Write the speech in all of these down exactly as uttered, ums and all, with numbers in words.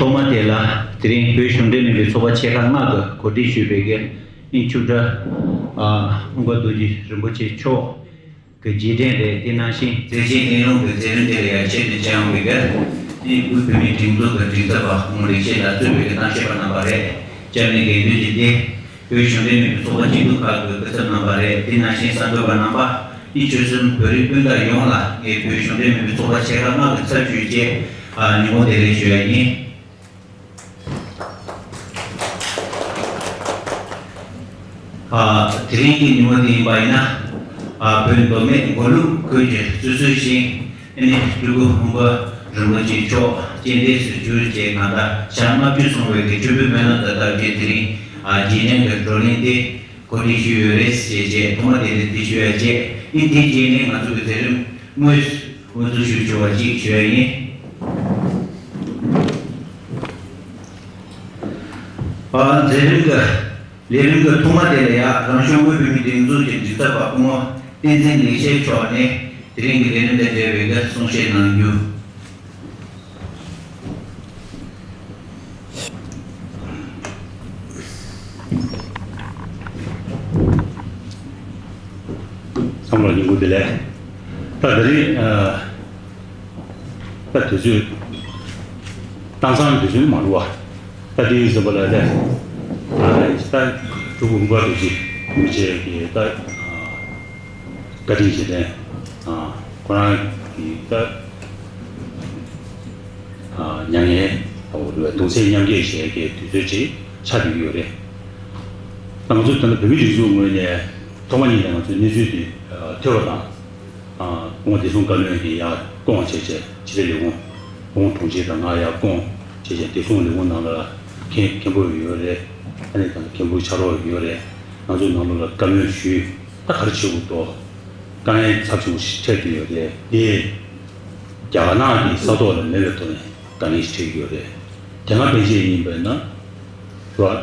ཐོག་མ་དེ་ལ་དེ་རིང་བོད་གཞུང་འབྲེལ་མིན་པའི་ཚོགས་པ་ཆེ་ཁག་ལྔ་གིས་གོ་སྒྲིག་ཞུས་པའི་གི་ཨིན་ཆུ་ཏྲ་ཨ་ཧུང་པ་རྡོ་རྗེ་རིན་པོ་ཆེ་མཆོག་གི་རྗེས་དྲན་རེད། དེ་ནང་བཞིན་མཛད་ཆེན་བསྟན་ལུང་གི་མཛད་རིམ་དེ་ལ་ཡང་ཆེད་དུ་བཅར་ཡོང་བའི་གི་ནི་དབུས་བོད་མིའི་སྒྲིག་འཛུགས་ཀྱི་མགྲིན་ཚབ་པ་ཁོང་རིན་ཆེན་ལགས་གཙོས་པའི་གི་གཏམ་བཤད་པ་རྣམ་པ་རེད། བཅར་མི་དགེ་འདུན་གྱི་སྡེ། བོད་གཞུང་འབྲེལ་མིན་པའི་ཚོགས་པ་སྐྱིད་སྡུག་ཁག་གི་སྐུ་ཚབ་རྣམ་པ་རེད། དེ་ནང་བཞིན་གསར་འགོད་པ་རྣམ་པ། དེ་ཆོལ་གསུམ་བོད་རིགས་སྤུན་ཟླ་ཡོངས་ལ་ངས་བོད་གཞུང་འབྲེལ་མིན་པའི་ཚོགས་པ་ཆེ་ཁག་ལྔ་གི་ཚབ་ཞུས་བྱས་ཨ་ཉིན་མོ་བདེ་ལེགས་ཞུ་ཡ་ཡིན། ཨ་དེ་རིང་གི་ཉིན་མོ་འདི་ཡིན་པ་ཡིན་ན་ཨ་བོད་མདོ་སྨད་མགོ་ལུག་ཁུལ་གྱི་སོ་སོའི་ཞིང་ཨ་ནི་སྤྲུལ་སྐུ་ཧུང་པ་རིན་པོ་ཆེ་མཆོག་རྟེན་འབྲེལ་སུ་གྱུར་བྱས་གང་ལྟར་ཞག་ལྔ་བཅུ་སོང་བའི་གི་མཆོད་འབུལ་སྨོན་ལམ་དང་སྟབས་བཅས་དེ་རིང་ཨ་རྗེས་དྲན་གྱི་བགྲོ་གླེང་དེ་གོ་སྒྲིག་ཞུས་ཡོད་རེད་ཞེས་བྱས་ཐོག་མ་དེ་ནས་འདི་ཞུ་ཡ་བྱས་ཨིན། དེའི་རྗེས་ནས་ང་ཚོ་གི་མཛད་རིམ་དངོས་སུ་འགོ་འཛུགས་ཞུ་ཆོག་པ་ཅིག་ཞུ་ཡ་ཡིན། ཨ་མཛད་རིམ་གྱི་ལས་རིམ་གྱི་ཐོག་མ་དེ་ལ་ཡང་རང་སྐྱོང་དབུས་བོད་མིའི་སྒྲིག་འཛུགས་ཀྱི་མགྲིན་ཚབ་པ་སྐུ་ངོ་བསྟན་འཛིན་ལེགས་བཤད་མཆོག་ནས་དེ་རིང་གི་ལས་རིམ་དང་འབྲེལ་བའི་གི་གསུང་བཤད་གནང་རྒྱུ། ཚང་མ་ལ་སྙིང་ཁུང་བདེ་ལེགས། ད་དེ་རིང་ཨ་ད་དུས་ཚོད་དེང་སང་དུས་ཚོད་མ་འགྲོ་བ། ད་དེ་ཡིན་ཟེར་བ་ལ་ད་ད་སྤྲུལ་སྐུ་ཧུང་པ་རྡོ་རྗེ་རིན་པོ་ཆེ་གི་ད་བཀའ་དྲིན་རྗེས་དྲན་ཁོ་རང་གི་ད་མྱ་ངན་གདུང་སེམས་མཉམ་སྐྱེད་བྱེད་ཀྱི་དུས་ཚོད་ཅིག་ཆགས་བསྡད་ཀྱི་ཡོད་རེད། ད་ང་ཚོ་ད་ལྟ་བོད་མིའི་སྒྲིག་འཛུགས་ངོས་ནས་ཐོག་མ་ཉིད་ནས་ང་ཚོའི་གནས་ཚུལ་དེ་ཐོས་པ་དང་། སྐུ་ངོ་བདེ་སྲུང་བཀའ་བློན་གྱིས་ཡར་བསྐོངས་བྱས་བྱས་ཕྱི་དྲིལ་ལས་ཁུངས་སྐུ་ངོ་དྲུང་ཆེ་དང་ང་ཡར་བསྐོངས་བྱས་བྱས་བདེ་སྲུང་ལས་ཁུངས་ནང་ལ་མཁན་མཁན་པོ་ཡོད་རེད། ཨ་ནི་ད་མཁན་པོ་ཕྱག་རོགས་ཡོད་རེད། ང་ཚོའི་ནང་ལོགས་ལ་བཀའ་མོལ་ཞུས། ད་ག་རེ་བྱེད་དགོས་འདུག་དཀའ་ངལ་ཚབས་ཆེན་པོ་ཞིག་འཕྲད་ཀྱི་ཡོད་རེད། དེ་རྒྱ་ནག་གི་ས་ཐོག་ལ་མེད་པའི་ཐོག་ནས་དཀའ་ངལ་ཞིག་འཕྲད་ཀྱི་ཡོད་རེད། དེ་སྔ་ཕན་ཆད་ཡིན་པས་ན། བོད་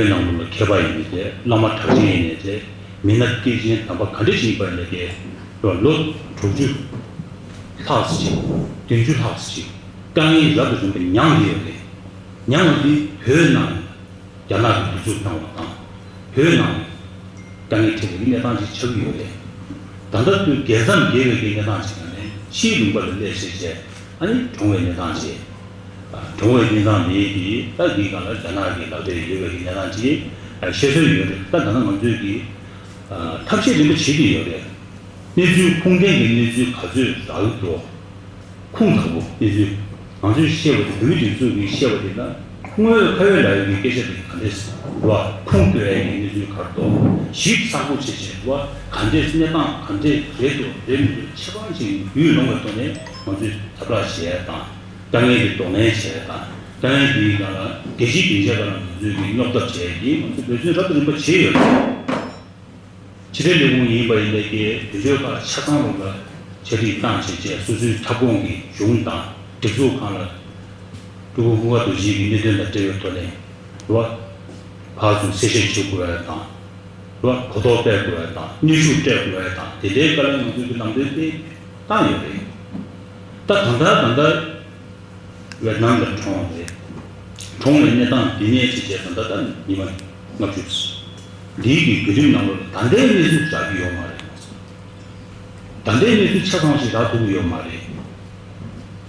ནང་ལོགས་ལ་མཁས་པ་ཡིན་ནའི་རེད། བླ་མ་གྲགས་ཅན་ཡིན་ནའི་རེད། མི་སྣ་སྐྱེས་ཆེན་དམ་པ་ག་འདྲ་ཞིག་ཡིན་པ་ཡིན་ནའི་རེད། ལོ་དྲུག་ཅུ་ལྷག་ཙམ་ཅིག་བདུན་ཅུ་ལྷག་ཙམ་ཅིག་དཀའ་ངལ་རབ་ཏུ་རིམ་པ་མྱངས་ཡོད་རེད། མྱངས་པ་འདི་བོད་ནང་རྒྱ་ནག་གིས་གདུག་རྩུབ་བཏང་བ་དང་། བོད་ནང་དཀའ་ངལ་འཕྲད་པའི་གནས་སྟངས་ཅིག་ཆགས་ཀྱི་ཡོད་རེད། ད་ལྟ་དུས་རྒྱལ་མཚམས་བརྒལ་བའི་གི་གནས་སྟངས་ཅིག་ནང་ནས་ཕྱིའི་ལུང་པ་ལ་སླེབས་བྱས་བྱས། ཨ་ནི་གྲོངས་པའི་གནས་སྟངས་ཅིག་གྲོངས་པའི་གནས་སྟངས་འདི་གི་ད་འདིའི་སྒང་ལ་རྒྱ་ནག་གི་ལག་འབྲེལ་ཡོད་པའི་གི་གནས་སྟངས་ཅིག་ཤེས་སྲོལ་ཡོད་རེད། ད་ད་ལྟ་ང་ཚོས་ཀྱི་ཐབས་ཤེས་རིམ་པ་བྱེད་ཀྱི་ཡོད་རེད། གནས་ཚུལ་ཁུངས་ལྡན་གྱི་གནས་ཚུལ་ག་ཚོད་རག་གི་འདུག་ཁུངས་དག་པོ་གནས་ཚུལ་ང་ཚོས་བཤད་པ་དེ་བོད་མིའི་སྒྲིག་འཛུགས་ཀྱིས་བཤད་པ་དེ་ལ་དངོས་ཡོད་ཁ་ཡོད་ལ་ཡོད་ཀྱི་སྐད་ཆ་དེ་ག་འདྲས་རེད་བ། ཁུངས་བཏོན་ཡས་ཀྱི་གནས་ཚུལ་ག་རེ་འདུག་ཞིབ་ཚགས་པོ་བྱས་བྱས་རེད་བ། ག་འདྲས་གནས་སྟངས་ག་འདྲས་རེད་འདུག་རེད་མི་འདུག་ཁྱད་པར་ཅིག་རྒྱུས་ལོན་པའི་ཐོག་ནས་ང་ཚོས་ཐབས་ལམ་བྱེད་ཡས་དང་། དཀའ་ངལ་གྱི་གདོང་ལེན་བྱེད་ཡས་དང་། དཀའ་ངལ་འདིའི་སྒང་ལ་རྒྱལ་སྤྱིའི་སྡིངས་ཆ་སྒང་ལ་ང་ཚོས་ཀྱི་སྙོབ་ཐབས་བྱེད་ཡས་ཀྱི་ང་ཚོས་འབད་བརྩོན་རབ་དང་རིམ་པ་བྱས་ཡོད་རེད། ཕྱི་དྲིལ་ལས་ཁུངས་ཡིན་པ་ཡིན་ནའི་ཀྱི་དུས་ཚོད་ཁག་ཆ་ཚང་རུ་ལ་ཆ་སྒྲིག་བཏང་བྱས་བྱས་སོ་སོའི་ཁྱབ་ཁོངས་ཀྱི་གཞུང་དང་སྒྲིག་འཛུགས་ཁང་ལ་སྤྲུལ་སྐུ་ཧུང་པ་རྡོ་རྗེ་གི་གནད་དོན་དང་འབྲེལ་བའི་ཐོག་ནས་རུ་བ་ཕར་ཚུར་གསལ་བཤད་བྱེད་དགོས་ཡ་དང་། རུ་བ་གོ་རྟོགས་སྤེལ་དགོས་ཡ་དང་གནོན་ཤུགས་སྤྲད་དགོས་ཡ་དང་དེ་འདྲའི་སྐོར་ལ་ང་ཚོས་ཀྱི་ལམ་སྟོན་དེ་བཏང་ཡོད་རེད། ད་གང་ལྟར་ད་ལྟ། ཝེ་ཏི་ནམ་ལ་གྲོངས་རེད། གྲོངས་པའི་གནས་སྟངས་འདི་ནས་བྱས་བྱས་ད་ལྟ་ད་ཉི་མ་ལྔ་བཅུ། འདིའི་གི་བརྒྱུད་རིམ་ནང་ལོགས་ལ་ད་ལྟའི་གནས་ཚུལ་རག་གི་ཡོད་མ་རེད། ད་ལྟའི་གནས་ཚུལ་ཆ་ཚང་ཞིག་རག་ཐུབ་ཀྱི་ཡོད་མ་རེད།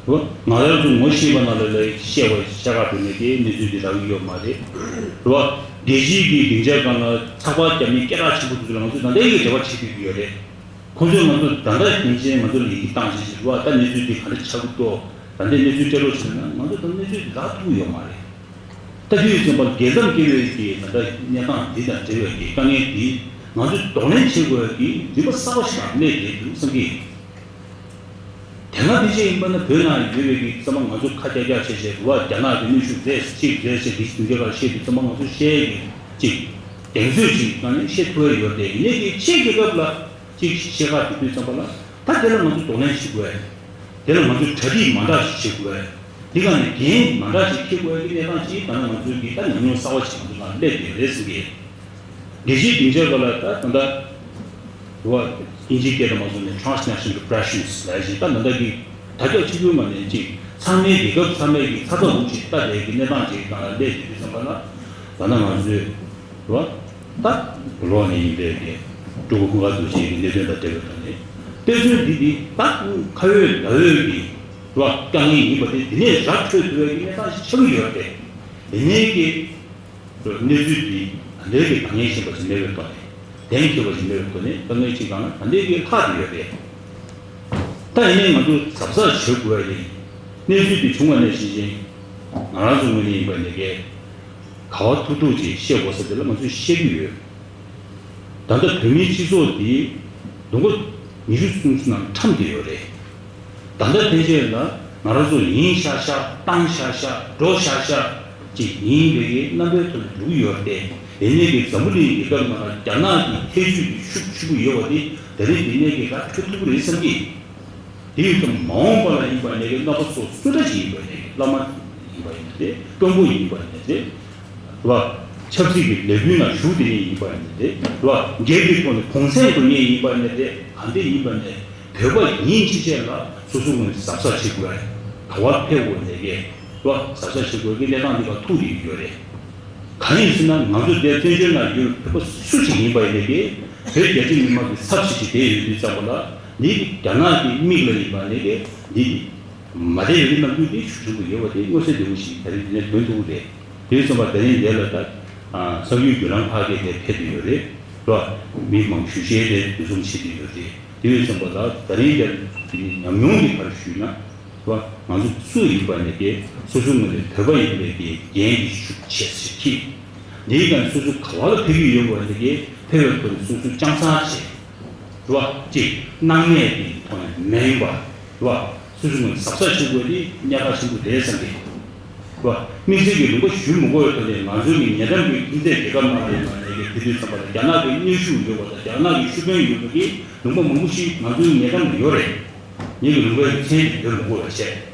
རེད་བ། ང་རང་ཚོ་ངོ་ཤེས་པ་ནང་ལ་ལ་བཤད་པ་ཤ་ཁ་བོད་ནས་དེ་གནས་ཚུལ་འདི་རག་གི་ཡོད་མ་རེད། རེད་བ། རྒྱལ་སྤྱིའི་གི་སྡིངས་ཆ་སྒང་ལ་ཚགས་པར་རྒྱབ་མཁན་སྐད་གྲགས་ཆེན་པོ་དེ་ཚོ་ལ་ང་ཚོས་ད་ལྟའི་གི་འབྲེལ་བ་བྱེད་ཐུབ་ཀྱི་ཡོད་རེད། ཁོང་ཚོས་ང་ཚོ་ད་ལྟ་ཡིན་ཕྱིན་ང་ཚོ་ལ་ཡི་གེ་བཏང་ཕྱིན་ཞིག་རེད་བ། ད་གནས་ཚུལ་འདི་ག་འདྲ་ཆགས་ཀྱི་འདུག་ད་ལྟའི་གནས་ཚུལ་སྤྲད་རོགས་བྱས་ན་ང་ཚོ་ད་གནས་ཚུལ་འདི་རག་ཐུབ་ཀྱི་ཡོད་མ་རེད། ད་དུས་ཙམ་པར་རྒྱལ་ཁམས་དགེ་བའི་གི་ད་ལྟ་གནས་སྟངས་འདི་དང་འབྲེལ་བའི་གི་དཀའ་ངལ་འདི་ང་ཚོས་གདོང་ལེན་བྱེད་དགོས་ཀྱི་རིམ་པ་གསར་པ་ཞིག་ལ་སླེབས་བསྡད་འདུག་བསམ་གྱི་ཡོད། དེ་སྔ་དེ་བཞིན་ཡིན་པ་ན་བོད་ནང་ཡོད་པའི་གི་ཚང་མ་ང་ཚོ་ཁ་རྒྱག་རྒྱག་བྱས་བྱས་རེད་བ། རྒྱ་ནག་གི་གནོན་ཤུགས་རེད་གཅིག་རེད་ཟེར་དེ་དུས་རྒྱ་གར་བཤད་དུས་ཚང་མ་ང་ཚོ་བཤད་ཀྱི་གཅིག་གདེང་ཚོད་ཅིག་ནང་ནས་བཤད་ཐུབ་ཡ་ཡོད་རེད། ཡིན་ནའི་གི་ཕྱི་རྒྱལ་ཁབ་ལ་གཅིག་བཤད་ཁ་དེ་དུས་ཙམ་པ་ལ་ད་དེ་ལ་ང་ཚོ་གདོང་ལེན་བྱེད་དགོས། དེ་ལ་ང་ཚོས་གྲ་སྒྲིག་མ་འདྲ་ཞིག་བྱེད་དགོས། འདི་ག་ནས་འགན་མ་འདྲ་ཞིག་འཁྱེར་དགོས་ཀྱི་གནས་སྟངས་ཅིག་ད་ནང་ང་ཚོའི་གི་ད་ཉམས་མྱོང་གསར་བ་ཞིག་ང་ཚོ་ལ་སླེབས་ཡོད་རེད་ཟེར་གི། རྒྱལ་སྤྱིའི་སྡིངས་ཆའི་སྒང་ལ་ད་ད་ལྟ་རེད་བ། དབྱིན་ཇིའི་སྐད་དུ་མ་སོང་ནས་transnational pressures ལབ་ཡ་ཞིག་ད་ད་ལྟ་གི་ད་ལྟ་ཕྱི་རྒྱལ་མ་ནས་ཅིག་ཚང་མའི་རྒྱལ་ཁབ་ཚང་མའི་གི་ཚ་ཚ་འུར་ཅིག་ལྟ་བསྡད་ཀྱི་གནས་སྟངས་ཅིག་སྒང་ལ་སླེབས་ཡོད་དུས་ཙམ་པ་ལ་ད་ལྟ་ང་ཚོས་རེད་བ། ད་བོད་ལོག་ནས་ཡིན་པའི་གི་སྤྲུལ་སྐུ་ཀུན་དགའ་རྡོ་རྗེ་གི་གནད་དོན་དང་འབྲེལ་བའི་ཐོག་ནས་དཔེ་མཚོན་འདི་འདི་ད་ཁ་ཡོད་ལག་ཡོད་ཀྱི་རེད་བ། དཀའ་ངལ་ཡིན་པ་དེ་འདི་ནས་ར་འཕྲོད་ཐུབ་པའི་གི་གནས་སྟངས་ཤིག་ཆགས་ཀྱི་ཡོད་རེད། ཡིན་ནའི་གི་གནས་ཚུལ་འདི་ད་ལྟའི་གི་དཀའ་ངལ་ཆེན་པོ་ཞིག་མེད་པའི་ཐོག་ནས་གདེང་འཁེལ་བ་ཞིག་མེད་པའི་ཐོག་ནས་དཀའ་ངལ་ཅིག་སྒང་ལ་ད་ལྟའི་གི་ལྷག་བསྡད་ཡོད་རེད། ད་ཡིན་ནའི་ང་ཚོ་གཟབ་གཟབ་བྱེད་དགོས་རེད། གནས་ཚུལ་འདི་བྱུང་བ་ནས་གཞི་བཞིན་ང་རང་ཚོ་ངོས་ནས་ཡིན་པ་ནས་གི་ག་བ་ཐུག་ཐུག་ཅིག་བཤད་དགོས་ས་དེ་ལ་ང་ཚོས་བཤད་ཀྱི་ཡོད། ད་ལྟ་བོད་མིའི་སྤྱི་ཚོགས་འདི་ལོ་ངོ་ཉི་ཤུ་སུམ་ཅུ་ནང་ཁྲམ་བསྡད་ཡོད་རེད། ད་ལྟ་ཕན་ཆད་ལ་ང་རང་ཚོ་ཡིན་ཤག་ཤག་བཏང་ཤག་ཤག་འགྲོ་ཤག་ཤག་ཅིག་ཡིན་པའི་གི་རྣམ་པའི་ཐོག་ནས་འགྲོ་གི་ཡོད་རེད་དེ། ཡིན་ནའི་གི་འཛམ་བུ་གླིང་རྒྱལ་ཁབ་ནང་ལ་རྒྱ་ནག་གི་ཐེ་བྱུས་ཀྱི་ཤུགས་ཆེན་པོ་ཡོད་པ་དེ་ད་རེས་འདི་ནས་གི་ར་འཕྲོད་ཐུབ་ཀྱི་རེད་བསམ་གི། དེ་ཡིན་ཙང་མ་འོངས་པ་ལ་ཡིན་པ་ནས་གི་རྣམ་པ་ཚོ་སུ་འདྲ་ཞིག་ཡིན་པ་ནས་གི་བླ་མ་ཡིན་པ་ཡིན་ན་རེད། དཔོན་པོ་ཡིན་པ་ཡིན་ན་རེད། རེད་བ། ཆབ་སྲིད་ཀྱི་ལས་འགུལ་ནང་ཞུགས་བསྡད་མཁན་ཡིན་པ་ཡིན་ན་རེད། རེད་བ། སྒེར་གྱི་ཐོག་ནས་གུང་སེང་འགྲོ་མཁན་ཡིན་པ་ཡིན་ན་རེད། ག་འདྲ་ཡིན་པ་ནས་བོད་པ་ཡིན་ཕྱིན་ཆད་ལ་སོ་སོ་ངོས་ནས་གཟབ་གཟབ་བྱེད་དགོས། ག་བར་ཕེབས་དགོས་ནས་གི་རེད་བ། གཟབ་གཟབ་བྱེད་དགོས་ཀྱི་གནས་སྟངས་འདི་ག་ཐུག་བསྡད་ཡོད་རེད། གང་ཡིན་ཟེར་ན་ང་ཚོ་འདིར་བཙན་བྱོལ་ནང་ཡོད་བོད་པ་སུ་ཞིག་ཡིན་པ་ཡིན་ནའི་གི་བོད་རྒྱ་ཆེ་མི་མང་གི་ཚབ་བྱེད་ཀྱི་བསྡད་ཡོད་དུས་ཙམ་པ་ལ་འདི་རྒྱ་ནག་གི་མིག་ལ་ཡིན་པ་ནས་གི་འདི་མ་བདེ་བའི་རྣམ་འགྱུར་འདི་ཤུགས་ཆེན་པོ་ཡོད་པ་དེ་མངོན་གསལ་དོད་པོ་ཞིག་ད་རེས་འདི་ནས་ཐོན་ཐུབ་ཀྱི་རེད། དེ་ཙམ་པ་ད་རིང་འདིར་ལ་ད་གསར་འགྱུར་བརྒྱུད་ལམ་ཁག་གིས་དེ་ཕེབས་ཀྱི་ཡོད་རེད། རེད་བ། མི་མང་ཞུ་ཤེས་དེ་འདུ་འཛོམས་བྱེད་ཀྱི་ཡོད་རེད། དེ་ཙམ་པ་ལ་ད་རིང་འདིར་ཉམས་མྱོང་གི་བར་ཞུས་ན། བ། ང་ཚོ་སུ་ཡིན་པ་ནས་ཀྱི་སོ་སོའི་ངོས་ནས་བོད་པ་ཡིན་པའི་གི་འགན་འདི་ཤུགས་ཆེ་ཟེར་གྱིས། འདིའི་སྒང་སོ་སོ་ག་བ་ལ་ཕེབས་ཀྱི་ཡོད་པ་ནས་ཀྱི་ཕེབས་པའི་ཐོག་ནས་སོ་སོ་སྤྱང་གཙང་བྱས། རེད་བ། གཅིག་སྣང་མེད་ཀྱི་ཐོག་ནས་མ་ཡིན་པ། རེད་བ། སོ་སོའི་ངོས་ནས་གཟབ་གཟབ་བྱེད་དགོས་འདི་གནད་འགག་ཆེན་པོ་རེད་བསམ་གི། རེད་བ། དམིགས་བསལ་གྱི་ལུང་པ་ཞུ་མི་དགོས་པའི་ཐོག་ནས་ང་ཚོའི་གི་ཉེ་འགྲམ་གྱི་ཁྱིམ་མཚེས་རྒྱལ་ཁབ་ནང་ལ་ཡིན་པ་ནས་ཀྱི་དེ་དུས་ཙམ་པ་ལ་རྒྱ་ནག་གི་གནོན་ཤུགས་ཡོད་པ་དང་རྒྱ་ནག་གི་ཤུགས་རྐྱེན་ཡོད་པ་གི་ལུང་པ་མང་པོ་ཞིག་ང་ཚོའི་ཉེ་འགྲམ་ལ་ཡོད་རེད། ངེད་ཀྱི་ལུང་པའི་མཚན་དེ་འབོད་མི་དགོས་པ་བྱས། རེད་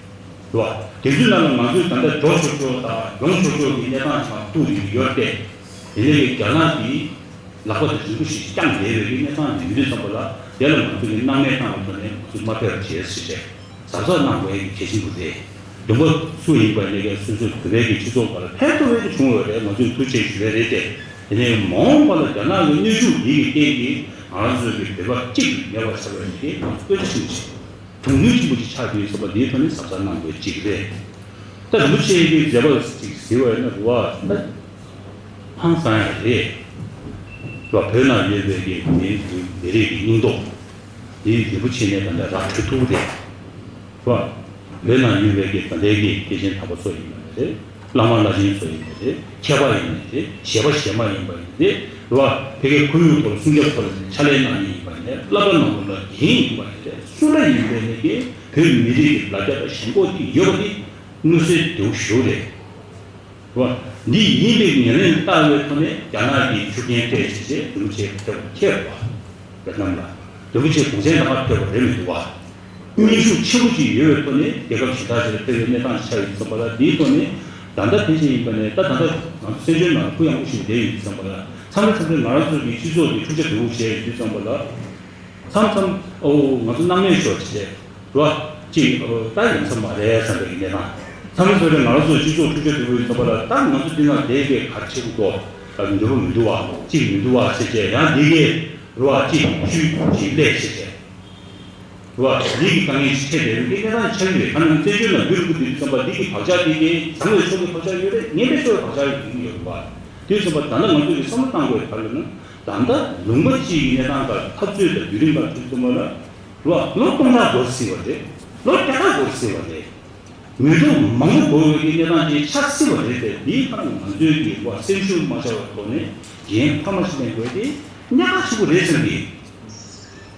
བ། དེ་ཚོའི་ནང་ལ་ང་ཚོས་ད་ལྟ་འགྲོ་ཆོག་ཆོག་དང་ཡོང་ཆོག་ཆོག་གི་གནས་སྟངས་ཤིག་བཏུགས་ཡོད་དེ། དེ་ནས་རྒྱ་ནག་གིས་ལག་པ་དེ་རིང་པོ་ཞིག་བརྐྱངས་བསྡད་པའི་གནས་སྟངས་ཡིན་དུས་ཙམ་པ་ལ་དེ་ལ་ང་ཚོ་གི་སྣང་མེད་བཏང་བའི་ཐོག་ནས་ང་ཚོ་མ་ཕེབས་པ་བྱས་ཟེར་བྱས། གཟབ་གཟབ་གནང་དགོས་ཡ་གལ་ཆེན་པོ་རེད། བདུན་པ་སུ་ཡིན་པ་ནས་ཀྱང་སོ་སོའི་བོད་པའི་གི་སྤྱི་ཚོགས་སྒང་ལ་ཕན་ཐོགས་པའི་གི་བྱུང་བ་རེད། ང་ཚོས་ཐུགས་རྗེ་ཞུ་བའི་རེད་དེ། དེ་ནས་མ་འོངས་པ་ལ་རྒྱ་ནག་གི་གནོན་ཤུགས་འདི་གི་རྐྱེན་གྱིས་ང་ཚོའི་གི་བོད་པ་གཅིག་མེད་པ་ཆགས་པ་ཡིན་ཏེ་ང་ཚོ་སྐད་ཆ་ཤུགས་ཆེ། གྲུང་ནུས་ཆེན་པོ་ཅིག་ཆགས་ཡོད་ཟེར་བ་འདིའི་ཐོག་ནས་གཟབ་གཟབ་གནང་དགོས་གཅིག་རེད། ད་རིན་པོ་ཆེ་གི་མཛད་པ་ཅིག་ཟེར་བ་ཡིན་ན་རུ་བ་ད་ཧང་སང་ཡ་རེད། རུ་བ་བོད་ནང་ཡོད་པའི་གི་མི་མི་རིགས་ཀྱི་སྙིང་སྟོབས་འདི་རིན་པོ་ཆེ་ནས་ད་ལྟ་ར་འཕྲོད་ཐུབ་རེད། རུ་བ་བོད་ནང་ཡོད་པའི་གི་ད་ལྟའི་གི་སྐྱེས་ཆེན་དམ་པ་ཚོ་ཡིན་པ་རེད། བླ་མ་བླ་ཆེན་ཚོ་ཡིན་པ་རེད། མཁས་པ་ཡིན་པ་རེད། གཞས་པ་གཞས་མ་ཡིན་པ་ཡིན་པ་རེད། རེད་བ། ཕ་གིའི་ཁོར་ཡུག་ཐོག་ལ་སྲུང་སྐྱོབ་ཐོག་ལ་ཕྱག་ལས་གནང་མཁན་ཡིན་པ་ཡིན་ནའི་བླ་སྤྲུལ་ནང་ལོགས་ལ་རྒན་ཡིན་པ་ཡིན་ནའི་སུ་འདྲ་ཡིན་པ་ཡིན་ནའི་བོད་མི་རིགས་ཀྱི་ལ་རྒྱ་དང་ཞེན་ཁོག་ཅིག་ཡོད་པ་དེ་མངོན་གསལ་དོད་པོ་ཞིག་རེད། རེད་བ། འདི་ཡིན་པའི་ཉེར་ལེན་ལྟ་བའི་ཐོག་ནས་རྒྱ་ནག་གིས་ཤུགས་རྐྱེན་སྤྲད་བྱས་རྗེས་རིན་པོ་ཆེ་ཕེབས་པ་ཁྱེད་རེད་བ། བེད་ནམ་ལ། རིན་པོ་ཆེ་གུང་སེང་ད་ག་ཕེབས་པ་རེད་མི་འདུག་བ། གནོན་ཤུགས་ཆེ་པོ་ཅིག་ཡོད་པའི་ཐོག་ནས་རྒྱལ་ཁབ་གཞན་དག་ཅིག་ལ་ཕེབས་པའི་གནས་སྟངས་ཆགས་ཡོད་ཙམ་པ་ལ། འདིའི་ཐོག་ནས་ད་ལྟ་ཕན་ཆད་ཡིན་པ་ནས་ད་ད་ལྟ་ང་ཚོ་བཙན་བྱོལ་ནང་གུ་ཡངས་པོ་ཞིག་བསྡད་ཡོད་ཙམ་པ་ལ། མཚམས་རེ་མཚམས་རེ་ང་རང་ཚོ་གི་སྤྱི་ཚོགས་ཀྱི་འཁྲུག་ཆ་དོད་པོ་བྱས་ཡོད་ཙམ་པ་ལ། མཚམས་མཚམས་ཨོ་ང་ཚོ་སྣང་མེད་ཤོར་བྱས་རེད་བ། ཅིག་ཨོ་ད་ཡིན་ས་མ་རེད་བསམ་པའི་གནས་སྟངས། མཚམས་རེ་མཚམས་རེ་ང་རང་ཚོ་སྤྱི་ཚོགས་འཁྲུག་ཆ་དོད་པོ་ཡོད་ཙམ་པ་ལ་ད་ང་ཚོ་འདི་ནང་བསྡད་མཁན་ག་རེ་བྱེད་དགོས་འདུག་འདོད་པ་མི་འདུག་བ། ཅིག་མི་འདུག་བ་ཟེར་བྱས་ཡང་འདི་གས། རེད་བ། ཅིག་ཆུ་ཅིག་ལས་བྱེད་བྱས། རེད་བ། ལས་ཀྱི་དཀའ་ངལ་ཞིག་འཕྲད་བསྡད་ཡོད་ཀྱི་གནས་སྟངས་ཆགས་ཀྱི་རེད། ད་ནི་བཙན་བྱོལ་ནང་ཡུལ་དགུ་དེ་དུས་ཙམ་པ་ལས་ཀྱི་བག་ཆགས་དེ་གའི་བཟང་བའི་ཕྱོགས་ཀྱི་བག་ཆགས་ཡོད་རེད། ངན་པའི་ཕྱོགས་ཀྱི་བག་ཆགས་ཡོད་ཀྱི་ཡོད་རེད་བ། དུས་ཙམ་པ་ད་ལྟ་ང་ཚོས་ཀྱི་བསམ་བློ་བཏང་དགོས་ག་རེ་ལབ་ན། ད་ལྟ་ལུང་པ་གཅིག་གི་གནས་སྟངས་ལ་འཐབ་རྩོད་དང་བརྒྱུད་རིམ་ལ་དུས་ཙམ་པ་ལ་རེད་བ། ལོ་སྟོང་ཕྲག་འགོར་སྲིད་པ་རེད། ལོ་བརྒྱ་ཕྲག་འགོར་སྲིད་པ་རེད། མི་ཐོག་མང་པོ་དགོས་པའི་གནས་སྟངས་ཅིག་ཆགས་སྲིད་པ་རེད་དེ། འདིའི་ཐད་ལ་ང་ཚོས་ཀྱི་བ་སེམས་ཤུགས་མ་ཆག་པའི་ཐོག་ནས་འགན་འཁྱེར་མ་ཞིག་ལེན་དགོས་དེ་གནད་འགག་ཆེན་པོ་རེད་བསམ་གི་རེད་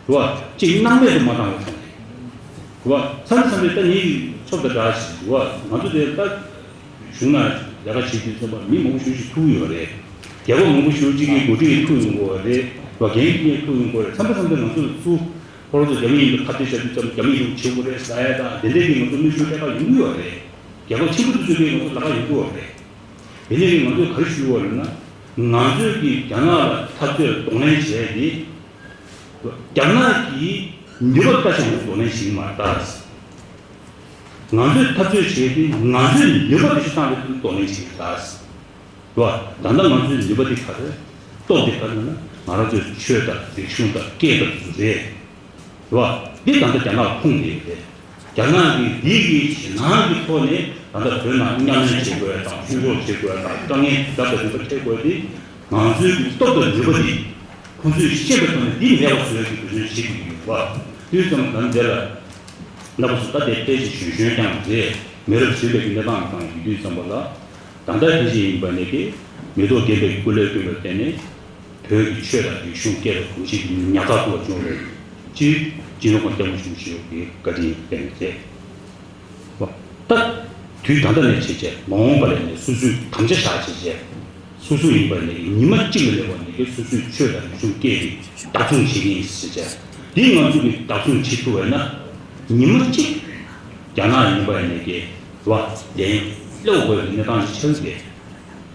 བ། ཅིག་སྣང་མེད་དུ་མ་བཏང་བའི་ཐོག་ནས་རེད་བ། མཚམས་མཚམས་རེ་ད་ངའི་ཕྱོགས་དང་འདྲ་ཞིག་རེད་བ། ང་ཚོ་དེ་ད་གཞུང་ན་ལས་ཀ་བྱེད་དུས་ཙམ་པ་མི་མང་པོ་ཞེ་པོ་ཅིག་ཐུག་ཡོད་རེད། རྒྱལ་ཁབ་མང་པོ་ཞེ་པོ་ཅིག་གི་འགོ་ཁྲིད་ཐུག་ཡོང་གི་ཡོད་རེད་བ། འགན་འཁྱེར་ཐུག་ཡོང་གི་ཡོད་རེད། མཚམས་རེ་མཚམས་རེ་ང་ཚོ་ཚུར། ཁོ་རང་ཚོ་རྒྱ་མི་ཡིན་པའི་ཁ་གཏད་བྱ་རྒྱུ་ཙམ་རྒྱ་མི་ཡིན་པ་བྱེད་དགོས་རེད་ཟེར་ཡ་དང་དེ་འདྲའི་གི་ང་ཚོ་གནོན་ཤུགས་སྤྲད་ག་ཡོང་གི་ཡོད་རེད། རྒྱལ་ཁབ་ཆེན་པོ་དེ་ཚོ་གི་ང་ཚོ་ལ་ཁ་ཡོང་གི་ཡོད་རེད། དེ་ནས་ང་ཚོས་ག་རེ་ཞུ་དགོས་རེད་ན། ང་ཚོས་ཀྱི་རྒྱ་ནག་ལ་འཐབ་རྩོད་གདོང་ལེན་བྱས་ཏེ། རྒྱ་ནག་གི་ནུས་པ་ལྟ་ཞིག་ང་ཚོས་གདོང་ལེན་བྱེད་ཀྱི་མ་རེད་ད། ང་ཚོས་འཐབ་རྩོད་བྱས་ཏེ་ང་ཚོས་ནུས་པ་ལ་ཞིག་བཏང་སྟེ་གདོང་ལེན་བྱེད་ཀྱི་རེད་ད། རེད་བ། ད་ལྟ་ང་ཚོའི་ནུས་པ་འདི་ག་རེ། སྟོབས་འདི་ག་རེ་ན་ང་རང་ཚོའི་ཆོས་དང་རིག་གཞུང་དང་སྐད་དང་དེ་ཚོ་རེད། རེད་བ། འདི་ད་ལྟ་རྒྱ་ནག་ཁོངས་ནས་རེད། རྒྱ་ནག་གིས་འདི་གི་ཞེད་སྣང་གི་ཐོག་ནས་ད་ལྟ་བོད་ནང་མཉམ་ལེན་བྱེད་དགོས་དང་བཙན་འཕྲོག་བྱེད་དགོས་དང་དཀའ་ངལ་རྒྱབ་དང་རིམ་པ་འཕྲད་དགོས་འདི། ང་ཚོའི་གི་སྟོབས་དང་ནུས་པ་འདི་ཁོང་ཚོས་ཤེས་པའི་ཐོག་ནས་འདི་མེད་པ་བཟོ་ཡག་གི་འབད་བརྩོན་བྱེད་ཀྱི་ཡོད་བ། དུས་ཙམ་ད་འདི་ལ། རྣམ་པ་ཚོ་ད་ལྟའི་ཕལ་ཆེར་གཞོན་གཞོན་རྐྱང་རེད། མི་རབས་གཞོན་པའི་གི་གནས་སྟངས་སྟེང་ཡོད་དུས་ཙམ་པ་ལ། ད་ལྟ་དེ་བཞིན་ཡིན་པ་ནས་ཀྱི་མི་ཐོག་རྒན་པའི་སྐུ་ལས་བསྐྱོན་པའི་སྟེང་ནས། བོད་ཀྱི་ཆོས་དང་རིག་གཞུང་སྐད་དང་གོམས་གཤིས་ཀྱི་ཉག་ཕྲ་ཐུབ་པ་བྱུང་བའི་སྤྱིར་སྤྱི་ནོར་༸གོང་ས་༸སྐྱབས་མགོན་ཆེན་པོ་མཆོག་གི་བཀའ་དྲིན་བརྟེན་ནས་རེད། ད་དུས་ད་ལྟ་ནས་བྱས་བྱས་མ་འོངས་པ་ལ་ནས་སོ་སོའི་དམ་བཅའ་བཞག་བྱས་བྱས། སོ་སོ་ཡིན་པ་ནས་ཉི་མ་གཅིག་ལ་སླེབས་པ་ནས་ཀྱི་སོ་སོའི་ཆོས་དང་རིག་གཞུང་སྐད་རིགས་བདག་བཟུང་བྱེད་ཀྱི་ཡིན་ཟེར་བྱས། འདི་ང་ཚོ་གིས་བདག་བཟུང་བྱེད་ཐུབ་པ་ཡིན་ན། ཉི་མ་གཅིག་རྒྱ་ནག་ཡིན་པ་ནས་ཀྱི་བ་གདན་སླེབས་དགོས་པའི་གནས་སྟངས་ཤིག་ཆགས་ཀྱི་རེད།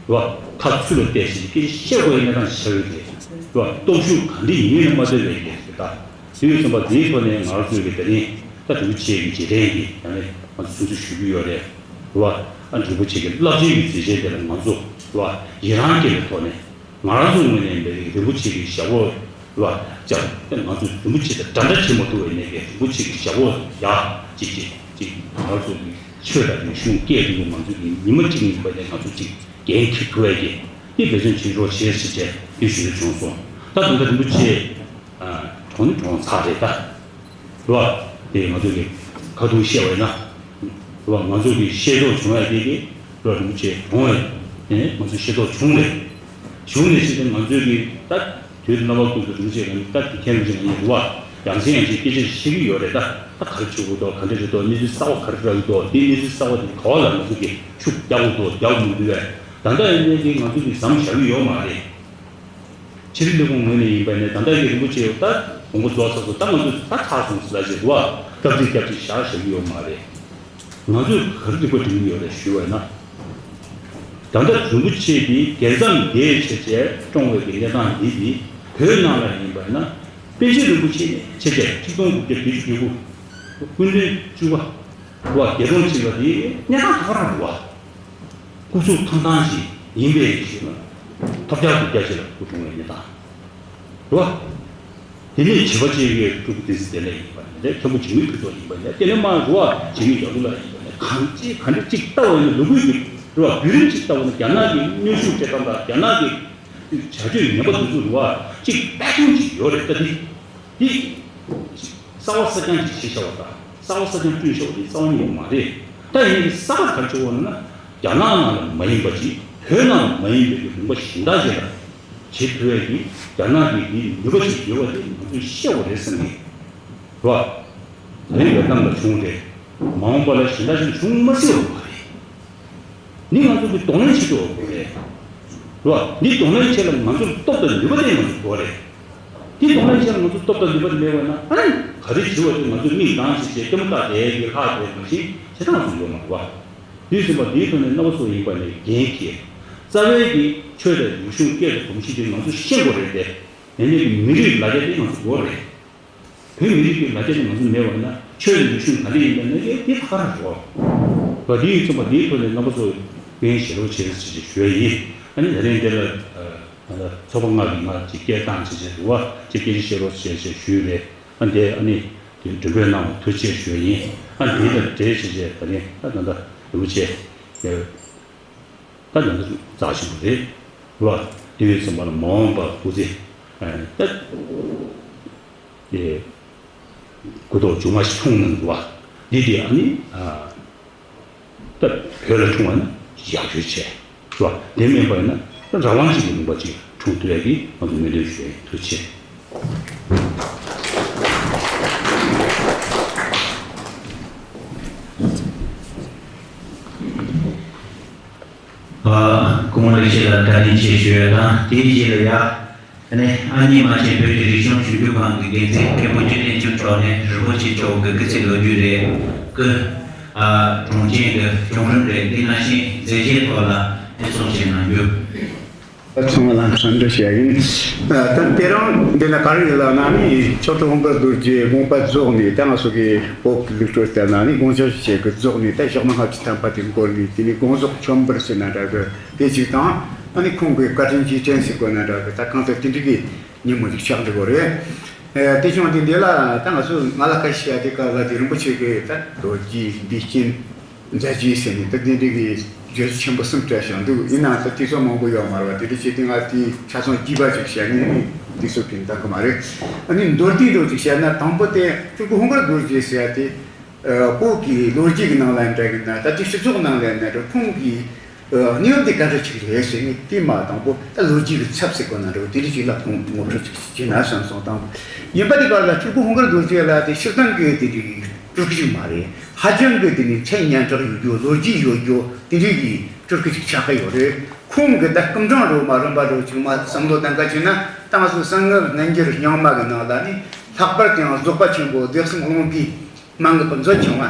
བ་ཁ་ཚུར་ལ་བལྟས་ཤིང་སྐད་ཆ་བཤད་དགོས་པའི་གནས་སྟངས་ཤིག་ཆགས་ཀྱི་རེད། བ་སྟོབས་ཤུགས་ག་འདྲ་ཡིན་ནའི་མ་བསྡད་པའི་གི་རེད་ད། དེ་ཡོད་ཙམ་པ་དེའི་ཐོག་ནས་ང་རང་ཚོའི་གི་དེ་རིང་ད་རིན་པོ་ཆེ་གི་རྗེས་དྲན་གི་ཡང་ནས་ང་ཚོ་སྲུང་བརྩི་ཞུ་གི་ཡོད་རེད། རེད་བ། ཨ་རིན་པོ་ཆེ་གི་རླབས་ཆེན་གི་མཛད་རྗེས་དེ་ལ་ང་ཚོ་རེད་བ། ཡི་རང་སྐྱེ་བའི་ཐོག་ནས་ང་རང་ཚོའི་ངོས་ནས་འདི་རིན་པོ་ཆེ་གི་ཞབས་འོག་རེད་བ། ཅག་དེ་ང་ཚོ་རིན་པོ་ཆེ་དང་འདྲ་འདྲ་བྱེད་མ་ཐུབ་པའི་ནས་གི་རིན་པོ་ཆེ་གི་ཞབས་འོག་ཡ་གཅིག་གཅིག་གཅིག་ང་རང་ཚོ་གི་ཆོས་དང་རིག་གཞུང་སྐད་དེ་ཚོ་ང་ཚོ་གི་ཉི་མ་གཅིག་ཡིན་པ་ནས་ང་ཚོ་གཅིག་འགན་འཁྱེར་ཐུབ་ཡ་གི་དེ་འབད་བརྩོན་བྱེད་རོགས་བྱེད་ཟེར་བྱས་དེ་ཞུ་རྒྱུ་བྱུང་སོང་། ད་དེ་འདྲ་རིན་པོ་ཆེ་གྲོངས་ནི་གྲོངས་ཚར་རེད་ད། རེད་བ། དེ་ང་ཚོ་གི་ཁ་ཐུག་བཤད་པ་ཡིན་ན། རེད་བ། ང་ཚོ་གི་ཤེས་རྟོགས་བྱུང་ཡ་དེ་གི་རེད་བ། རིན་པོ་ཆེ་གྲོངས་བས་ནས་ང་ཚོ་ཤེས་རྟོགས་བྱུང་རེད། བྱུང་ནས་ཕྱིན་ཏེ་ང་ཚོས་གི་ད་དུས་རྣམ་པ་ཀུན་ཏུ་རིན་པོ་ཆེ་གི་ད་དེ་མཁྱེན་རིན་ཆེན་ཡིན་རེད་བ། ཡ་མཚན་ཡ་མཚན་སྐད་ཆ་བཤད་ཀྱི་ཡོད་རེད་ད། ད་ག་རེ་བྱེད་དགོས་འདུག་ག་འདྲ་རེད་འདུག་གནས་ཚུལ་གསར་བ་ག་རེ་རག་གི་འདུག་དེ་གནས་ཚུལ་གསར་བ་དེ་ག་བ་ལ་ང་ཚོ་གི་ཤུགས་རྒྱག་དགོས་འདུག་རྒྱག་མི་འདུག་བས། ད་ལྟ་ཡིན་ནའི་གི་ང་ཚོ་གི་ཟམ་བཞག་གི་ཡོད་མ་རེད། ཕྱི་དྲིལ་ལས་ཁུངས་ངོས་ནས་ཡིན་པ་ནས་ད་ལྟ་གི་རིན་པོ་ཆེ་ད་དགོངས་པ་རྫོགས་ཚར་སོང་། ད་ང་ཚོས་ད་ཚར་སོང་ཟེར་ལ་ཞེས་རེད་བ། སྐབས་འདི་སྐབས་ཅིག་བཞག་བཞག་གི་ཡོད་མ་རེད། ང་ཚོས་ག་རེ་རིག་པ་སྒྲིམ་གྱི་ཡོད་རེད་ཞུས་པ་ཡིན་ན། ད་ལྟ་རིན་པོ་ཆེ་འདི་རྒྱལ་མཚམས་འདིར་ཆེ་ཆེར་སྐྱོང་བའི་གི་གནས་སྟངས་འདི་འདི་བོད་ནང་ལ་ཡིན་པ་ཡིན་ན། པཎ་ཆེན་རིན་པོ་ཆེ་ནས་ཆེ་ཆེར་ཆིག་སྟོང་དགུ་བརྒྱ་བརྒྱད་ཅུ་གྱ་དགུ་སྐུ་ཕྲེང་བཅུ་པ་རེད་བ། རྒྱལ་འཛོམས་ཆེན་པོ་འདི་གནས་སྟངས་ག་རང་རེད་བ། སྐུ་གཟུགས་ཐང་ཐང་ཞིག་ཡིན་པའི་ཞིག་ལ་ཐོབ་རྒྱལ་དུ་རྒྱ་ཆེ་ལ་སྐུ་འཁྲུངས་པའི་གནས་སྟངས་རེད་བ། དེ་ནས་བྱེས་པ་ཅིག་གི་སྤྲུལ་སྐུ་བསྟན་འཛིན་བདེ་ལེགས་ཡིན་པ་ནས་མཁན་པོ་འཇིགས་མེད་ཕུན་ཚོགས་ཡིན་པ་ནས་དེ་ནས་མར་རུ་བ་འཇིགས་མེད་རྒྱ་མཚོ་ལགས་ཡིན་པ་ནས་གང་ཅི་ག་འདྲ་ཅིག་ལྟ་བ་ཡིན་ན་ལོ་རྒྱུས་ཀྱི་རུ་བ་བརྒྱུད་རིམ་ཅིག་ལྟ་བ་ན་རྒྱ་ནག་གི་གནོན་ཤུགས་སྤྲད་སྟངས་དང་རྒྱ་ནག་གི་བྱ་སྤྱོད་ངན་པ་དེ་ཚོ་རུ་བ་ཅིག་པད་སྐྱོང་ཅིག་ཡོད་རེད། ད་འདི་འདི་གསར་བ་གསར་རྐྱང་ཅིག་བྱེད་བཞག་པ་དང་གསར་བ་གསར་རྐྱང་བསྐྲུན་བཞག་པ་དེ་རྩ་བ་ཉིད་མ་རེད། ད་ཡིན་ནའི་གསར་པ་ག་རེ་བྱེད་དགོས་ན་རྒྱ་ནག་ནང་ལ་མ་ཡིན་པ་ཅིག་བོད་ནང་ལ་མ་ཡིན་པའི་གི་ལུང་པ་གཞན་དག་ཅིག་ལ། བྱེད་ཐུབ་ཡས་ཀྱི་རྒྱ་ནག་གི་འདི་ནུས་པ་ཅིག་ཡོད་པ་དེ་ང་ཚོས་ཤེས་དགོས་རེད་བསམ་གི་རེད་བ། ད་རེས་ཝེ་ཏི་ནམ་ལ་བྱུང་རེད། མ་འོངས་པ་ལ་གཞན་དག་ཅིག་བྱུང་མ་སྲིད་པ་མ་རེད། འདི་ང་ཚོ་གི་གདོང་ལེན་བྱེད་དགོས་རེད། རེད་བ། འདི་གདོང་ལེན་བྱེད་ལ་ང་ཚོར་སྟོབས་དང་ནུས་པ་དེ་ང་ཚོ་དགོས་རེད། འདི་གདོང་ལེན་བྱེད་ལ་ང་ཚོར་སྟོབས་དང་ནུས་པ་དེ་མེད་པ་ན་ཨ་ནི་ག་རེ་བྱེད་པ་དེ་ང་ཚོས་མིག་ལྡང་ཞིག་བྱས་ལྟད་མོ་ལྟ་བསྡད་ཀྱི་ལྷག་བསྡད་མ་གཞི་བྱེད་སྟངས་སུ་ཡོད་མ་རེད་བ། དུས་ཟིན་པ་འདིའི་ཐོག་ནས་རྣམ་པ་ཚོ་ཡིན་པ་ནས་འགན་འཁྱེར། རྩ་བའི་གི་ཆོས་དང་རིག་གཞུང་སྐད་དང་གོམས་གཤིས་དེ་ང་ཚོ་ཤེས་དགོས་རེད་དེ། དེ་ནས་གི་མི་རིགས་ལ་རྒྱ་དེ་ང་ཚོ་དགོས་རེད། བོད་མི་རིགས་ཀྱི་ལ་རྒྱ་དེ་ང་ཚོ་མེད་པ་ན་ཆོས་དང་རིག་གཞུང་ག་འདྲ་ཡིན་པ་ནས་གི་དེ་ད་ག་རང་རེད་བ། འདིའི་ཚོགས་པ་འདིའི་ཐོག་ནས་རྣམ་པ་ཚོ་ཕན་ཞེ་དྲག་བྱེད་ཟེར་ཞེས་ཞུ་ཡ་ཡིན། ཨ་ནི་ད་རིང་འདི་ལ་ཚོགས་པ་ལྔ་གི་ང་ཅིག་སྐད་བཏང་བྱེད་བྱེད་རེད་བ། ཅིག་སྐད་ཆ་བཤད་རོགས་བྱེད་ཞེས་ཞུས་རེད། ཨ་འདི་ཨ་ནི། མགྲོན་འབོད་གནང་བར་ཐུགས་རྗེ་ཆེ་ཞུ་ཡ་ཡིན། ཨ་འདི་དང་འབྲེལ་བྱས་བྱས་ད་རིང་ད་ད་ལྟ་རིན་པོ་ཆེ་ད་ད་ལྟ་རྩ་ཆེན་པོ་རེད་བ། དེ་བས་ཙམ་པ་ལ་མ་འོངས་པར་སྐུ་ཚེ་ད་དེ་སྐུ་ཐོག་མཇུག་མ་ཞིག་འཁྱོངས་གནང་འདུག་བ། འདི་དེ་ཨ་ནི་ཨ། ད་བོད་ལ་འཁྲུངས་པ་ན་ཡག་ཤོས་ཆེ། རེད་བ། དེ་མིན་པ་ཡིན་ན་ད་རང་དབང་ཅིག་གི་ལུང་པ་ཅིག་འཁྲུངས་ཐུབ་ཡག་གི་ང་ཚོ་སྨོན་འདུན་ཞུ་ཡ་ཡིན། ཐུགས་རྗེ་ཆེ། ཨ། སྐུ་ངོ་ལེགས་བཤད་ལ་བཀའ་དྲིན་ཆེ་ཞུ་ཡ་དང་། དེའི་རྗེས་ལ་ཡ། ཨ་ནི་ཨ་མྱེས་རྨ་ཆེན་བོད་ཀྱི་རིག་གཞུང་ཞིབ་འཇུག་ཁང་གི་འགན་འཛིན་མཁན་པོ་ཆོས་ལྡན་ཆོས་མཆོག་ནས་རིན་པོ་ཆེ་མཆོག་གི་སྐུ་ཚེ་ལོ་རྒྱུས་རེད། སྐུ། ཨ། གྲོང་ཁྱེར་གྱི་བྱུང་རིམ་རེད། དེ་ནང་བཞིན་མཛད་རྗེས་ཐོག་ལ་ཕེབས་གསུང་ཞིག་གནང་རྒྱུ། ཚང་མ་ལ་འཚམས་འདྲི་ཞུ་ཡ་ཡིན། ད་དེ་རིང་འདི་ལ་ག་རེ་ཡོད་ལབ་ན་ནི། མཆོག་སྤྲུལ་ཧོང་ཀར་རྡོ་རྗེ་དགོངས་པ་རྫོགས་ནས། ད་ང་ཚོ་གི་བོད་ཀྱི་ལུགས་སྲོལ་ལྟར་ན་ནི་དགོངས་འཆར་ཞིག་གི་རྫོགས་ནས། ད་ཞག་མ་ལྔ་བཅུ་ཐམ་པ་དེ་འགོར་ནས། དེ་ནས་དགོངས་རྫོགས་མཆོད་འབུལ་ཟེར་ན་འདྲ་གི་དེ་གཅིག་དང་། ཨ་ནི་ཁོང་གི་བཀའ་དྲིན་རྗེས་དྲན་ཟེར་དགོས་ན་འདྲ་གི། ད་གང་ལྟར་དེ་འདྲ་གི་ཉིན་མོ་ཞིག་ཆགས་འགྲོ་གི་རེད། ཨེ། དེ་བྱུང་དུས་འདི་ལ་ད་ང་ཚོས་ང་ལ་བཀའ་ཞུ་ཡ་དེ་ག་ལ་དེ་རིན་པོ་ཆེ་གི་ད་ལོ་རྒྱུས་འདི་རྐྱེན་མཛད་རྗེས་ཟེར་ནས་ད་དེ་འདྲ་གི་བརྗོད་གཞི་ཆེན་པོ་གསུམ་བཀྲལ་བཞག་འདུག་ཡིན་ནའང་ད་དུས་ཚོད་མང་པོ་ཡོད་མ་རེད་བ། དེ་འདྲ་བྱས་ཏེ་ང་དེའི་ཆ་ཚང་རྒྱས་པ་ཅིག་བཤད་ངེས་ནི་དུས་ཚོད་ཀྱིས་འདང་གི་མ་རེད། ཨ་ནི་མདོར་བསྡུས་འདྲ་ཅིག་བཤད་ན། དང་པོ་དེ་སྤྲུལ་སྐུ་ཧོང་ཀར་རྡོ་རྗེ་ཟེར་ཡ་དེ། ཨ། བོད་ཀྱི་ལོ་རྒྱུས་ཀྱི་ནང་ལ་འདྲ་གི་ན། ད་ལྟའི་སྤྱི་ཚོགས་ནང་ལ་འདྲ། ཁོང་གི་ཨ་གནས་བབ་དེ་ག་འདྲ་ཅིག་རེད་ཟེར་ནས་དེ་མ་དང་པོ་ད་ལོ་རྒྱུས་ཀྱི་ཚབ་ཟེར་དགོས་ན་འདྲ། དེ་འདྲ་ཅིག་ལ་ཁོང་ངོ་སྤྲོད་ཅིག་བྱས་ན་བསམ་སོང་། དང་པོ་ཡིན་པ་དེ་ག་ལ་སྤྲུལ་སྐུ་ཧོང་ཀར་རྡོ་རྗེ་ལ་དེ་སྤྱིར་བཏང་གི་དེ་འདྲའི་སྤྲུལ་སྐུ་ཞིག་མ་རེད། ཧ་ཅང་གི་དེ་ནི་མཚན་སྙན་གྲགས་ཡོད་རྒྱུ། ལོ་རྒྱུས་ཡོད་རྒྱུ་དེ་འདྲའི་གི་སྤྲུལ་སྐུ་ཅིག་ཆགས་ཀྱི་ཡོད་རེད། ཁོང་གི་ད་སྐུ་འབྲིང་རོ་མ་རིམ་པ་རོ་ཅིག་མ་བསམ་བློ་བཏང་ག་བྱས་ན། ད་ང་ཚོ་གསང་སྔགས་སྔ་འགྱུར་རྙིང་མ་གི་ནང་ལ་ནི་ལྷག་པར་དུ་ཡང་རྫོགས་པ་ཆེན་པོ་སྡེ་གསུམ་ཀློང་རྒྱས། མན་ངག་གི་མཛོད་ཆེན་པོ་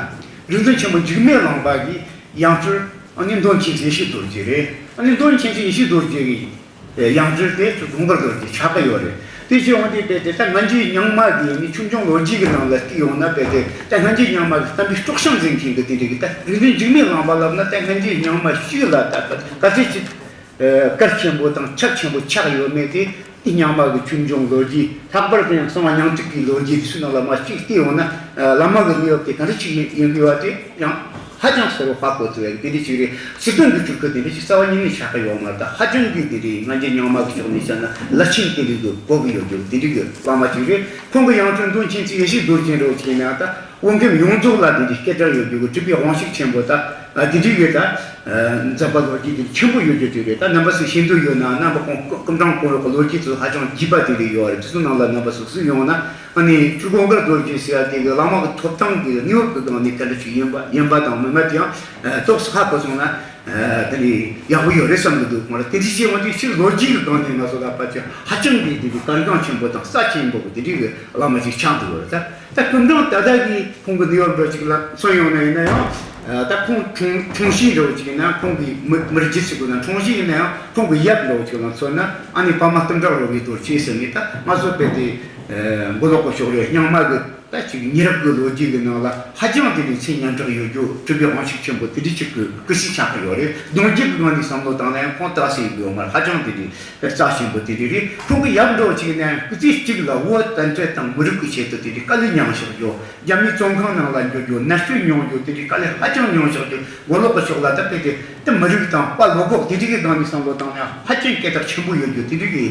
རིག་འཛིན་ཆེན་པོ་འཇིགས་མེད་གླིང་པ་གི་ཡང་སྤྲུལ་ཨ་ནི་མདོ་མཁྱེན་བརྩེ་ཡེ་ཤེས་རྡོ་རྗེ་རེད། ཨ་ནི་མདོ་མཁྱེན་བརྩེ་ཡེ་ཤེས་རྡོ་རྗེ་གི་ཡང་སྤྲུལ་དེ་ཧོང་ཀར་རྡོ་རྗེ་ཆགས་ཀྱི་ཡོད་རེད། དེ་བྱས་འོང་དུས་དཔེ་དེ་ད་སྔ་འགྱུར་རྙིང་མ་གི་ནི་ཆོས་འབྱུང་ལོ་རྒྱུས་ཀྱི་ནང་ལ་བལྟས་ཡོང་ན། དཔེ་དེ་ད་སྔ་འགྱུར་རྙིང་མ་གི་བསྟན་པའི་སྲོག་ཤིང་འཛིན་མཁན་གྱི་དེ་འདྲ་གི་ད་རིག་འཛིན་འཇིགས་མེད་གླིང་པ་ལབ་ན། ད་སྔ་འགྱུར་རྙིང་མ་ཞིག་ལ་ད་ག་ཚོད་ཅིག་ཨ། གལ་ཆེན་པོ་དང་ཁྱབ་ཆེན་པོ་ཆགས་ཡོད་མེད་དེ། དེ་རྙིང་མ་གི་ཆོས་འབྱུང་ལོ་རྒྱུས། ལྷག་པར་དུ་ཡང་གསང་བ་སྙིང་ཐིག་གི་ལོ་རྒྱུས་དེ་ཚོའི་ནང་ལ་མར་ཅིག་བལྟས་ཡོང་ན། ཨ། བླ་མ་གི་གནས་བབ་དེ་ག་འདྲ་ཅིག་ཡིན་ཡིན་དགོས་པ་དེ་ཡང་ཧ་ཅང་གསལ་པོ་ཧ་གོ་ཐུབ་ཡ་གི་དེ་འདྲ་ཅིག་རེད། སྲིད་དོན་གྱི་སྤྲུལ་སྐུ་དེ་འདྲ་ཅིག་རྩ་བ་ཉིད་ནས་ཆགས་ཀྱི་ཡོད་མ་རེད། ད་ཧ་ཅང་གི་དེ་འདྲའི་སྔ་འགྱུར་རྙིང་མ་གི་ཕྱོགས་ནས་བཤད་ན་ལ་ཆེན་དེ་འདྲ་གི་གོ་གི་ཡོད་རྒྱུ་དེ་འདྲ་གི་བླ་མ་ཅིག་རེད། ཁོང་གི་ཡང་སྤྲུལ་མདོ་མཁྱེན་བརྩེ་ཡེ་ཤེས་རྡོ་རྗེ་འདྲ་བོ་ཅིག་ཡིན་ན་ད། དབུ་མཁན་ཡོངས་རྫོགས་ལ་དེ་འདྲའི་སྐད་གྲགས་ཡོད་རྒྱུ་གི་གྲུབ་པའི་དབང་ཕྱུག་ཆེན་པོ་ད། ཨ། དེ་འདྲའི་གི་ད། ཨ། མཛད་པ་ལོ་རྒྱུས་དེ་ཆེན་པོ་ཡོད་རྒྱུ་དེ་རེད། ད་རྣམ་པ་ཚོས་ཤེས་འདོད་ཡོད་ན། རྣམ་པ་ཁོང་སྐུ་འབྲིང་གོང་འོག་གི་ལོ་རྒྱུས་ཚོ་ཧ་ཅང་རྒྱས་པ་དེ་འདྲ་ཡོད་རེད། དེ་ཚོ་ནང་ལ་རྣམ་པ་ཚོ་གཟིགས་ཡོང་ན། ཨ་ནི་སྤྲུལ་སྐུ་ཧོང་ཀར་རྡོ་རྗེ་ཟེར་ཡ་དེ་གི་བླ་མ་གི་ཐོབ་ཐང་གི་གནས་བབ་ཀྱི་སྒང་ནས་ག་འདྲ་ཞིག་ཡིན་པ་ཡིན་པ་དང་མིན་པ་དེ་ཡང་ཏོག་ཙམ་ཧ་གོ་སོང་ན། ཨ། དེ་ནས་ཡག་པོ་ཡོད་རེད་བསམ་གི་འདུག་ཁོང་ལ་དེ་འདྲ་བྱས་འོང་དུས་ཕྱིར་ལོ་རྒྱུས་ཀྱི་སྒང་ནས་ང་ཚོ་ལ་ཕལ་ཆེར་ཧ་ཅང་གི་དེ་འདྲའི་གལ་འགངས་ཆེན་པོ་དང་རྩ་ཆེན་པོ་གི་དེ་འདྲའི་གི་བླ་མ་ཞིག་ཆགས་འདུག་ད་ད་སྐུ་འབྲིང་ད་ལྟ་གི་ཁོང་གི་གནས་བབ་འདྲ་ཅིག་ལ་མཚོན་ཡོང་ན་ཡིན་ན་ཡང་། ཨ། ད་ཁོང་འཁྲུངས་འཁྲུངས་གཞིས་འདྲ་བོ་ཅིག་ཡིན་ན། ཁོང་གི་མི་མི་རྒྱུད་ཅིག་གི་ནང་འཁྲུངས་གཞིས་ཡིན་ན་ཡང་། ཁོང་གི་ཡབ་འདྲ་བོ་ཅིག་ལ་མཚོན་ན། ཨ་ནི་པདྨ་སྟོན་གྲགས་རོལ་པའི་རྡོ་རྗེ་ཟེར་ནས། ད་ང་ཚོ་དཔེ་དེ། ཨ། མགོ་ལོག་གི་ཕྱོགས་རེད། རྙིང་མ་གི་ད་ཅིག་ཉེ་རབས་ཀྱི་ལོ་རྒྱུས་ཀྱི་ནང་ལ་ཧ་ཅང་དེ་འདྲའི་མཚན་སྙན་གྲགས་ཡོད་རྒྱུ། གྲུབ་པའི་དབང་ཕྱུག་ཆེན་པོ་དེ་འདྲ་ཅིག་གི་སྐུ་སྲས་ཆགས་ཀྱི་ཡོད་རེད། གདུང་རྒྱུད་ཀྱི་ངོས་ནས་བསམ་བློ་བཏང་ན་ཡང་ཁོང་ཏོག་ཙམ་ཡིན་དགོས་མ་རེད། ཧ་ཅང་དེ་འདྲའི་རྩ་ཆེན་པོ་དེ་འདྲ་རེད། ཁོང་གི་ཡབ་འདྲ་བོ་ཅིག་ཡིན་ན་ཡང་སྐུ་ཚེ་གཅིག་ལ་བོད་བསྟན་སྲིད་དང་མི་རིགས་ཀྱི་ཆེད་དུ་དེ་འདྲའི་དཀའ་ལས་མྱངས་བཞག་རྒྱུ། རྒྱ་མིའི་བཙོན་ཁང་ནང་ལ་འགྱོ་རྒྱུ། མནར་གཅོད་མྱོང་རྒྱུ། དེ་འདྲའི་དཀའ་ལས་ཧ་ཅང་མྱོང་བཞག་རྒྱུ། མགོ་ལོག་གི་ཕྱོགས་ལ་ད་དཔེ་དེ་ད་མི་རིགས་དང་དཔའ་བློ་ཁོག་དེ་འདྲའི་གི་སྒང་ནས་བསམ་བློ་བཏང་ན་ཡང་ཧ་ཅང་སྐད་གྲགས་ཆེན་པོ་ཡོད་རྒྱུ་དེ་འདྲའི་གི་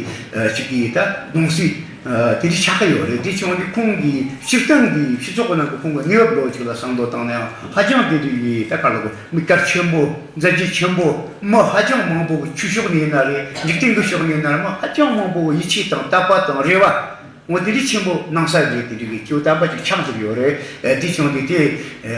ཅིག་གི་ད་གདུང་སྲས་དེ་འདྲ་ཆགས་ཀྱི་ཡོད་རེད། དེ་བྱུང་ནས་ཁོང་གི་སྤྱིར་བཏང་གི་སྤྱི་ཚོགས་ཀྱི་ནང་གི་ཁོང་གི་གནས་བབ་ལོ་ཅིག་ལ་བསམ་བློ་བཏང་ན་ཡང་ཧ་ཅང་དེ་འདྲའི་གི་ད་ག་ལ་གོ་མི་གལ་ཆེན་པོ། མཛད་རྗེས་ཆེན་པོ། མི་ཧ་ཅང་མང་པོ་གི་ཆོས་ཕྱོགས་ནས་ཡིན་ན་རེད། འཇིག་རྟེན་གྱི་ཕྱོགས་ནས་ཡིན་ན་རེད། མི་ཧ་ཅང་མང་པོ་གི་ཡིད་ཆེས་དང་དད་པ་དང་རེ་བ། ངོ་དེ་འདྲའི་ཆེན་པོ་གནང་ས་རེད། དེ་འདྲའི་གི་ཅིག་དམ་པ་ཅིག་ཆགས་འདུག་ཡོད་རེད། ཨ། དེ་བྱུང་དུས་དེ་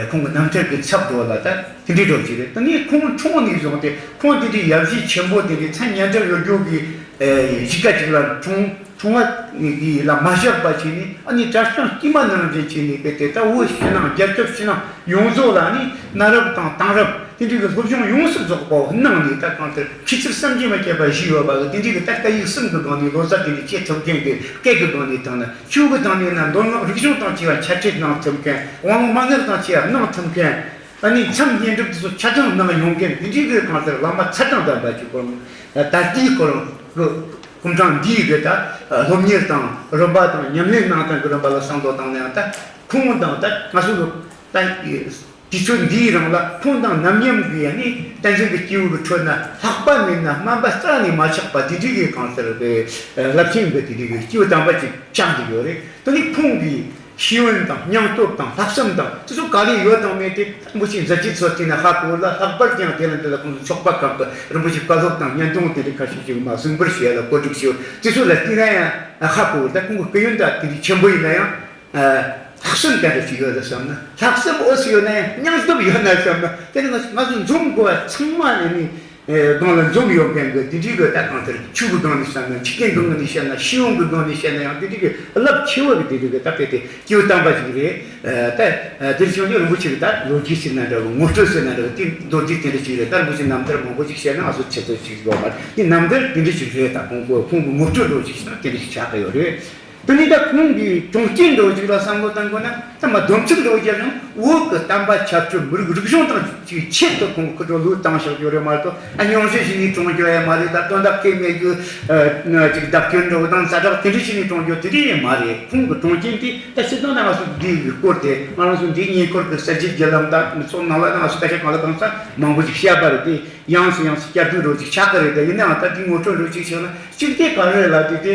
ཁོང་གི་རྣམ་ཐར་གྱི་ཚབ་འགྲོ་ལ་ད་དེ་འདྲའི་འགྲོ་ཅིག་རེད། དེ་ནས་ཁོང་འཁྲུངས་ནས་བཟུང་སྟེ་ཁོང་དེ་འདྲའི་ཡབ་གཞིས་ཆེན་པོ་དེ་འདྲའི་མཚན་སྙན་གྲགས་ཡོད་རྒྱུ་གི་ཨ་གཞིས་ཀ་ཅིག་ལ་འཁྲུངས། འཁྲུངས་པ་ལ་མ་བཞག་པ་བྱས་ནས། ཨ་ནི་གྲྭ་ཚང་དཀྱུས་མ་ནང་བཞིན་བྱས་ནས། དཔེ་དེ་ད་བོད་ཕྱི་ནང་རྒྱལ་ཁབ་ཕྱི་ནང་ཡོངས་རྫོགས་ལ་ནི་གནའ་རབས་དང་དེང་རབས་དེ་འདྲའི་གི་སློབ་སྦྱོང་ཡོངས་སུ་རྫོགས་པ་གནང་ནས། ད་གང་ལྟར་མཁས་བཙུན་བསམ་གྱིས་མི་ཁྱབ་པ་བཞུགས་ཡོད་པ་གི་དེ་འདྲའི་གི་ད་སྐད་ཡིག་གསུམ་གི་སྒང་ནས་ལོ་ཙཱ་དེ་འདྲ་བྱེད་ཐུབ་མཁན་གི་སྐད་གི་སྒང་ནས་བཏང་ན། ཆོས་གི་སྒང་ནས་ན་མདོ་སྔགས་རིག་གཞུང་དང་བཅས་པ་འཆད་ཁྲིད་གནང་ཐུབ་མཁན། དབང་ལུང་མན་ངག་དང་བཅས་པ་གནང་ཐུབ་མཁན། ཨ་ནི་མཚམས་བསྙེན་སྒྲུབ་དེ་ཚོ་ཆ་ཚང་གནང་ཡོང་མཁན་དེ་འདྲའི་གི་གང་ལྟར་བླ་མ་ཚད་དང་ལྡན་པ་ཅིག་སྐོར། ད་ལྟའི་སྐོར་གི་སྐུ་ཕྲེང་འདིའི་གི་ད་སློབ་གཉེར་དང་རིམ་པ་དང་ཉམས་ལེན་གནང་སྟངས་ཀྱི་རིམ་པ་ལ་བསམ་བློ་བཏང་ན་ཡང་། ད་ཁོང་དང་ད་ང་ཚོ་ད་དུས་ཚོད་འདིའི་རིང་ལ་ཁོང་དང་ནམ་མཉམ་གི་ཡང་ནི་བསྟན་འཛིན་གྱི་སྐྱེས་བུ་གི་ཁྲོད་ན་ལྷག་པ་མེད་ན་དམན་པ་རྩ་ནས་མ་ཆགས་པ་དེ་འདྲའི་གི་གང་ཟེར་བའི་རླབས་ཆེན་གྱི་དེ་འདྲའི་གི་སྐྱེས་བུ་དམ་པ་ཅིག་ཆགས་འདུག་ཡོད་རེད། དེ་ནི་ཁོང་གི་ཤེས་ཡོན་དང་སྙིང་སྟོབས་དང་ལྷག་བསམ་དང་དེ་ཚོ་ག་ལེར་ཡོད་དང་མེད་དེ་རིན་པོ་ཆེ་མཛད་རྗེས་ཚོ་བལྟས་ན་ཧ་གོ་ལ། ལྷག་པར་ཀྱང་དེ་ལ་འདི་ལ་ཁོང་ཚོ་ཚོགས་པ་ཁག་གི་རིན་པོ་ཆེ་བཀའ་སློབ་དང་བརྙན་ཐུང་དེ་འདྲ་ཁ་ཤས་ཅིག་མར་གསུང་པར་བྱས་ལ་གོ་སྒྲིག་བྱས། དེ་ཚོ་ལ་བལྟས་ན་ཡང་ཧ་གོ། ད་ཁོང་གི་སྐུ་ཡོན་ད་དེ་འདྲའི་ཆེན་པོ་ཡིན་ན་ཡང་། ལྷག་བསམ་ག་འདྲ་ཅིག་ཡོད་ན་བསམ་ན། ལྷག་བསམ་འོ་ཙམ་ཡོད་ན་ཡང་སྙིང་སྟོབས་ཡོད་ན་བསམ་ན། དེ་ནི་ང་ང་ཚོ་འཛོམས་དགོས་པ་ཚང་མ་ནི་ནི་སྒང་ལ་འཛོམས་ཡོད་མཁན་གྱི་དེ་འདྲའི་གི་ད་གང་ལྟར་ཆོས་ཀྱི་སྒང་ནས་བཤད་ན། འཆི་སྐྱོན་གྱི་སྒང་ནས་བཤད་ན། ཤེས་ཡོན་གྱི་སྒང་ནས་བཤད་ན་ཡང་དེ་འདྲའི་གི་རླབས་ཆེ་བ་གི་དེ་འདྲའི་གི་ད་དཔེ་དེ་སྐྱེས་བུ་དམ་པ་ཞིག་རེད། ད་དེར་བྱུང་ནས་རིན་པོ་ཆེ་གི་ད་ལོ་རྒྱུས་ཟེར་ན་འདྲ་བོ། ངོ་སྤྲོད་ཟེར་ན་འདྲ་བོ། དེ་མདོར་བསྡུས་དེ་འདྲ་ཞིག་རེད། ད་རིན་པོ་ཆེ་རྣམ་ཐར་མང་པོ་ཞིག་བཤད་ན་ང་ཚོ་ཆེད་དུ་ཞིག་ཡོད་མ་རེད། དེ་རྣམ་ཐར་དེ་འདྲ་ཞིག་རེད། ད་ཁོང་ཁོང་ཁོང་གི་ངོ་སྤྲོད་འདྲ་བོ་ཞིག་བྱས་ན་དེ་འདྲ་ཞིག་ཆགས་ཀྱི་ཡོད་རེད། དེ་ནས་ད་ཁོང་གི་གྲོང་ཁྱེར་འདྲ་བོ་ཅིག་ལ་བསམ་བློ་བཏང་དགོས་ན། ད་མ་སྡོམ་ཚིག་འདྲ་བོ་བརྒྱབ་ན། བོད་ཀྱི་བསྟན་པ་ཁྱབ་བརྡལ་མི་རིགས་རིག་གཞུང་དང་ཅིག་ཆེད་དུ་ཁོང་ཁུ་ཁྲོ་ལུགས་བཏང་བཞག་རྒྱུ་རེད་མ་གཏོགས། ཨ་སྙུང་གཞི་བྱས་ནས་བཀྲོངས་རྒྱུ་ཡང་མ་རེད། ད་དོན་དག་སྐལ་མེད་རྒྱུ་ཅིག་བརྡབ་སྐྱོན་འདྲ་བོ་དང་ཛ་དྲག་དེ་འདྲ་བྱས་ནས་བཀྲོངས་རྒྱུ་དེ་འདྲ་ཡང་མ་རེད། ཁོང་གི་གྲོང་ཁྱེར་དེ་ད་སྤྱིར་བཏང་ད་ང་ཚོ་འདི་གི་སྐོར་དེ། ང་རང་ཚོ་འདིའི་ཉེ་འཁོར་གྱི་གསར་བརྗེའི་བརྒྱུད་ལམ་དང་མི་ཚོགས་ནང་ལ་ང་ཚོ་སྐད་ཆ་གང་ལ་གང་འཚམ་མང་པོ་ཞིག་བཤད་པ་རེད། དེ་ཡང་སེ་ཡང་སེ་བསྐྱར་ཟློས་འདྲ་བོ་ཅིག་ཆགས་ཀྱི་རེད། དེ་ཡིན་ནའང་ད་དེའི་ངོ་སྤྲོད་འདྲ་བོ་ཅིག་བྱས་ན། གཅིག་དེ་ག་རེ་ལབ་དུས་དེ།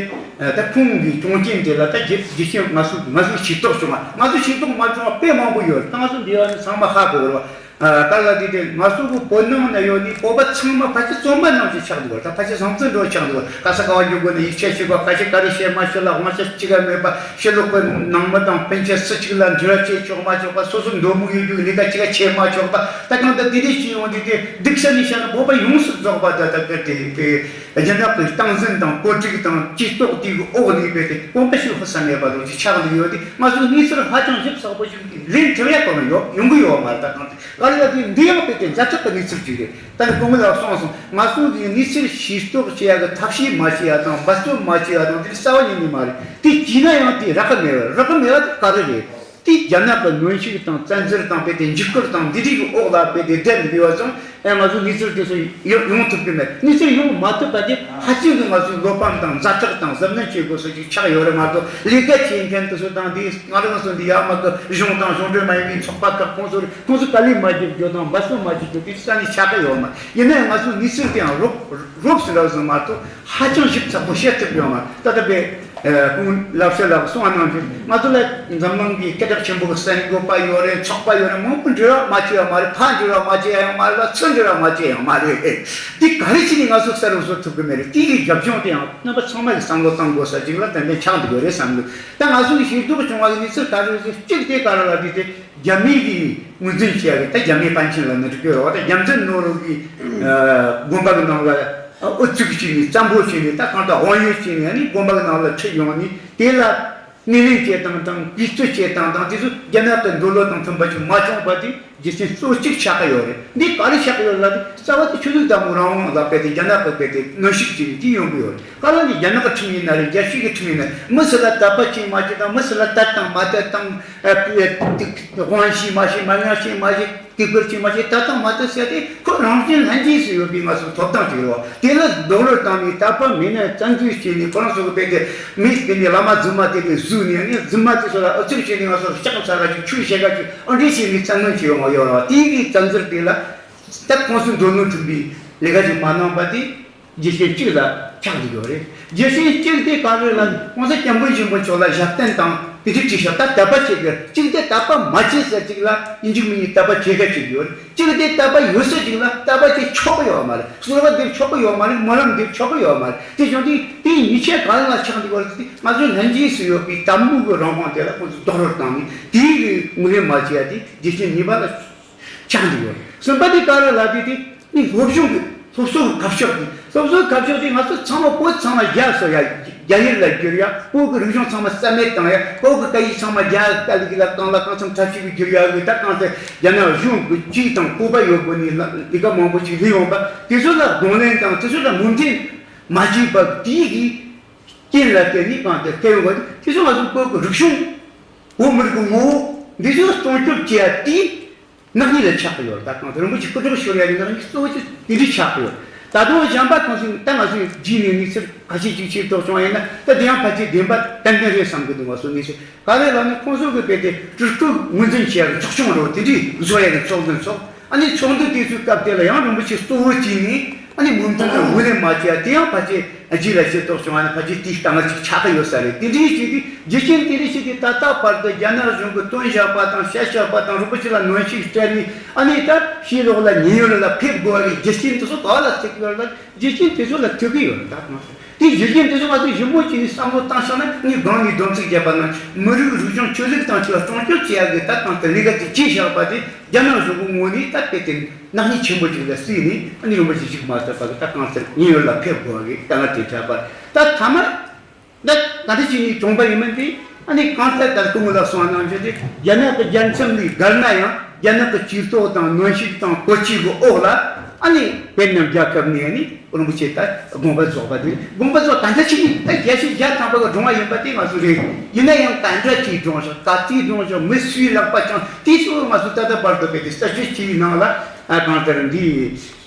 ད་ཁོང་གི་གྲོང་ཁྱེར་དེ་ལ་ད་རྒྱུ་རྒྱུ་རྐྱེན་ང་ཚོ་ང་ཚོ་ཤེས་རྟོགས་བྱུང་བ། ང་ཚོ་ཤེས་རྟོགས་མ་བྱུང་བ་དཔེ་མང་པོ་ཡོད་རེད། ད་ང་ཚོ་འདི་བ་ནི་ཚང་མ་ཧ་གོ་རེད་བ། ག་ལ་དེ་དེ་ང་ཚོ་གི་བོད་ནང་ན་ཡོད་ནི་བོད་པ་ཚང་མ་ཕལ་ཆེར་བཙོན་པ་ནང་བཞིན་ཆགས་འདུག་བ། ད་ཕལ་ཆེར་བཟང་བཙོན་འདྲ་བོ་ཆགས་འདུག་བ། ག་ས་ག་བ་འགྱོ་དགོས་ན་ཡིག་ཆ་ཞིག་ག་ཁ་ཤས་ག་རེ་བཤད་མ་ཤེས་ལ་དབང་ཆ་གཅིག་ག་མེད་པ། ཕྱི་ལོགས་པའི་ནང་མི་དང་སྤུན་མཆེད་སུ་གཅིག་ལ་འབྲེལ་བ་བྱེད་ཆོག་མ་ཆོག་པ། སོ་སོ་འདོད་མོས་ཡོད་རྒྱུ་ལས་ཀ་གཅིག་ག་བྱེད་མ་ཆོག་པ། ད་གང་ལྟར་དེ་འདྲ་ཞིག་ཡོང་དུས་དེ་སྡུག་ས་ནས་བཤད་ན་བོད་པ་ཡོངས་སུ་རྫོགས་པ་ད་ད་ག་དེ་དེ། རྒྱ་ནག་གི་སྟངས་འཛིན་དང་བཀོད་སྒྲིག་དང་སྤྱི་ཚོགས་དེ་གི་འོག་ནས་རྦད་དེ་གོམ་པ་ཤུགས་ཧུར་ས་མེད་པ་ལོ་ཅིག་ཆགས་ནས་ཡོད་དེ། ང་ཚོ་གནས་ཚུལ་ཧ་ཅང་ཞིབ་ཚགས་པོ་ཞིག་ལན་འདེབས་ཡག་གོ་ནས་ཡོང་ཡོང་གི་ཡོད་མ་རེད། ད་གང་ཚེ་ག་ལ་དེ་འདི་ཡང་རྦད་དེ་ཛ་དྲག་གི་གནས་ཚུལ་ཅིག་རེད། ད་ནི་སྐུ་ངོ་ལགས་གསུངས་སོང་། ང་ཚོ་གི་གནས་ཚུལ་ཤེས་རྟོགས་བྱེད་ཡག་གི་ཐབས་ཤེས་མ་བྱེད་ཡག་དང་འབད་བརྩོན་མ་བྱེད་ཡག་དང་དེ་རྩ་བ་ཉིད་ནས་མ་རེད། དེ་བྱས་ན་ཡང་དེ་རག་གི་མེད་པ། རག་གི་མེད་པ་དེ་ག་རེ་རེད། དེ་རྒྱ་ནག་གི་གནོན་ཤུགས་དང་བཙན་འཛུལ་དང་རྦད་དེ་འཇིགས་སྐུལ་དང་འདི་རིགས་ཀྱི་འོག་ལ་རྦད་དེ་བསྡད་འདུག་པ་ཙང་། ཨེ་ང་ཚོ་གནས་ཚུལ་དེ་ཚོ་ཡོང་ཡོང་ཐུབ་ཀྱི་མེད། གནས་ཚུལ་ཡོང་མ་ཐུབ་པ་དེ་ཧ་ཅང་གི་ང་ཚོའི་བློ་ཕམ་དང་ཛ་དྲག་དང་གཟབ་ནན་བྱེད་དགོས་ས་ཅིག་ཆགས་ཡོད་རེད་མ་གཏོགས། ལས་ཀ་བྱེད་མཁན་དེ་ཚོ་དང་དེ་ང་རང་ཚོ་འདི་ཡར་མར་གྱི་གཞུང་དང་གཞུང་འབྲེལ་མ་ཡིན་པའི་ཚོགས་པ་ཁག་ཁོང་ཚོར་ཁོང་ཚོ་དཀའ་ལས་མ་བརྒྱབ་རྒྱུ་དང་འབད་བརྩོན་མ་བྱེད་རྒྱུ་དེ་རྩ་ནས་ཆགས་ཀྱི་ཡོད་མ། ཡིན་ན་ཡང་ང་ཚོ་གནས་ཚུལ་དེ་ཡང་རོབ་རོབ་ཟིན་ར་ཟིན་མ་གཏོགས་ཧ་ཅང་ཞིབ་ཚགས་པོ་བཤད་ཐུབ་ཡོད་མ་རེད། ད་ལྟ་བས། ཁོང་ལབ་ཤ་ལགས་གསུང་བ་ནང་བཞིན་ང་ཚོ་ལ་འཛམ་གླིང་གི་སྐད་གྲགས་ཆེན་པོ་གི་གསར་འགོད་པ་ཡོད་རེད། ཚོགས་པ་ཡོད་རེད། མང་པོ་འབྲེལ་བ་མ་བྱས་ཡང་མ་རེད། ཕར་འབྲེལ་བ་མ་བྱས་ཡང་མ་རེད་ལ། ཚུར་འབྲེལ་བ་མ་བྱས་ཡང་མ་རེད། འདི་ག་རེ་བྱས་ནས་ང་ཚོ་གསར་རུ་བཟོ་ཐུབ་ཀྱི་མེད་རེད། དེ་གི་རྒྱབ་ལྗོངས་དེ་ཡང་རྣམ་པ་ཚང་མ་གི་བསམ་བློ་གཏང་དགོས་ས་ཅིག་ལ་ཏན་ཏན་ཆགས་འདུག་གི་རེད་བསམ་གི། ད་ང་ཚོ་གི་ཤེས་རྟོགས་བྱུང་བ་གི་གནས་ཚུལ་ག་རེ་རེད། གཅིག་དེ་ག་རེ་ལ་དེ་དེ་རྒྱ་མི་གི་ངོས་འཛིན་བྱས་ཡ་གི། ད་རྒྱ་མི་པཎ་ཆེན་ལབ་ན་འགྲིག་གི་རེད་བ། ད་རྒྱལ་མཚན་ནོར་བུ་གི་དགོན་པ་གི་ནང་ལ་ཨུ་ཚུགས་བྱས་ནས་བཙན་པོ་བྱས་ནས་ད་གང་ལྟར་དབང་ཡོད་བྱས་ནས་ཨ་ནི་དགོན་པ་གི་ནང་ལ་ཁྲིད་ཡོང་ནས་དེ་ལ་སྣེ་ལེན་བྱེད་སྟངས་དང་དུས་ཚོད་བྱེད་སྟངས་དང་དེ་ཚོ་རྒྱ་ནག་གི་འདོད་བློ་དང་མཐུན་པ་ཞིག་མ་བྱུང་བ་དེ་རྒྱུ་རྐྱེན་གཙོ་གཅིག་ཆགས་ཀྱི་ཡོད་རེད། འདི་ག་རེ་ཆགས་ཀྱི་ཡོད་ལབ་དུས་རྩ་བ་དེ་ཆོས་ལུགས་དང་མོ་རང་དབང་ལ་རྦད་དེ་རྒྱ་ནག་གི་རྦད་དེ་གནོན་ཤུགས་ཅིག་དེ་ཡོང་གི་ཡོད་རེད། ག་ལ་ནི་རྒྱ་ནག་གི་ཁྲིམས་ཡིན་ན་རེད། རྒྱལ་སྤྱི་གི་ཁྲིམས་ཡིན་ན་རེད། མི་སུ་ལ་དད་པ་བྱེད་མ་བྱེད་དང་མི་སུ་ལ་དད་དང་མ་དད་དང་། དབང་ཤེས་མ་ཤེས། མ་ཉམས་ཤེས་མ་ཤེས། གུས་བཀུར་བྱེད་མ་བྱེད། ད་དང་མ་ད་ཟེར་ཏེ་ཁོ་རང་བཞིན་ལྷན་སྐྱེས་སུ་ཡོད་པའི་ང་ཚོའི་ཐོབ་ཐང་ཅིག་རེད་བ། དེ་ལ་རྡོག་རོལ་བཏང་ནས་དད་པ་མེད་ན་བཙན་འཛུལ་བྱས་ནས་ཁོ་རང་ཚོ་གི་དཔེ་དེ་མི་དེ་ནས་བླ་མ་རྫུན་མ་དེ་ལས་བཟོས་ནས་ནི་རྫུན་མ་དེ་ཚོ་ལ་ཨུ་ཚུགས་བྱས་ནས་ང་ཚོར་ལྕགས་ཚ་ག་ཅིག་ཆུ་བཤད་ག་ཅིག་ཨ་འདྲས་བྱས་ནས་བཙན་གནོན་བྱས་ཡོང་བ་ཡོད་རེད་བ། དེ་གི་བཙན་འཛུལ་དེ་ལ་ད་ཁོང་ཚོའི་འདོད་བློ་འཁྲུལ་པའི་ལས་ཀ་ཅིག་མ་གནང་པ་དེ། རྒྱུ་རྐྱེན་གཅིག་ལ་ཆགས་ཀྱི་ཡོད་རེད། རྒྱུ་རྐྱེན་གཅིག་དེ་ག་རེ་ལ་༸གོང་ས་༸སྐྱབས་མགོན་ཆེན་པོ་མཆོག་ལ་ཞབས་བརྟན་དང་དེ་འདྲ་བྲིས་ཤག་ད་དད་པ་བྱེད་དགོས། གཅིག་དེ་དད་པ་མ་བྱེད་ཟེར་གཅིག་ལ་ཡིན་གཅིག་མིན་གཅིག་དད་པ་བྱེད་མཁན་གཅིག་ཡོད་རེད། གཅིག་དེ་དད་པ་ཡོད་ས་གཅིག་ལ་དད་པ་བྱེད་ཆོག་གི་ཡོད་མ་རེད། གསོལ་བ་འདེབས་ཆོག་གི་ཡོད་མ་རེད། སྨོན་ལམ་འདེབས་ཆོག་གི་ཡོད་མ་རེད། དེ་བྱུང་དུས་དེ་ཉེས་ཆད་ག་རེ་ལ་ཆགས་འདུག་པ་རེད་ཟེར་དུས་ང་ཚོའི་ལྷན་སྐྱེས་སུ་ཡོད་པའི་དད་མོས་ཀྱི་རང་དབང་དེ་ལ་ཁོང་ཚོས་རྡོག་རོལ་བཏང་ནས་དེའི་ངོས་ལེན་མ་བྱས་ཡ་དེ་རྒྱུ་རྐྱེན་གཉིས་པ་ལ། ཆགས་འདུག་ཡོད། གསུམ་པ་དེ་ག་རེ་ལབ་དུས་དེ་ནི་སློབ་སྦྱོང་གི་སློབ་གསོ་གི་ཁ་ཕྱོགས་དེ། སློབ་གསོ་གི་ཁ་ཕྱོགས་དེ་ང་ཚོ་ཚང་མ་བོད་ཚང་མ་རྒྱ་བཟོ་ཡ། རྒྱ་ཡུལ་ལ་བསྒྱུར་ཡ། བོད་ཀྱི་རིག་གཞུང་ཚང་མ་རྩ་མེད་བཏང་ཡ། བོད་ཀྱི་སྐད་ཡིག་ཚང་མ་རྒྱ་སྐད་ཡིག་ལ་གང་ལ་གང་འཚམ་འཁྲབ་ཤེས་པའི་བསྒྱུར་ཡ་གི། ད་གང་ཟེར་རྒྱ་ནག་གཞུང་གི་ཅིག་དང་སྤོབས་པ་ཡོད་དགོས་ནི་ལས་ཀ་མང་པོ་ཅིག་ལས་ཡོང་པ། དེ་ཚོ་ལ་གདོང་ལེན་དང་དེ་ཚོ་ལ་ངོས་འཛིན་མ་བྱས་པ་དེའི་གི་རྐྱེན་ལ་བརྟེན་ནས་གང་དེ་སྐད་ཡོང་བ། དེ་ཚོ་ང་ཚོ་བོད་ཀྱི་རིག་གཞུང་། བོད་མི་རིགས་ཀྱི་ངོ་བོ་འདི་ཚོ་སྲུང་སྐྱོབ་བྱེད་ཡ་དེ། ནག་ཉེས་ལ་ཆགས་ཀྱི་ཡོད། ད་གང་ལྟར་རིན་པོ་ཆེ་སྐུ་དྲག་ཤོར་ཡ་ཡིན་ན་ནག་ཉེས་གཙོ་བོ་ཆེ་དེ་འདྲ་ཆགས་ཀྱི་ཡོད། ད་དུང་གཞན་པ་ཁོང་ཚོས་ད་ང་ཚོས་རྗེས་ནས་གནས་ཚུལ་ཁ་ཤས་ཅིག་ཤེས་རྟོགས་བྱུང་བ་ཡིན་ན། ད་དེ་ཡང་ཕལ་ཆེར་བདེན་པ་ཏན་ཏན་རེད་བསམ་གི་འདུག་ང་ཚོ་གནས་ཚུལ་ག་རེ་ལབ་ན། ཁོང་ཚོ་གི་དཔེ་དེ་སྤྲུལ་སྐུ་ངོས་འཛིན་བྱེད་ཡག་ཚོགས་ཆུང་རེད། དེ་འདྲའི་བཟོ་ཡག་གི་ཚོགས་འདུ་འཚོགས། ཨ་ནི་ཚོགས་འདུ་དེ་ཚོའི་སྐབས་དེ་ལ་ཡང་རིན་པོ་ཆེ་གཙོ་བོ་བྱས་ནས། ཨ་ནི་མོས་མཐུན་དང་ངོས་ལེན་མ་བྱས་པ་དེ་ཡང་ཕལ་ཆེར་རྗེས་ལ་ཤེས་རྟོགས་བྱུང་བ་ནི་ཕལ་ཆེར་དེའི་གཏའ་ངར་ཅིག་ཆགས་ཀྱི་ཡོད་ས་རེད། དེ་འདྲའི་ཞིག་གིས་རྒྱུ་རྐྱེན་དེ་རིགས་ཤིག་གིས་ད་ལྟ་བར་དུ་རྒྱ་ནག་གཞུང་གིས་བཏོན་བཞག་པ་དང་བཤད་བཞག་པ་དང་། རིན་པོ་ཆེ་ལ་གནོན་ཤུགས་སྤྲད་ནས། ཨ་ནི་ད་ཕྱིའི་ལོགས་ལ་ཉེན་གཡོལ་ལ་ཕེབས་དགོས་པ་གི་རྒྱུ་རྐྱེན་དེ་ཚོ་ག་ལ་ཐུག་གི་ཡོད་རེད་ལབ། རྒྱུ་རྐྱེན་དེ་ཚོ་ལ་ཐུག་གི་ཡོད་རེད། ད་གང་ཟེར། དེ་རྒྱུ་རྐྱེན་དེ་ཚོ་ང་ཚོས་ཞིབ་མོ་བྱས་ནས་བསམ་བློ་བཏང་བཞག་ན། ངས་སྒང་ནས་སྡོམ་ཚིག་བརྒྱབ་པ་ན། མི་རིགས་རིག་གཞུང་ཆོས་ལུགས་དང་བཅས་པ་སྲུང་སྐྱོབ་བྱེད་ཡག་གི་ད་གང་ལྟར་ལས་ཀ་དེ་བྱས་བཞག་པ་དེ་རྒྱ་ནག་གཞུང་གི་ངོས་ནས་ད་དཔེ་དེ་ནག་ཉེས་ཆེན་པོ་ཅིག་ལ་བརྩིས་ནས། ཨ་ནི་རིན་པོ་ཆེ་ཞིག་མ་ཐོབ་པ་གི་ད་གང་ལྟར་ཉེན་གཡོལ་ལ་ཕེབས་དགོས་པ་གི་གཏའ་ངར་དེ་འཕྲད་པ། ད་མཐའ་མ་ད་ག་འདྲ་བྱས་ནས་བྱུང་པ་ཡིན་མིན་དེ། ཨ་ནི་གང་ལྟར་ད་སྐུ་ངོ་ལགས་གསུངས་གནང་རྒྱུ་དེ། རྒྱ་ནག་གི་རྒྱལ་མཚམས་ལས་བརྒལ་ན་ཡང་རྒྱ་ནག་གི་ཇུས་གཏོགས་དང་གནོན་ཤུགས་དང་བཀོལ་སྤྱོད་ཀྱི་འོག་ལ། ཨ་ནི་བོད་མི་རྒྱལ་ཁབ་ནས་ཨ་ནི་རིན་པོ་ཆེ་ད་དགོངས་པ་རྫོགས་པ་དེ། དགོངས་པ་རྫོགས། ད་ལྟ་ཕྱིན་ད་བརྒྱ་ཆ་བརྒྱ་ཐམ་པ་གི་བགྲོངས་པ་ཡིན་པ་དེ་ང་ཚོ་རེད། ཡིན་ན་ཡང་ག་འདྲ་ཅིག་བགྲོངས་བཞག་ག་ཚོད་བགྲོངས་བཞག་མི་སུའི་ལག་པ་བཅངས། དེ་ཚོ་ང་ཚོ་ད་ལྟ་བར་དུ་བོད་དེ་རྩད་གཅོད་བྱས་པའི་ནང་ལ། ཨ་གང་ལྟར་འདི་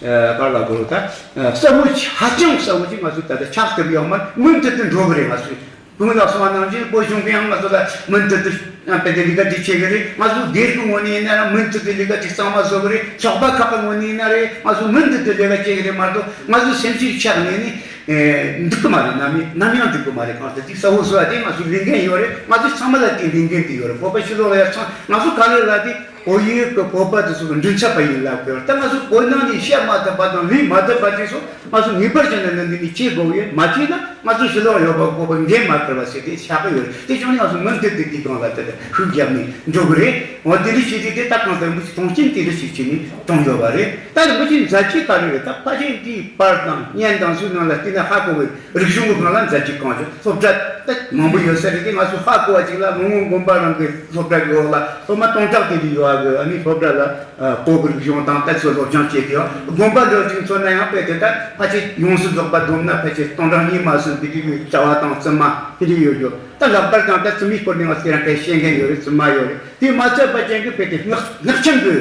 ཨ་ག་ལ་དགོས་ད། ཨ་གསལ་བོ་ཆེ། ཧ་ཅང་གསལ་བོ་ཆེ་ང་ཚོ་ད་ལྟ་ཆགས་ཐུབ་ཡོད་མ་རེད། མུ་མཐུད་དུ་འགྲོ་གི་རེད། ང་ཚོས་གོང་ལ་གསུངས་པ་ནང་བཞིན། བོད་གཞུང་གིས་ཡང་ང་ཚོ་ལ་མུ་མཐུད་དུ་ཨ་དཔེ་དེ་ལས་ཀ་དེ་བྱེད་གི་རེད། ང་ཚོ་སྒེར་གྱི་ངོས་ནས་ཡིན་ན་ར་མུ་མཐུད་དུ་ལས་ཀ་དེ་གཙང་མ་བཟོ་གི་རེད། ཚོགས་པ་ཁག་གི་ངོས་ནས་ཡིན་ན་རེད། ང་ཚོ་མུ་མཐུད་དུ་ལས་ཀ་བྱེད་གི་རེད་མ་གཏོགས། ང་ཚོ་སེམས་ཤུགས་ཆག་ནས་ནི་ཨེ་འདུག་གི་མ་རེད། ནམ་ཡང་ནམ་ཡང་འདུག་གི་མ་རེད། གང་ལྟར་དེ་གསལ་བོ་བཟོ་ཡ་དེ་ང་ཚོའི་ལས་འགན་ཡོད་རེད། ང་ཚོ་ཚང་མ་ལ་དེའི་ལས་འགན་དེ་ཡོད་རེད། བོད་པ་ཕྱི་ལོགས་ལ་ཡ་ཚང་ང་ཚོ་ག་རེ་ལ་དེ། བོད་ཡུལ་གྱི་བོད་པ་དེ་ཚོ་གི་མགྲིན་ཚབ་པ་ཡིན་ལབ་དགོས། ད་ང་ཚོ་བོད་ནང་ནས་བཤད་མ་ཐུབ་པ་དང་ལས་མ་ཐུབ་པ་དེ་ཚོ་ང་ཚོ་ངེས་པར་བྱས་ནས་འདི་ནས་བྱེད་དགོས་ཡོད། མ་བྱས་ན་ང་ཚོ་ཕྱི་ལོགས་ཡོད་པ་བོད་པ་འགན་མ་འཁུར་བ་ཟེར་དེ་ཆགས་ཀྱི་ཡོད་རེད། དེ་བྱུང་ནས་ང་ཚོ་མུ་མཐུད་དེ་དེའི་སྒང་ལ་དེ་ལ་ཤུགས་རྒྱབ་ནས་འགྲོ་གི་རེད། འོ་དེ་འདྲ་བྱས་དུས་དེ་ད་གང་ལྟར་མི་ཚེ་མཐོང་རྐྱེན་དེ་འདྲ་ཞིག་བྱས་ནས་བྱུང་ཡོད་པ་རེད། ད་རིན་པོ་ཆེའི་མཛད་རྗེས་ག་རེ་རེད། ད་ཕལ་ཆེར་དེའི་པར་དང་བརྙན་དང་ཚོའི་ནང་ལ་བལྟས་ན་ཧ་གོ་བའི་རིག་གཞུང་གི་སྒང་ལ་མཛད་རྗེས་གང་བྱུང་། སློབ་གྲྭ་ད་མང་པོ་ཡོད་ས་རེད་དེ། ང་ཚོ་ཧ་གོ་བ་ཅིག་ལ་མི་ངོ་དགོན་པ་རང་གི་སློབ་གྲྭ་གི་འོག་ལ་སློབ་མ་སྟོང་ཕྲག་དེ་འདྲ་ཡོད་པ་གི་ཨ་ནི་སློབ་གྲྭ་ལ་ཨ་བོད་ཀྱི་རིག་གཞུང་དང་ད་ཚོ་སློབ་སྦྱོང་བྱེད་ཀྱི་ཡོད། དགོན་པ་འདྲ་ཅིག་མཚོན་ན་ཡང་དཔེ་དེ་ད་ཕལ་ཆེར་ཡོངས་སུ་རྫོགས་པ་བསྡོམས་ན་ཕལ་ཆེར་སྟོང་ཕྲག་གཉིས་མ་ཟིན་དེ་འདྲ་ཡོད། བྱ་བ་དང་བཙུན་མ་དེ་འདྲ་ཡོད་ཡོད། ད་ལྷག་པར་དུ་ད་བཙུན་མའི་སྐོར་ནས་ང་ཚོ་དེ་རིང་ཁ་ཤས་བཤད་མཁན་ཡོད་རེད། བཙུན་མ་ཡོད་རེད། དེ་མ་ཚད་པ་ཅན་གྱི་དཔེ་དེ་སྔགས་སྔགས་ཆེན་གྱི་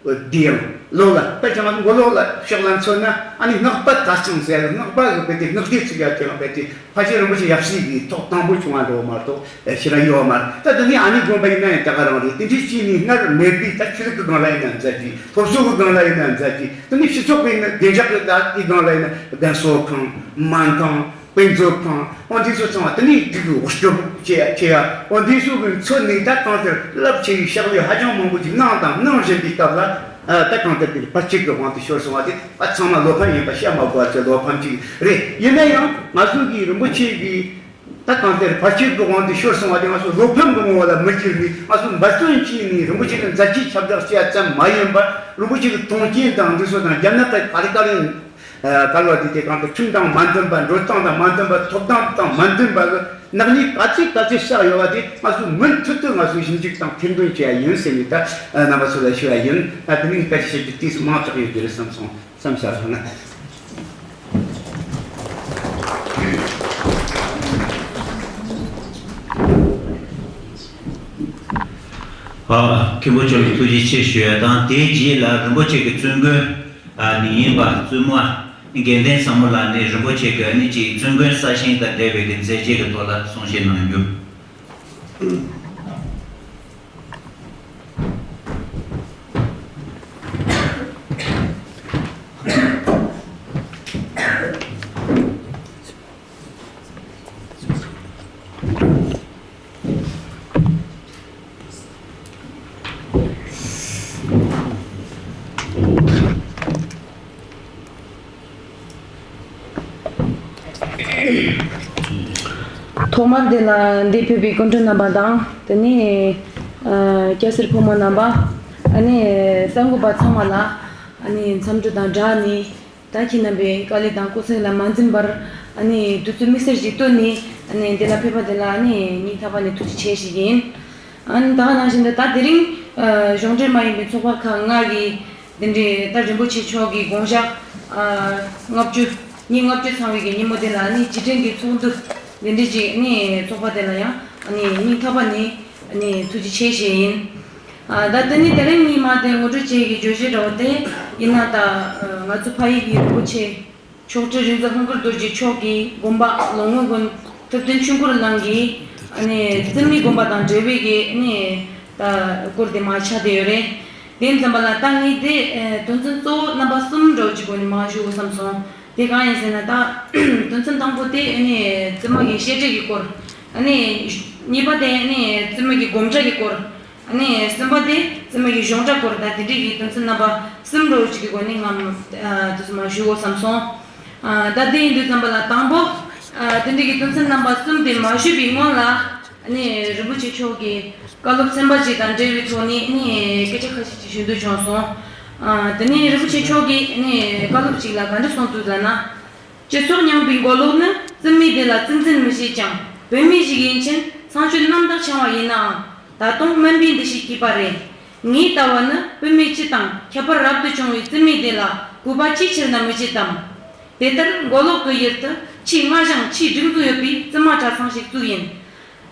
འདི་ཡང་ལོ་ལ་དཔེ་ཆ་ང་ཚོ་མགོ་ལོག་ལ་ཕྱོགས་ལ་མཚོན་ན། ཨ་ནི་སྔགས་པ་དར་ཚང་ཟེར། སྔགས་པ་གི་དཔེ་དེ་སྔགས་སྡེ་ཚུགས་ཡ་དེ་ཡང་དཔེ་དེ་ཕལ་ཆེར་རིན་པོ་ཆེ་ཡབ་སྲས་ཀྱི་ཐོག་དང་པོ་བྱུང་བ་འགྲོ་མ་གཏོགས་ཕྱི་ར་ཡོད་མ་རེད། ད་དེ་ནས་ཨ་ནི་དགོན་པ་ཡིན་ན་ཡང་དེ་ག་རང་རེད། དེ་འདྲའི་ཅིག་ནི་སྔར་མེད་པའི་ད་ཆོས་ལུགས་ཀྱི་སྒང་ལ་ཡིན་ན་མཛད་རྗེས། སློབ་གསོ་གི་སྒང་ལ་ཡིན་ན་མཛད་རྗེས། དེ་ནས་སྤྱི་ཚོགས་ཀྱི་བདེ་འཇགས་ཀྱི་ད་དེའི་སྒང་ལ་ཡིན་ན་རྒན་གསོ་ཁང་། སྨན་ཁང་། དཔེ་མཛོད་ཁང་། འོ་འདི་ཚོ་ཚང་བ་དེ་ནས་སྒྲིག་གི་འོ་སྐྱོབ་བྱེད་བྱེད་ཡ། འོ་འདི་ཚོ་གི་མཚོན་ནས་ད་གང་ལྟར་རླབས་ཆེ་བའི་ཕྱག་ལས་ཧ་ཅང་མང་པོ་ཅིག་གནང་དང་གནང་བཞིན་པའི་སྐབས་ལ། ཨ་ད་གང་ལྟར་དེ་བར་ཆད་ཀྱི་དབང་དུ་ཤོར་སོང་བ་དེ་ཨ་ཚང་མ་བློ་ཕམ་ཡིན་པ་བཤད་མ་དགོས་པ་ཅིག་བློ་ཕམ་ཅིག་རེད། ཡིན་ན་ཡང་ང་ཚོ་གི་རིན་པོ་ཆེ་གི་ད་གང་ལྟར་བར་ཆད་ཀྱི་དབང་དུ་ཤོར་སོང་བ་དེ་ང་ཚོ་བློ་ཕམ་གྱི་ངོ་བོ་ལ་མི་འགྱུར་ནས། ང་ཚོ་འབད་བརྩོན་བྱས་ནས་རིན་པོ་ཆེ་གི་མཛད་རྗེས་ཁྱབ་བསྒྲགས་བྱས་ཙམ་མ་ཡིན་པར། རིན་པོ་ཆེ་གི་མཐོང་རྐྱེན་དང་འདི་ཚོ་དང་རྒྱ་ནག་གི་ག་རེ་ག་རེ། ཨ་ག་ལ་དེ་དེ་གང་དུ་ཁྲིམས་དང་མ་མཐུན་པ། འགྲོ་སྟངས་དང་མ་མཐུན་པ། ཐོབ་ཐང་དང་མ་མཐུན་པ་གི་ནག་ཉེས་ག་ཚོད་ག་ཚོད་བསགས་ཡོད་པ་དེ་ང་ཚོས་མུ་མཐུད་དུ་ང་ཚོས་ཞིབ་འཇུག་དང་ཐེར་འདོན་བྱེད་ཡ་ཡིན་ཟེར་ནས་ད་རྣམ་པ་ཚོ་ལ་ཞུ་ཡ་ཡིན། ད་དེ་ནས་སྐད་ཆ་བཤད་རྒྱུ་དུས་སུ་མང་དྲགས་ཡོད་རྒྱུ་རེད་བསམ་སོང་། བསམ་བྱ་སོང་ན། ཨ་མཁན་པོ་མཆོག་ལ་ཐུགས་རྗེ་ཆེ་ཞུ་ཡ་དང་། དེའི་རྗེས་ལ་རིན་པོ་ཆེ་གི་བཙུན་དགོན། ཨ་ནི་ཡིན་པ་བཙུན་མ་དགེ་ལྡན་ཟབ་མོ་ལགས་ནས་རིན་པོ་ཆེ་གི་ཨ་ནི་ཅིག་བཙུན་དགོན་གསར་བཞེངས་དང་འབྲེལ་བའི་གི་མཛད་རྗེས་ཀྱི་ཐོག་ལ་གསུང་བཤད་གནང་རྒྱུ། ཐོག་མར་དེ་ལ་འདིར་ཕེབས་པའི་སྐུ་མགྲོན་རྣམ་པ་དང་། དེ་ནས་ཨ་སྐྱ་སེར་ཕོ་མོ་རྣམ་པ། ཨ་ནི་གསར་འགོད་པ་ཚང་མ་ལ་ཨ་ནི་འཚམས་འདྲི་དང་སྦྲགས་ནས། ད་ཁྱེད་རྣམ་པའི་དཀའ་ལས་དང་སྐུ་ཚེགས་ལ་མ་འཛེམས་པར། ཨ་ནི་དུས་ཚོད་དམིགས་བསལ་ཞིག་བཏོན་ནས་ཨ་ནི་འདི་ལ་ཕེབས་པ་དེ་ལ་ཨ་ནི་སྙིང་ཐག་པ་ནས་ཐུགས་རྗེ་ཆེ་ཞུ་གི་ཡིན། ཨ་ནི་ད་ག་ནང་བཞིན་དུ་ད་དེ་རིང་ཨ་གཞུང་འབྲེལ་མ་ཡིན་པའི་ཚོགས་པ་ཁག་ལྔ་གིས་དེ་འདྲའི་ད་རིན་པོ་ཆེ་མཆོག་གི་དགོངས་ཞག་ཨ་ལྔ་བཅུ་ཉིན་ལྔ་བཅུ་ཚང་བའི་གི་ཉིན་མོ་དེ་ལ་ཨ་ནི་རྗེས་དྲན་གྱི་ཚོགས་འདུ་དེ་འདྲའི་ཅིག་ཨ་ནི་ཚོགས་པ་དེ་ལ་ཡང་ཨ་ནི་སྙིང་ཐག་པ་ནས་ཨ་ནི་ཐུགས་རྗེ་ཆེ་ཞུ་ཡིན། ཨ་ད་དེ་ནི་དེ་རིང་ཉིན་མ་དེ་ངོ་སྤྲོད་བྱེད་ཀྱི་བརྗོད་གཞི་འདྲ་བོ་དེ་ཡིན་ན། ད་ཨ་ང་ཚོ་ཕ་ཡུལ་གྱི་རིན་པོ་ཆེ་ མཆོག་སྤྲུལ་རིག་འཛིན་ཧཱུྃ་ཀར་རྡོ་རྗེ་མཆོག་གིས་དགོན་པ་ལོ་ངོ་དགོན་ཐུབ་བསྟན་ཆོས་འཁོར་གླིང་གི་ཨ་ནི་བཙུན་མའི་དགོན་པ་དང་འབྲེལ་བའི་གི་ཨ་ནི་ད་སྐོར་དེ་མ་ཆགས་དེ་ཡོད་རེད། དེ་ཙམ་པ་ལ་ད་ངས་དེ་དོན་ཚན་གཙོ་བོ་རྣམ་པ་གསུམ་འདྲ་བོ་ཅིག་སྒོ་ནས་མ་ཞུ་བསམ་སོང་། དེ་གང་ཡིན་ཟེར་ན། ད་དོན་ཚན་དང་པོ་དེ་ཨ་ནི་བཙུན་མ་གི་བཤད་གྲྭ་གི་སྐོར། ཨ་ནི་གཉིས་པ་དེ་ཨ་ནི་བཙུན་མ་གི་སྒོམ་གྲྭ་གི་སྐོར། ཨ་ནི་གསུམ་པ་དེ་བཙུན་མ་གི་གཞུང་གྲྭ་སྐོར། ད་དེ་འདྲའི་གི་དོན་ཚན་རྣམ་པ་གསུམ་འདྲ་བོ་ཅིག་གི་སྒོ་ནས་ངམ་དུས་སུ་མ་ཞུ་དགོས་བསམ་སོང་། ཨ་ད་དེ་ཡིན་དུས་ཙམ་པ་ལ་དང་པོ་ཨ་དེ་འདྲའི་གི་དོན་ཚན་རྣམ་པ་གསུམ་དེ་མ་ཞུས་པའི་སྔོན་ལ། ཨ་ནི་རིན་པོ་ཆེ་མཆོག་གི་བཀའ་སློབ་ཚན་པ་ཅིག་དང་འབྲེལ་བའི་ཐོག་ནས་ཨ་ནི་སྐད་ཆ་ཁ་ཤས་ཅིག་ཞུ་འདོད་བྱུང་སོང་། ཨ་དེ་ནས་རིན་པོ་ཆེ་མཆོག་གིས་ཨ་ནི་བཀའ་སློབ་ཅིག་ལ་ག་འདྲ་གསུངས་འདུག་ཟེར་ན། སྤྱི་ཚོགས་རྙིང་པའི་མགོ་ལོག་ནི་བཙུན་མའི་སྡེ་ལ་གཙིགས་འཛིན་མི་བྱེད་ཀྱང་། བུད་མེད་ཞིག་ཡིན་ཕྱིན་ཚངས་སྤྱོད་རྣམ་དག་འཆང་བ་ཡིན་ནའང་ད་དུང་དམན་པའི་འདུ་ཤེས་སྐྱེས་པ་རེད། ངའི་ལྟ་བ་ནི་བུད་མེད་སྤྱི་དང་ཁྱད་པར་རབ་ཏུ་བྱུང་བའི་བཙུན་མའི་སྡེ་ལ་གུས་པ་ཅིའི་ཕྱིར་ན་མི་བྱེད་དམ། དེ་ལྟར་མགོ་ལོག་གི་ཡུལ་དུ་ཆེས་སྔ་ཞིང་ཆེས་སྒྲིག་འཛུགས་ཡོད་པའི་བཙུན་མ་གྲྭ་ཚང་ཞིག་བཙུགས་ཡིན།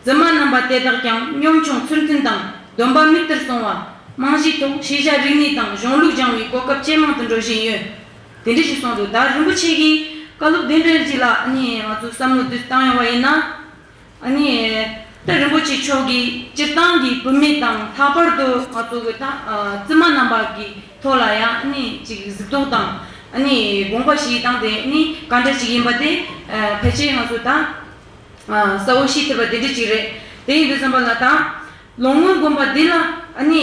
བཙུན་མ་རྣམ་པ་དེ་དག་ཀྱང་གཉོམ་ཆུང་ཚུལ་མཐུན་དང་སྡོམ་པ་མིག་ལྟར་སྲུང་བ། རྨང་གཞིའི་ཐོག་ཤེས་བྱ་རིག་གནས་དང་གཞུང་ལུགས་སྦྱང་བའི་གོ་སྐབས་ཇེ་མང་དུ་འགྲོ་བཞིན་ཡོད། དེ་འདྲ་ཞིག་གསུངས་འདུག་ད་རིན་པོ་ཆེ་གིས་བཀའ་སློབ་དེ་འདྲ་ཞིག་ལ་ཨ་ནི་ང་ཚོས་བསམ་བློ་འདི་བཏང་ཡོང་བ་ཡིན་ན། ཨ་ནི་ད་རིན་པོ་ཆེ་མཆོག་གིས་སྤྱིར་བཏང་གི་བུད་མེད་དང་ལྷག་པར་དུ་ང་ཚོ་གི་ད་ཨ་བཙུན་མ་རྣམ་པ་གི་ཐོག་ལ་ཡང་ཨ་ནི་ཅིག་གཟིགས་རྟོག་དང་ཨ་ནི་དགོངས་པ་བཞེས་སྟངས་དེ་ཨ་ནི་ག་འདྲ་ཅིག་ཡིན་པ་དེ་ཨ་ཕལ་ཆེར་ང་ཚོ་ད་ཨ་གསལ་བོ་ཤེས་ཐུབ་པ་དེ་འདྲ་ཅིག་རེད། དེ་ཡིན་དུས་ཙམ་པ་ལ་ད་ལོ་སྔོན་དགོན་པ་འདི་ལ་ཨ་ནི་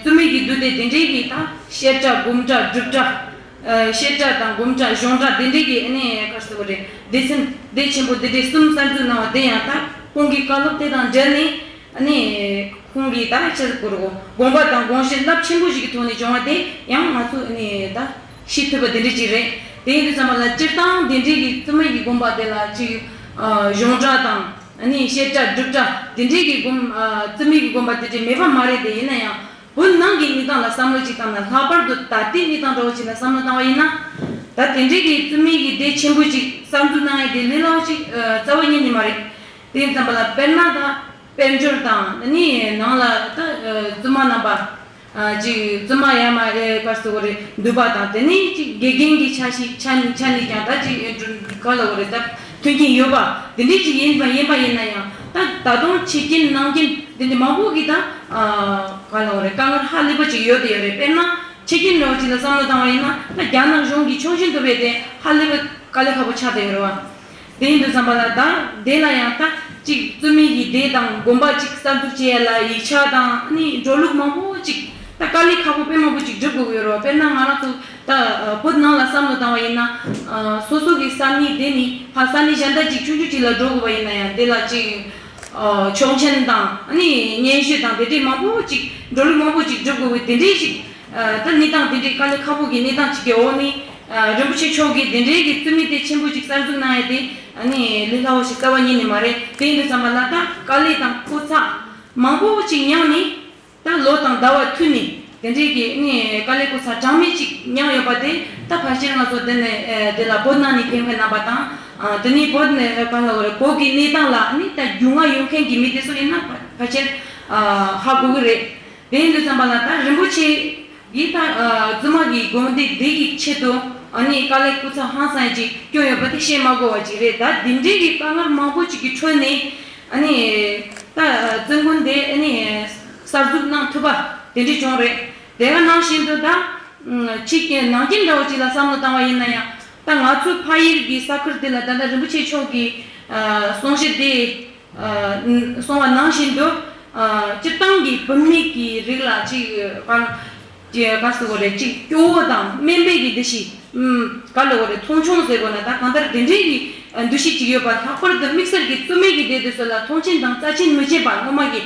བཙུན་མའི་གི་འདུ་སྡེ་དེ་འདྲའི་གི་ད་བཤད་གྲྭ་སྒོམ་གྲྭ་སྒྲུབ་གྲྭ། ཨ་བཤད་གྲྭ་དང་སྒོམ་གྲྭ་གཞུང་གྲྭ་དེ་འདྲའི་གི་ཨ་ནི་ག་རེ་ཟེར་དགོས་རེད། སྡེ་ཚན་སྡེ་ཆེན་པོ་དེ་འདྲའི་གསུམ་གསར་འཛུགས་གནང་བ་དེ་ཡང་ད་ཁོང་གི་བཀའ་སློབ་དེ་དང་འབྲེལ་ནས་ཨ་ནི་ཁོང་གིས་ད་ཆེད་དུ་བཀུར་དགོས་དགོངས་པ་དང་དགོངས་གཞི་རླབས་ཆེན་པོ་ཞིག་གི་ཐོག་ནས་བྱུང་བ་དེ་ཡང་ང་ཚོས་ཨ་ནི་ད་ཤེས་ཐུབ་པ་དེ་འདྲ་ཅིག་རེད། དེ་ཡིན་དུས་ཙམ་པ་ལ་སྤྱིར་བཏང་དེ་འདྲའི་གི་བཙུན་མའི་གི་དགོན་པ་དེ་ལ་ཅིག་ཨ་གཞུང་གྲྭ་དང་ཨ་ནི་བཤད་གྲྭ་སྒྲུབ་གྲྭ་དེ་འདྲའི་གི་དགོན་ཨ་བཙུན་མའི་གི་དགོན་པ་དེ་འདྲའི་མེད་པ་མ་རེད། དེ་ཡིན་ན་ཡང་བོད་ནང་གི་གནས་སྟངས་ལ་བསམ་བློ་ཅིག་བཏང་ན། ལྷག་པར་དུ་ད་ལྟའི་གནས་སྟངས་འདྲ་བོ་ཅིག་ལ་བསམ་བློ་བཏང་བ་ཡིན་ན། ད་དེ་འདྲའི་གི་བཙུན་མའི་གི་སྡེ་ཆེན་པོ་ཅིག་གསར་འཛུགས་གནང་ཡས་དེ་ལས་སླ་བོ་ཅིག་ཨ་རྩ་བ་ཉིད་ནས་མ་རེད། དེ་ཡིན་ཙམ་པ་ལ་དཔེར་ན་ད་དཔལ་འབྱོར་དང་ཨ་ནི་ནང་ལ་ད་ཨ་བཙུན་མ་རྣམ་པ་ཨ་ཅིག་བཙུན་མ་ཡ་མ་ཨེ་ག་རེ་ཟེར་དགོས་རེད། འདུས་པ་དང་དེ་ནས་ཅིག་དགེ་རྒན་གྱི་ཆ་ཞིག་ཆ་ནས་ཆ་ནས་ཀྱང་ད་ཅིག་ག་ལ་དགོས་རེད། ད་མཐུན་རྐྱེན་ཡོད་པ་དེ་འདྲས་ཅིག་ཡིན་པ་ཡིན་པ་ཡིན་ན་ཡང་། ད་ད་དུང་ཕྱི་རྐྱེན་ནང་རྐྱེན་དེ་འདྲ་མང་པོ་གི་ད་ཨ་ག་ལ་དགོས་རེད། དཀའ་ངལ་ཧ་ལས་པ་ཅིག་ཡོད་དེ་ཡོད་རེད། དཔེར་ན་ཕྱི་རྐྱེན་འདྲ་བོ་ཅིག་ལ་བསམ་བློ་བཏང་བ་ཡིན་ན། ད་རྒྱ་ནག་གཞུང་གིས་ཆོག་མཆན་བཏོན་པའི་དེ་ཧ་ལས་པ་དཀའ་ལས་ཁག་པོ་ཆགས་བསྡད་ཡོད་རེད་བ། དེ་ཡིན་དུས་ཙམ་པ་ལ་ད་དེ་ལ་ཡང་ད་ཅིག་བཙུན་མའི་ཡི་སྡེ་དང་དགོན་པ་ཅིག་གསར་འཛུགས་བྱེད་ཡ་ལ་ཡིག་ཆ་དང་ཨ་ནི་འགྲོ་ལུགས་མང་པོ་ཅིག་ད་དཀའ་ལས་ཁག་པོ་དཔེ་མང་པོ་ཅིག་སྒྲུབ་དགོས་ཀྱི་ཡོད་རེད་བ། དཔེར་ན་ང་རང་ཚོ་ད་བོད་ནང་ལ་བསམ་བློ་བཏང་བ་ཡིན་ན། ཨ་སོ་སོ་གི་ས་གནས་དེ་ནས་ཕར་ས་གནས་གཞན་དག་ཅིག་ཆུང་ཆུང་ཅིག་ལ་འགྲོ་དགོས་པ་ཡིན་ན་ཡང་། དེ་ལ་ཅིག་ཨ་ཆོག་མཆན་དང་ཨ་ནི་སྙན་ཞུ་དང་དེ་འདྲས་མང་པོ་ཅིག་འགྲོ་ལུགས་མང་པོ་ཅིག་སྒྲུབ་དགོས་པའི་དེ་འདྲས་ཅིག་ཨ་ད་གནས་སྟངས་དེ་འདྲའི་དཀའ་ལས་ཁག་པོ་གི་གནས་སྟངས་ཅིག་གི་འོག་ནས། ཨ་རིན་པོ་ཆེ་མཆོག་གིས་དེ་འདྲའི་གི་བཙུན་མའི་སྡེ་ཆེན་པོ་ཅིག་གསར་འཛུགས་གནང་ཡ་དེ་ཨ་ནི་ལས་སླ་བོ་ཞིག་རྩ་བ་ཉིད་ནས་མ་རེད། དེ་ཡིན་དུས་ཙམ་པ་ལ་ད་དཀའ་ལས་དང་ཁོག་ཚ་མང་པོ་ཅིག་མྱངས་ནས། ད་ལོ་དང་ཟླ་བ་མཐུད་ནས་དེ་འདྲའི་གི་ཨ་ནི་དཀའ་ལས་ཁོག་ཚ་གྲངས་མེད་ཅིག་མྱངས་ཡོད་པ་དེ། ད་ཕལ་ཆེར་ང་ཚོ་དེ་ནས་ཨ་དེ་ལ་བོད་ནང་ནས་ཕེབས་མཁན་རྣམ་པ་དང་། ཨ་དེ་ནས་བོད་ནས་ག་ལ་བོད་ཀྱི་གནས་སྟངས་ལ་ཨ་ནི་ད་རྒྱུས་མངའ་ཡོད་མཁན་གྱི་མི་དེ་ཚོ་ཡིན་ན་ཕལ་ཆེར་ཨ་ཧ་གོ་གི་རེད། དེ་ཡིན་དུས་ཙམ་པ་ལ་ད་རིན་པོ་ཆེ་ཡིས་ད་ཨ་བཙུན་མ་གི་དགོན་སྡེ་འདི་གི་ཆེད་དུ་ཨ་ནི་དཀའ་ལས་ཁོག་ཚ་ཧང་སང་ཅིག་བསྐྱོན་ཡོད་པ་དེ་བཤད་མ་དགོས་པ་ཅིག་རེད། ད་འདི་འདྲའི་གི་དཀའ་ངལ་མང་པོ་ཅིག་གི་ཁྲོད་ནས་ཨ་ནི་ད་བཙུན་དགོན་དེ་ཨ་ནི་གསར་འཛུགས་གནང་ཐུབ་པ་དེ་འདྲ་བྱུང་རེད། དེ་ག་ནང་བཞིན་དུ་ད་ཕྱི་རྐྱེན་ནང་རྐྱེན་འདྲ་བོ་ཅིག་ལ་བསམ་བློ་བཏང་བ་ཡིན་ན་ཡང་། ད་ང་ཚོའི་ཕ་ཡུལ་གྱི་ས་ཁུལ་དེ་ལ་ད་ལྟ་རིན་པོ་ཆེ་མཆོག་གིས་ཨ་གསུང་བཤད་དེ་ཨ་གསུང་བ་ནང་བཞིན་དུ། ཨ་སྤྱིར་བཏང་གི་བུད་མེད་ཀྱི་རིགས་ལ་ཅིག་གང་ཅིག་ག་ཟེར་དགོས་རེད། ཅིག་སྐྱོ་བོ་དང་དམན་པའི་གི་འདུ་ཤེས། ཨུམ་ག་ལ་དགོས་རེད། མཐོང་ཆུང་ཟེར་དགོས་ན་ད་གང་ལྟར་དེ་འདྲའི་གི་ཨ་འདུ་ཤེས་ཅིག་ཡོད་པ། ལྷག་པར་དུ་དམིགས་བསལ་གྱི་བཙུན་མའི་གི་སྡེ་དེ་ཚོ་ལ་མཐོང་ཆེན་དང་རྩ་ཆེན་མི་བྱེད་པ་སྔོན་མ་གི།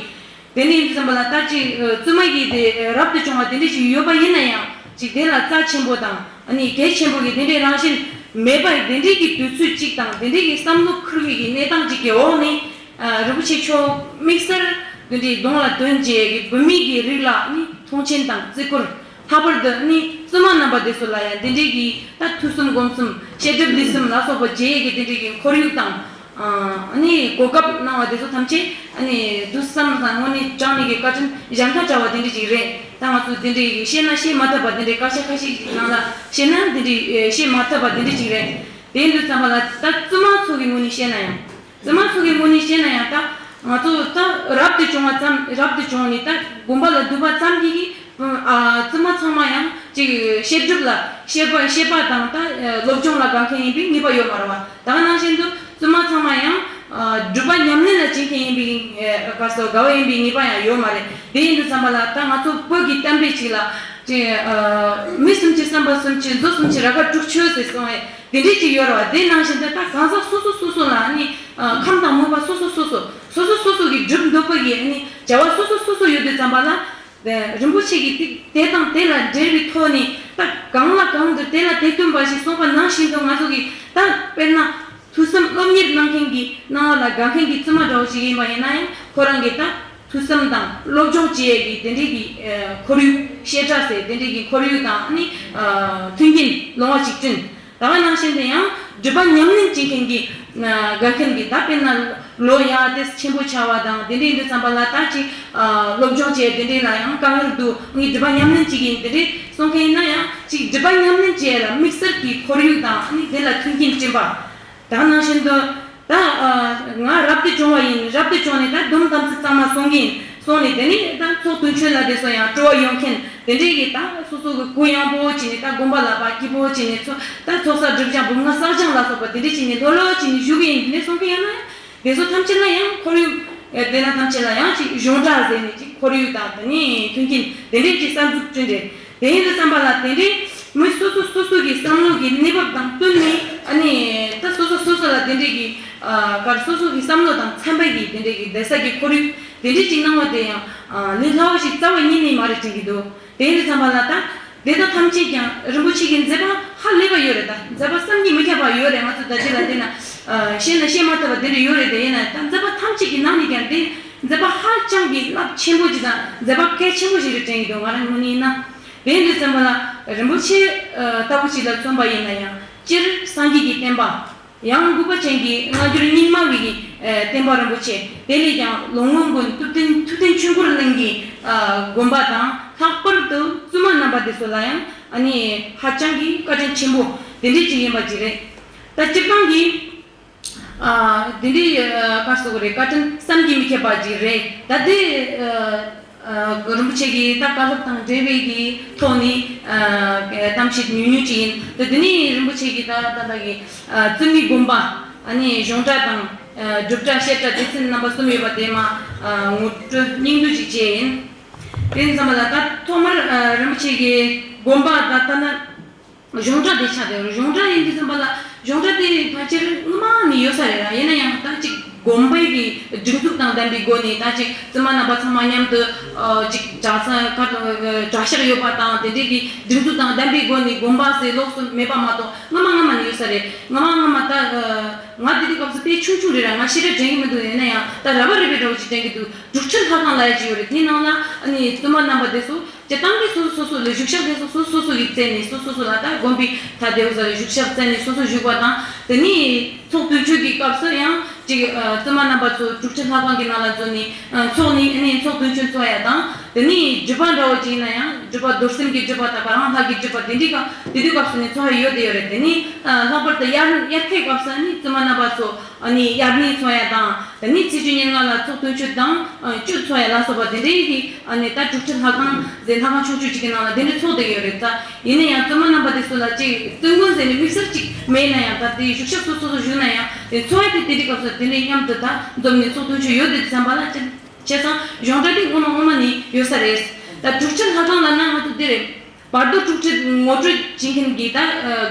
དེ་ནས་ཡིན་དུས་ཙམ་པ་ལ་ད་ཅིག་ཨ་བཙུན་མ་གི་དེ་རབ་ཏུ་བྱུང་བ་དེ་འདྲ་ཞིག་ཡོད་པ་ཡིན་ན་ཡང་། ཅིག་དེ་ལ་རྩ་ཆེན་པོ་དང་ཨ་ནི་གལ་ཆེན་པོ་གི་དེ་འདྲའི་རང་བཞིན་མེད་པ་ཡི་དེ་འདྲའི་གི་དུས་ཚོད་ཅིག་དང་། དེ་འདྲའི་གི་བསམ་བློ་འཁོར་བའི་གི་གནས་སྟངས་ཅིག་གི་འོག་ནས། ཨ་རིན་པོ་ཆེ་མཆོག་དམིགས་བསལ་དེ་འདྲའི་གདོང་ལ་དོན་བྱེད་ཀྱི་བུད་མེད་ཀྱི་རིགས་ལ་ཨ་ནི་མཐོང་ཆེན་དང་བརྩི་བཀུར། ལྷག་པར་དུ་ཨ་ནི་བཙུན་མ་རྣམ་པ་དེ་ཚོ་ལ་ཡང་དེ་འདྲའི་གི་ད་ཐོས་བསམ་སྒོམ་གསུམ་བཤད་སྒྲུབ་ལས་གསུམ་ལ་སོགས་པ་བྱེད་ཀྱི་དེ་འདྲའི་གི་ཁོར་ཡུག་དང་། ཨ་ནི་གོ་སྐབས་གནང་བ་དེ་ཚོ་ཐམས་ཅད་ཨ་ནི་དུས་བསམ་བློ་བཏང་དངོས་གནས་དྲང་གནས་ཀྱི་བཀའ་དྲིན་གཞལ་མཐའ་བྲལ་བ་དེ་འདྲ་ཅིག་རེད། ད་ང་ཚོ་དེ་འདྲ་ཡི་བཤད་ན་བཤད་མ་ཐུབ་པ་དེ་འདྲའི་སྐད་ཆ་ཁ་ཤས་ཤིག་ནང་ལ་བཤད་ན་དེ་འདྲའི་བཤད་མ་ཐུབ་པ་དེ་འདྲ་ཅིག་རེད། དེ་ཡིན་དུས་ཙམ་པ་ལ་ད་བཙུན་མ་ཚོ་གི་ངོས་ནས་བཤད་ན་ཡང་། བཙུན་མ་ཚོ་གི་ངོས་ནས་བཤད་ན་ཡང་ད་ང་ཚོ་ད་རབ་ཏུ་བྱུང་བ་ཙམ་རབ་ཏུ་བྱུང་ནས་ད་དགོན་པ་ལ་འདུག་པ་ཙམ་གྱིས་ཀྱི་ཨ་བཙུན་མ་ཚང་མ་ཡང་ཅིག་བཤད་སྒྲུབ་ལ་བཤད་པ་བཤད་པ་དང་ད་སློབ་སྦྱོང་ལ་དགའ་མཁན་ཡིན་པའི་ངེས་པ་ཡོད་མ་རེད་བ། ད་ག་ནང་བཞིན་དུ་བཙུན་མ་ཚང་མ་ཡང་སྒྲུབ་པ་ཉམས་ལེན་ལ་བྱེད་མཁན་ཡིན་པའི་ག་སོ་དགའ་བ་ཡིན་པའི་ངེས་པ་ཡང་ཡོད་མ་རེད། དེ་ཡིན་དུས་ཙམ་པ་ལ་ད་ང་ཚོ་བོད་ཀྱི་གཏམ་དཔེ་ཅིག་ལ་ཅིག་མི་སུམ་ཅུ་བསམ་པ་སུམ་ཅུ་མཛོ་སུམ་ཅུ་ར་ཁ་དྲུག་ཅུ་ཟེར་སོང་བས། དེ་འདྲས་ཅིག་ཡོད་རེད་བ། དེ་ནང་བཞིན་དུ་ད་གང་ཟག་སོ་སོ་སོ་སོ་ལ་ནི་ཁམས་དང་མོས་པ་སོ་སོ་སོ་སོ་སོ་སོ་སོ་སོ་གི་སྒྲུབ་འདོད་པ་གི་ནི་བྱ་བ་སོ་སོ་སོ་སོ་ཡོད་དུས་ཙམ་པ་ལ། རིན་པོ་ཆེ་གི་དེ་དེ་དང་དེ་ལ་འབྲེལ་བའི་ཐོག་ནས་ད་གང་ལ་གང་འདུལ་དེ་ལ་དེ་སྟོན་པ་ཞིག་གསུངས་པ་ནང་བཞིན་དུ་ང་ཚོ་གི་ད་དཔེར་ན་ཐོས་བསམ་སློབ་གཉེར་གནང་མཁན་གྱི་སྣང་བ་ལ་དགའ་མཁན་གྱི་བཙུན་མ་འདྲ་བོ་ཞིག་ཡིན་པ་ཡིན་ན་ཡང་ཁོ་རང་གི་ད་ཐོས་བསམ་དང་སློབ་སྦྱོང་བྱེད་ཡས་ཀྱི་དེ་འདྲས་ཀྱི་ཁོར་ཡུག་བཤད་གྲྭ་ཟེར་དེ་འདྲས་ཀྱི་ཁོར་ཡུག་དང་ནི་མཐུན་རྐྱེན་ལོང་བ་ཞིག་བསྐྲུན། ད་ག་ནང་བཞིན་དུ་ཡང་སྒྲུབ་པ་ཉམས་ལེན་བྱེད་མཁན་གྱི་དགའ་མཁན་གྱི་ད་དཔེར་ན་ལོ་ཡག་དེ་ཆེན་པོ་ཆགས་པ་དང་དེ་འདྲའི་འདི་ཙམ་པ་ལ་ད་ཅིག་སློབ་སྦྱོང་བྱས་དེ་འདྲའི་ལ་ཡང་དཀའ་ངལ་འདུག་ངས་སྒྲུབ་པ་ཉམས་ལེན་བྱེད་ཀྱི་ཡིན་དེ་འདྲའི་གསུང་མཁན་ཡིན་ན་ཡང་ཅིག་སྒྲུབ་པ་ཉམས་ལེན་བྱེད་ཡ་ལ་དམིགས་བསལ་གྱི་ཁོར་ཡུག་དང་ནི་དེ་ལ་མཐུན་རྐྱེན་བསྐྲུན་པ། ད་ནང་བཞིན་དུ་ད་ང་རབ་ཏུ་བྱུང་བ་ཡིན། རབ་ཏུ་བྱུང་ནས་ད་སྡོམ་དམ་ཚིག་གཙང་མ་སྲུང་གི་ཡིན་གསུངས་ནས་དེ་ནས་ད་ཚོགས་དུས་མཆོད་ལ་དེ་ཚོ་ཡང་སྤྲོ་བ་ཡོད་མཁན་དེ་འདྲས་ཀྱི་ད་སོ་སོ་གི་གུ་ཡངས་པོ་བྱས་ནས་ད་དགོན་པ་ལ་ཕར་སྐྱིད་པོ་བྱས་ནས་ཚོ་ད་ཚོགས་བསགས་སྒྲིབ་སྦྱང་བུམ་ངག་བསགས་སྦྱང་ལ་སོགས་པ་དེ་འདྲས་བྱས་ནས་ལྷོད་ལྷོད་བྱས་ནས་བཞུགས་གི་ཡིན་དེ་འདྲས་གསུང་གི་ཡོད་ན་ཡང་དེ་ཚོ་ཐམས་ཅད་ལ་ཡང་ཁོར་ཡུག་དེ་ན་ཐམས་ཅད་ལ་ཡང་ཅིག་གཞུང་གྲྭ་ཟེར་ནས་ཅིག་ཁོར་ཡུག་དང་དེ་ནས་མཐུན་རྐྱེན་དེ་འདྲས་ཀྱི་གསར་འཛུགས་བསྐྲུན་རེད། དེ་ཡིན་དུས་ཙམ་པ་ལ་དེ་འདྲའི་མི་སོ་སོ་སོ་སོ་གི་བསམ་བློ་གི་གནས་བབ་དང་བསྟུན་ནས་ཨ་ནི་ད་སོ་སོ་སོ་སོ་ལ་དེ་འདྲའི་གི་ཨ་གར་སོ་སོ་གི་བསམ་བློ་དང་འཚམ་པའི་གི་དེ་འདྲའི་གི་བསྡད་ས་གི་ཁོར་ཡུག་དེ་འདྲའི་ཅིག་གནང་བ་དེ་ཡང་ཨ་ལས་སླ་བོ་ཞིག་རྩ་བ་ཉིད་ནས་མ་རེད་དྲན་གི་འདུག་དེ་ཡིན་དུས་ཙམ་པ་ལ་ད་དེ་དག་ཐམས་ཅད་ཀྱང་རིན་པོ་ཆེ་གི་མཛད་པ་ཧ་ལས་པ་ཡོད་རེད། ད་མཛད་པ་བསམ་གྱིས་མི་ཁྱབ་པ་ཡོད་རེད། ང་ཚོ་ད་ཅི་ལ་བལྟས་ན་ཨ་བཤད་ན་བཤད་མ་ཐུབ་པ་དེ་འདྲ་ཡོད་རེད། དེ་ཡིན་ན་ད་མཛད་པ་ཐམས་ཅད་ཀྱི་ནང་ནས་ཀྱང་དེ་མཛད་པ་ཧ་ཅང་གི་རླབས་ཆེན་པོ་ཅིག་དང་མཛད་པ་གལ་ཆེན་པོ་ཞིག་རེད་དྲན་གི་འདུག་ང་རང་ངོས་ནས་ཡིན་ན། དེ་འདྲ་ཙམ་པ་ལ་རིན་པོ་ཆེ་ཨ་ལྟ་བུ་ཞིག་ལ་མཚོན་པ་ཡིན་ན་ཡང་སྤྱིར་སངས་རྒྱས་ཀྱི་བསྟན་པ། ཡང་གུས་པ་ཅན་གྱི་སྔ་འགྱུར་རྙིང་མ་བའི་ཨ་བསྟན་པ་རིན་པོ་ཆེ་དེ་ལས་ཀྱང་ལོ་སྔོན་དགོན་ཐུབ་བསྟན་ཐུབ་བསྟན་ཆོས་འཁོར་གླིང་གི་ཨ་དགོན་པ་དང་ལྷག་པར་དུ་བཙུན་མ་རྣམ་པ་དེ་ཚོ་ལ་ཡང་ཨ་ནི་ཧ་ཅང་གི་བཀའ་དྲིན་ཆེན་པོ་དེ་འདྲས་ཅིག་ཡིན་པ་ཅིག་རེད། ད་སྤྱིར་བཏང་གི་ཨ་དེ་འདྲའི་ཨ་ག་རེ་ཟེར་དགོས་རེད། བཀའ་དྲིན་བསམ་གྱིས་མི་ཁྱབ་པ་ཅིག་རེད། ད་དེ་ཨ་ཨ་རིན་པོ་ཆེ་གིས་ད་བཀའ་སློབ་དང་འབྲེལ་བའི་གི་ཐོག་ནས་ཨ་གཏམ་བཤད་ཉུང་ཉུང་ཅིག་ཡིན། ད་དེ་ནས་རིན་པོ་ཆེ་གིས་ད་ད་ལྟ་གི་ཨ་བཙུན་མའི་དགོན་པ་ཨ་ནི་གཞུང་གྲྭ་དང་ཨ་སྒྲུབ་གྲྭ་བཤད་གྲྭ་སྡེ་ཚན་རྣམ་པ་གསུམ་ཡོད་པ་དེ་མ་ཨ་ངོ་སྤྲོད་སྙིང་བསྡུས་ཅིག་བྱས་ཡིན། དེ་ཙམ་པ་ལ་ད་ཐོག་མར་ཨ་རིན་པོ་ཆེ་གི་དགོན་པ་ད་ལྟ་ན། གཞུང་གྲྭ་དེ་ཆགས་བསྡད་ཡོད་རེད། གཞུང་གྲྭ་ཡིན་དུས་ཙམ་པ་ལ་གཞུང་གྲྭ་དེ་ཕལ་ཆེར་སྔོན་མ་ནས་ཡོད་ས་རེད་ལ། ཡིན་ན་ཡང་ད་ཅིག་དགོན་པའི་གི་སྒྲིག་འཛུགས་དང་ལྡན་པའི་སྒོ་ནས་ད་ཅིག་བཙུན་མ་རྣམ་པ་ཚང་མ་མཉམ་དུ་ཨ་ཅིག་གྲྭ་ས་ཁ་གྲྭ་ཤག་ཡོད་པ་དང་དེ་འདྲའི་གི་སྒྲིག་འཛུགས་དང་ལྡན་པའི་སྒོ་ནས་དགོན་པ་ཟེར་ལོགས་སུ་མེད་པ་མ་གཏོགས་སྔ་མ་སྔ་མ་ནས་ཡོད་ས་རེད། སྔ་མ་སྔ་མ་ད་ཨ་ང་དེ་དུས་སྐབས་སུ་དཔེ་ཆུང་ཆུང་རེད་ར། ང་ཞེ་དྲག་དྲན་གི་མི་འདུག་ཡིན་ན་ཡང་ད་ར་བ་རི་བའི་འདྲ་བོ་ཅིག་དྲན་གི་འདུག་དྲུག་ཁྲི་ལྷ་ཁང་ལབ་ཡ་ཅིག་ཡོད་རེད། དེའི་ནང་ལ་ཨ་ནི་བཙུན་མ་རྣམ་པ་དེ་ཚོ། སྤྱིར་བཏང་གི་སོ་སོ་སོ་སོ་ལ་བཞུགས་ཤག་དེ་ཚོ་སོ་སོ་སོ་སོ་གི་བཙལ་ནས་སོ་སོ་སོ་ལ་ད་དགོན་པའི་ཐ་དེ་བཟོ་བཞུགས་ཤག་བཙལ་ནས་སོ་སོ་བཞུགས་པ་དང་། དེ་ནས་ཚོགས་དུས་མཆོད་ཀྱི་སྐབས་སུ་ཡང་ཅིག་ཨ་བཙུན་མ་རྣམ་པ་ཚོ་དྲུག་ཁྲི་ལྷ་ཁང་གི་ནང་ལ་འཛུལ་ནས་ཨ་ཚོགས་ནས་ཨ་ནི་ཚོགས་དུས་མཆོད་འཚོགས་ཡ་དང་། དེ་ནས་སྒྲུབ་པ་འདྲ་བོ་ཅིག་ཡིན་ན་ཡང་སྒྲུབ་པ་རྡོར་སེམས་ཀྱི་སྒྲུབ་པ་དང་ག་རང་ལྷ་གི་སྒྲུབ་པ་དེ་འདྲའི་སྐབས་དེ་དུས་སྐབས་སུ་ནས་འཚོགས་ཡ་ཡོད་དེ་ཡོད་རེད། དེ་ནས་ཨ་ལྷག་པར་དུ་དབྱར་དབྱར་ཁའི་སྐབས་སུ་ཨ་ནི་བཙུན་མ་རྣམ་པ་ཚོ། ཨ་ནི་དབྱར་གནས་འཚོགས་ཡ་དང་། དེ་ནས་ཚེས་བཅུ་ཉེར་ལྔ་ལ་ཚོགས་དུས་མཆོད་དང་ཨ་བཅུ་འཚོགས་ཡ་ལ་སོགས་པ་དེ་འདྲའི་གི་ཨ་ནི་ད་དྲུག་ཁྲི་ལྷ་ཁང་ཟེར་ལྷ་ཁང་ཆུང་ཆུང་ཅིག་གི་ནང་ལ་དེ་འདྲའི་ཚོགས་བསྡད་ཀྱི་ཡོད་རེད། ད་ཡིན་ན་ཡང་བཙུན་མ་རྣམ་པ་དེ་ཚོ་ལ་ཅིག་བཙུན་དགོན་ཟེར་ནས་དམིགས་བསལ་ཅིག་མེད་ན་ཡང་། ད་དེ་བཞུགས་ཤག་སོ་སོ་སོ་བཞུགས་ན་ཡང་དེ་འཚོགས་ཡ་དེ་དེ་འདྲའི་སྐབས་སུ་དེ་འདྲའི་མཉམ་དུ་ད་འཛོམས་ནས་ཚོགས་དུས་མཆོད་ཡོད་དེ་བསམ་པ་ལ་ཅི་བྱས་ཙང་གཞུང་གྲྭ་དེ་སྔོན་མ་སྔོན་མ་ནས་ཡོད་ས་རེད། ད་དྲུག་ཁྲི་ལྷ་ཁང་ལབ་ན་ང་ཚོ་འདི་རེད། བར་དོ་དྲུག་ཁྲི་ངོ་སྤྲོད་བྱེད་མཁན་གྱི་ད་ཨ་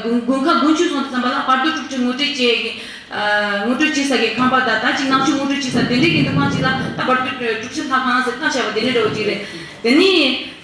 དགོན་དགོན་ཁག་དགོན་ཆུང་སོང་དུས་ཙམ་པ་ལ་བར་དོ་དྲུག་ཁྲི་ངོ་སྤྲོད་བྱེད་ཀྱི་ཨ་ངོ་སྤྲོད་བྱེད་ས་གི་ཁང་པ་དང་ད་ཅིག་ནང་ཆོས་ངོ་སྤྲོད་བྱེད་ས་དེ་འདྲའི་གི་འདུ་ཁང་ཅིག་ལ་ད་བར་དོ་དྲུག་ཁྲི་ལྷ་ཁང་ཟེར་བཏགས་བཞག་པ་དེ་འདྲའི་འདྲ་བོ་ཅིག་རེད། དེ་ནས་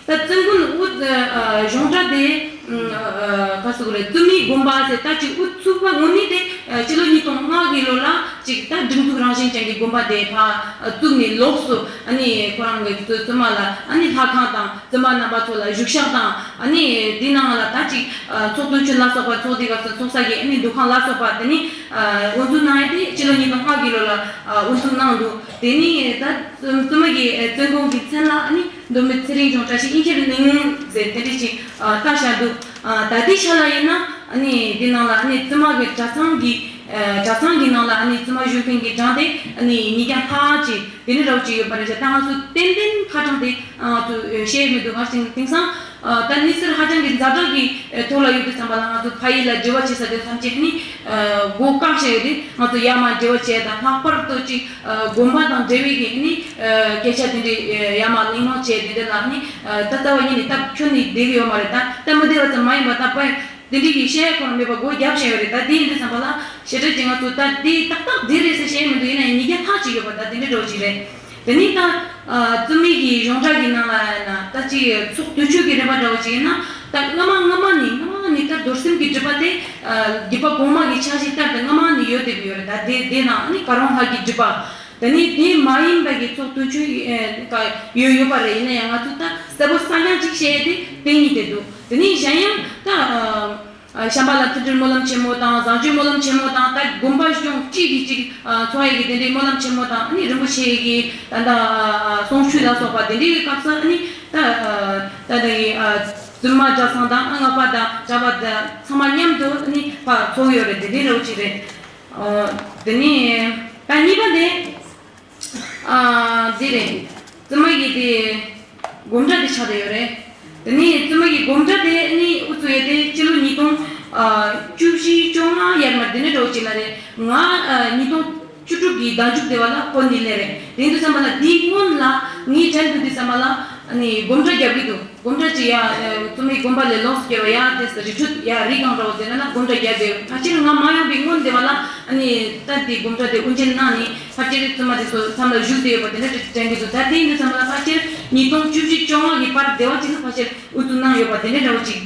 ད་བཙུན་དགོན་དབུ་ཨ་གཞུང་གྲྭ་དེ་ཨ་ག་ཟེར་དགོས་རེད། བཙུན་མའི་དགོན་པ་ཟེར་ད་ཅིག་དབུ་ཚུགས་པ་དངོས་གནས་དེ་ཨ་སྤྱི་ལོ་ཉིས་སྟོང་ལྔ་གི་ལོ་ལ་ཅིག་ད་སྒྲིག་འཛུགས་རང་བཞིན་ཅན་གྱི་དགོན་པ་དེ་ཕར་བཙུགས་ནས་ལོགས་སུ་ཨ་ནི་ཁོ་རང་གི་བཙུན་མ་ལ་ཨ་ནི་ལྷ་ཁང་དང་། བཙུན་མ་རྣམ་པ་ཚོ་ལ་བཞུགས་ཤག་དང་། ཨ་ནི་དེའི་ནང་ལ་ད་ཅིག་ཨ་ཚོགས་དུས་མཆོད་ལ་སོགས་པ་ཚོགས་དུས་སྐབས་སུ་ཚོགས་ས་གི་ཨ་ནི་འདུ་ཁང་ལ་སོགས་པ་དེ་ནི་ཨ་དབུ་འཛུགས་གནང་ཡ་དེ་སྤྱི་ལོ་ཉིས་སྟོང་ལྔ་གི་ལོ་ལ་ཨ་དབུ་འཛུགས་གནང་འདུག་དེ་ནི་ད་བཙུན་བཙུན་མ་གི་ཨ་བཙུན་དགོན་གྱི་མཚན་ལ་ཨ་ནི་མདོ་སྨད་ཚེ་རིང་གཞུང་གྲྭ་ཞིག་དབྱིན་སྐྱེར་གླིང་ཟེར་དེ་འདྲ་ཅིག་ཨ་བཏགས་བཞག་འདུག་ཨ་ད་ལྟའི་ཆ་ལ་ཡིན་ན་ ཨ་ནི་འདི་ནང་ལ་ཨ་ནི་བཙུན་མ་གི་གྲྭ་ཚང་གི་ཨ་གྲྭ་ཚང་གི་ནང་ལ་ཨ་ནི་བཙུན་མ་བཞུགས་མཁན་གྱི་གྲངས་དེ་ཨ་ནི་ཉིས་བརྒྱ་ལྷག་ཅིག་དེ་འདྲ་འདྲ་བོ་ཅིག་ཡོད་པ་རེད་ཤག་ད་ང་ཚོ་ཏན་ཏན་ཁ་གྲངས་དེ་ང་ཚོ་ཤེས་མི་འདུག་ང་ཚོ་དེང་སང་ད་གནས་ཚུལ་ཧ་ཅང་གི་ཛ་དྲག་གི་ཐོག་ལ་ཡོད་དུས་ཙམ་པ་ལ་ང་ཚོ་ཕ་ཡུལ་ལ་འབྲེལ་བ་བྱེད་ས་དེ་ཐམས་ཅད་ཨ་ནི་སྒོ་བཀག་བཞག་ཡོད་དུས། ང་ཚོ་ཡར་མར་འབྲེལ་བ་བྱས་དང་། ལྷག་པར་དུ་ཅིག་དགོན་པ་དང་འབྲེལ་བའི་གི་ཨ་ནི་སྐད་ཆ་དེ་འདྲའི་ཡར་མར་གླེང་སློང་བྱས་དེ་འདྲ་ལ་ཨ་ནི་ད་རྩ་བ་ཉིད་ནས་སྟབས་ཁྱོན་ནས་བསྡད་ཀྱི་ཡོད་མ་རེད། ད་སྟབས་མི་བདེ་བ་ཙམ་མ་ཡིན་པ་ད་པ། དེ་འདྲའི་གི་བཤད་ཁོ་རང་མེད་པ་སྒོ་བརྒྱབ་བཞག་ཡོད་རེད། ད་དེ་ཡིན་དུས་ཙམ་པ་ལ་ཞེ་དྲག་ཅིག་ང་ཚོ་ད་དེ་ཏག་ཏག་འདི་རེད་ཟེར་བཤད་མི་འདུག་ཡིན་ན་ཡང་ཉིས་བརྒྱ་ལྷག་ཅིག་ཡོད་པ་ད་དེ་འདྲའི་འདྲ་བོ་ཅིག་རེད། དེ་ནས་ད་བཙུན་མའི་གི་གཞུང་གྲྭ་གི་ནང་ལ་ཡིན་ན་ད་ཅིག་ཚོགས་དུས་མཆོད་ཀྱི་རིམ་པ་འདྲ་བོ་ཅིག་ཡིན་ན། ད་སྔ་མ་སྔ་མ་ནས་སྔ་མ་ནས་ད་རྡོར་སེམས་ཀྱི་སྒྲུབ་པ་དེ་རྒྱུད་པ་གོང་མ་གི་ཕྱག་བཞེས་ལྟར་དུ་སྔ་མ་ནས་ཡོད་བསྡད་པ་ཡོད་རེད། ད་དེ་དེ་ནང་ཨ་ནི་ག་རོང་ལྷ་གི་སྒྲུབ་པ། དེ་ནས་དེ་མ་ཡིན་པ་གི་ཚོགས་དུས་མཆོད་ཡོད་ཡོད་པ་རེད། ཡིན་ན་ཡང་ང་ཚོ་ད་གསལ་པོ་གསལ་རྐྱང་ཅིག་བཤད་ཡས་དེ་དེ་གཉིས་དེ་འདུག་དེ་ནས་གཞན་ཡང་ད་བྱམས་པ་ལ་མཐུན་སྒྲིལ་སྨོན་ལམ་ཆེན་མོ་དང་། བཟང་སྤྱོད་སྨོན་ལམ་ཆེན་མོ་དང་། ད་དགོན་པ་གཞུང་གཅིག་གིས་གཅིག་འཚོ་ཡས་ཀྱི་དེ་འདྲའི་སྨོན་ལམ་ཆེན་མོ་དང་། ཨ་ནི་རིན་པོ་ཆེ་གི་ད་ལྟ་གསུང་ཆོས་ལ་སོགས་པ་དེ་འདྲའི་སྐབས་སུ་ཨ་ནི་ད་ད་ལྟ་ཡི་བཙུན་མ་གྲྭ་ཚང་དང་། ཨ་སྔགས་པ་དང་གྲྭ་པ་དང་ཚང་མ་མཉམ་དུ་ཨ་ནི་ཕར་ཚོགས་ཡོད་རེད། དེ་འདྲའི་རོགས་ཅིག་རེད། དེ་ནས་ད་གཉིས་པ་དེ། ཨ་འདི་རེད། བཙུན་མ་གི་དེ་སྒོམ་གྲྭ་དེ་ཆགས་བསྡད་ཡོད་རེད། དེ་ནས་བཙུན་མ་གི་སྒོམ་གྲྭ་དེ་ནི་དབུ་ཚུགས་ཡོད་དེ་སྤྱི་ལོ་ཉིས་སྟོང་བཅུ་བཞི་བཅོ་ལྔ་ཡར་མར་དེ་ནས་འགྲོ་ཅིག་ལ་རེད། ང་ཉིས་སྟོང་བཅུ་དྲུག་གི་ཟླ་མཇུག་དེ་བ་ལ་འཁོར་ནས་སླེབས་རེད། དེ་དུས་ཙམ་པ་ལ་དེའི་སྔོན་ལ་ངའི་དྲན་དུ་དུས་ཙམ་པ་ལ་ཨ་ནི་སྒོམ་གྲྭ་རྒྱབ་ཀྱི་འདུག་སྒོམ་གྲྭ་ཅིག་ཡ། བཙུན་མའི་དགོན་པ་ལས་ལོགས་སུ་བསྐྱོད་པ་ཡ། དེ་སུ་རི་ཁྲོད་ཡ་རི་སྒང་འགྲོ་དེ་ན་ན་སྒོམ་གྲྭ་རྒྱབ་དེ། ཕལ་ཆེར་ང་མ་ཡོང་བའི་སྔོན་དེ་བ་ལ་ཨ་ནི་ད་དེ་སྒོམ་གྲྭ་དེ་དབུ་འབྱེད་གནང་ནི་ཕལ་ཆེར་བཙུན་མ་དེ་ཚོ་མཚམས་ལ་བཞུགས་བསྡད་ཡོད་པ་དེ་འདྲ་དྲན་གྱི་འདུག་ད་དེ་ཡིན་དུས་ཙམ་པ་ལ་ཕལ་ཆེར་ཉིས་སྟོང་བཅུ་བཞི་བཅོ་ལྔ་གི་བར་དེ་བ་ཅིག་ལ་ཕལ་ཆེར་དབུ་འཛུགས་གནང་ཡོད་པ་དེ་འདྲ་འདྲ་བོ་ཅིག་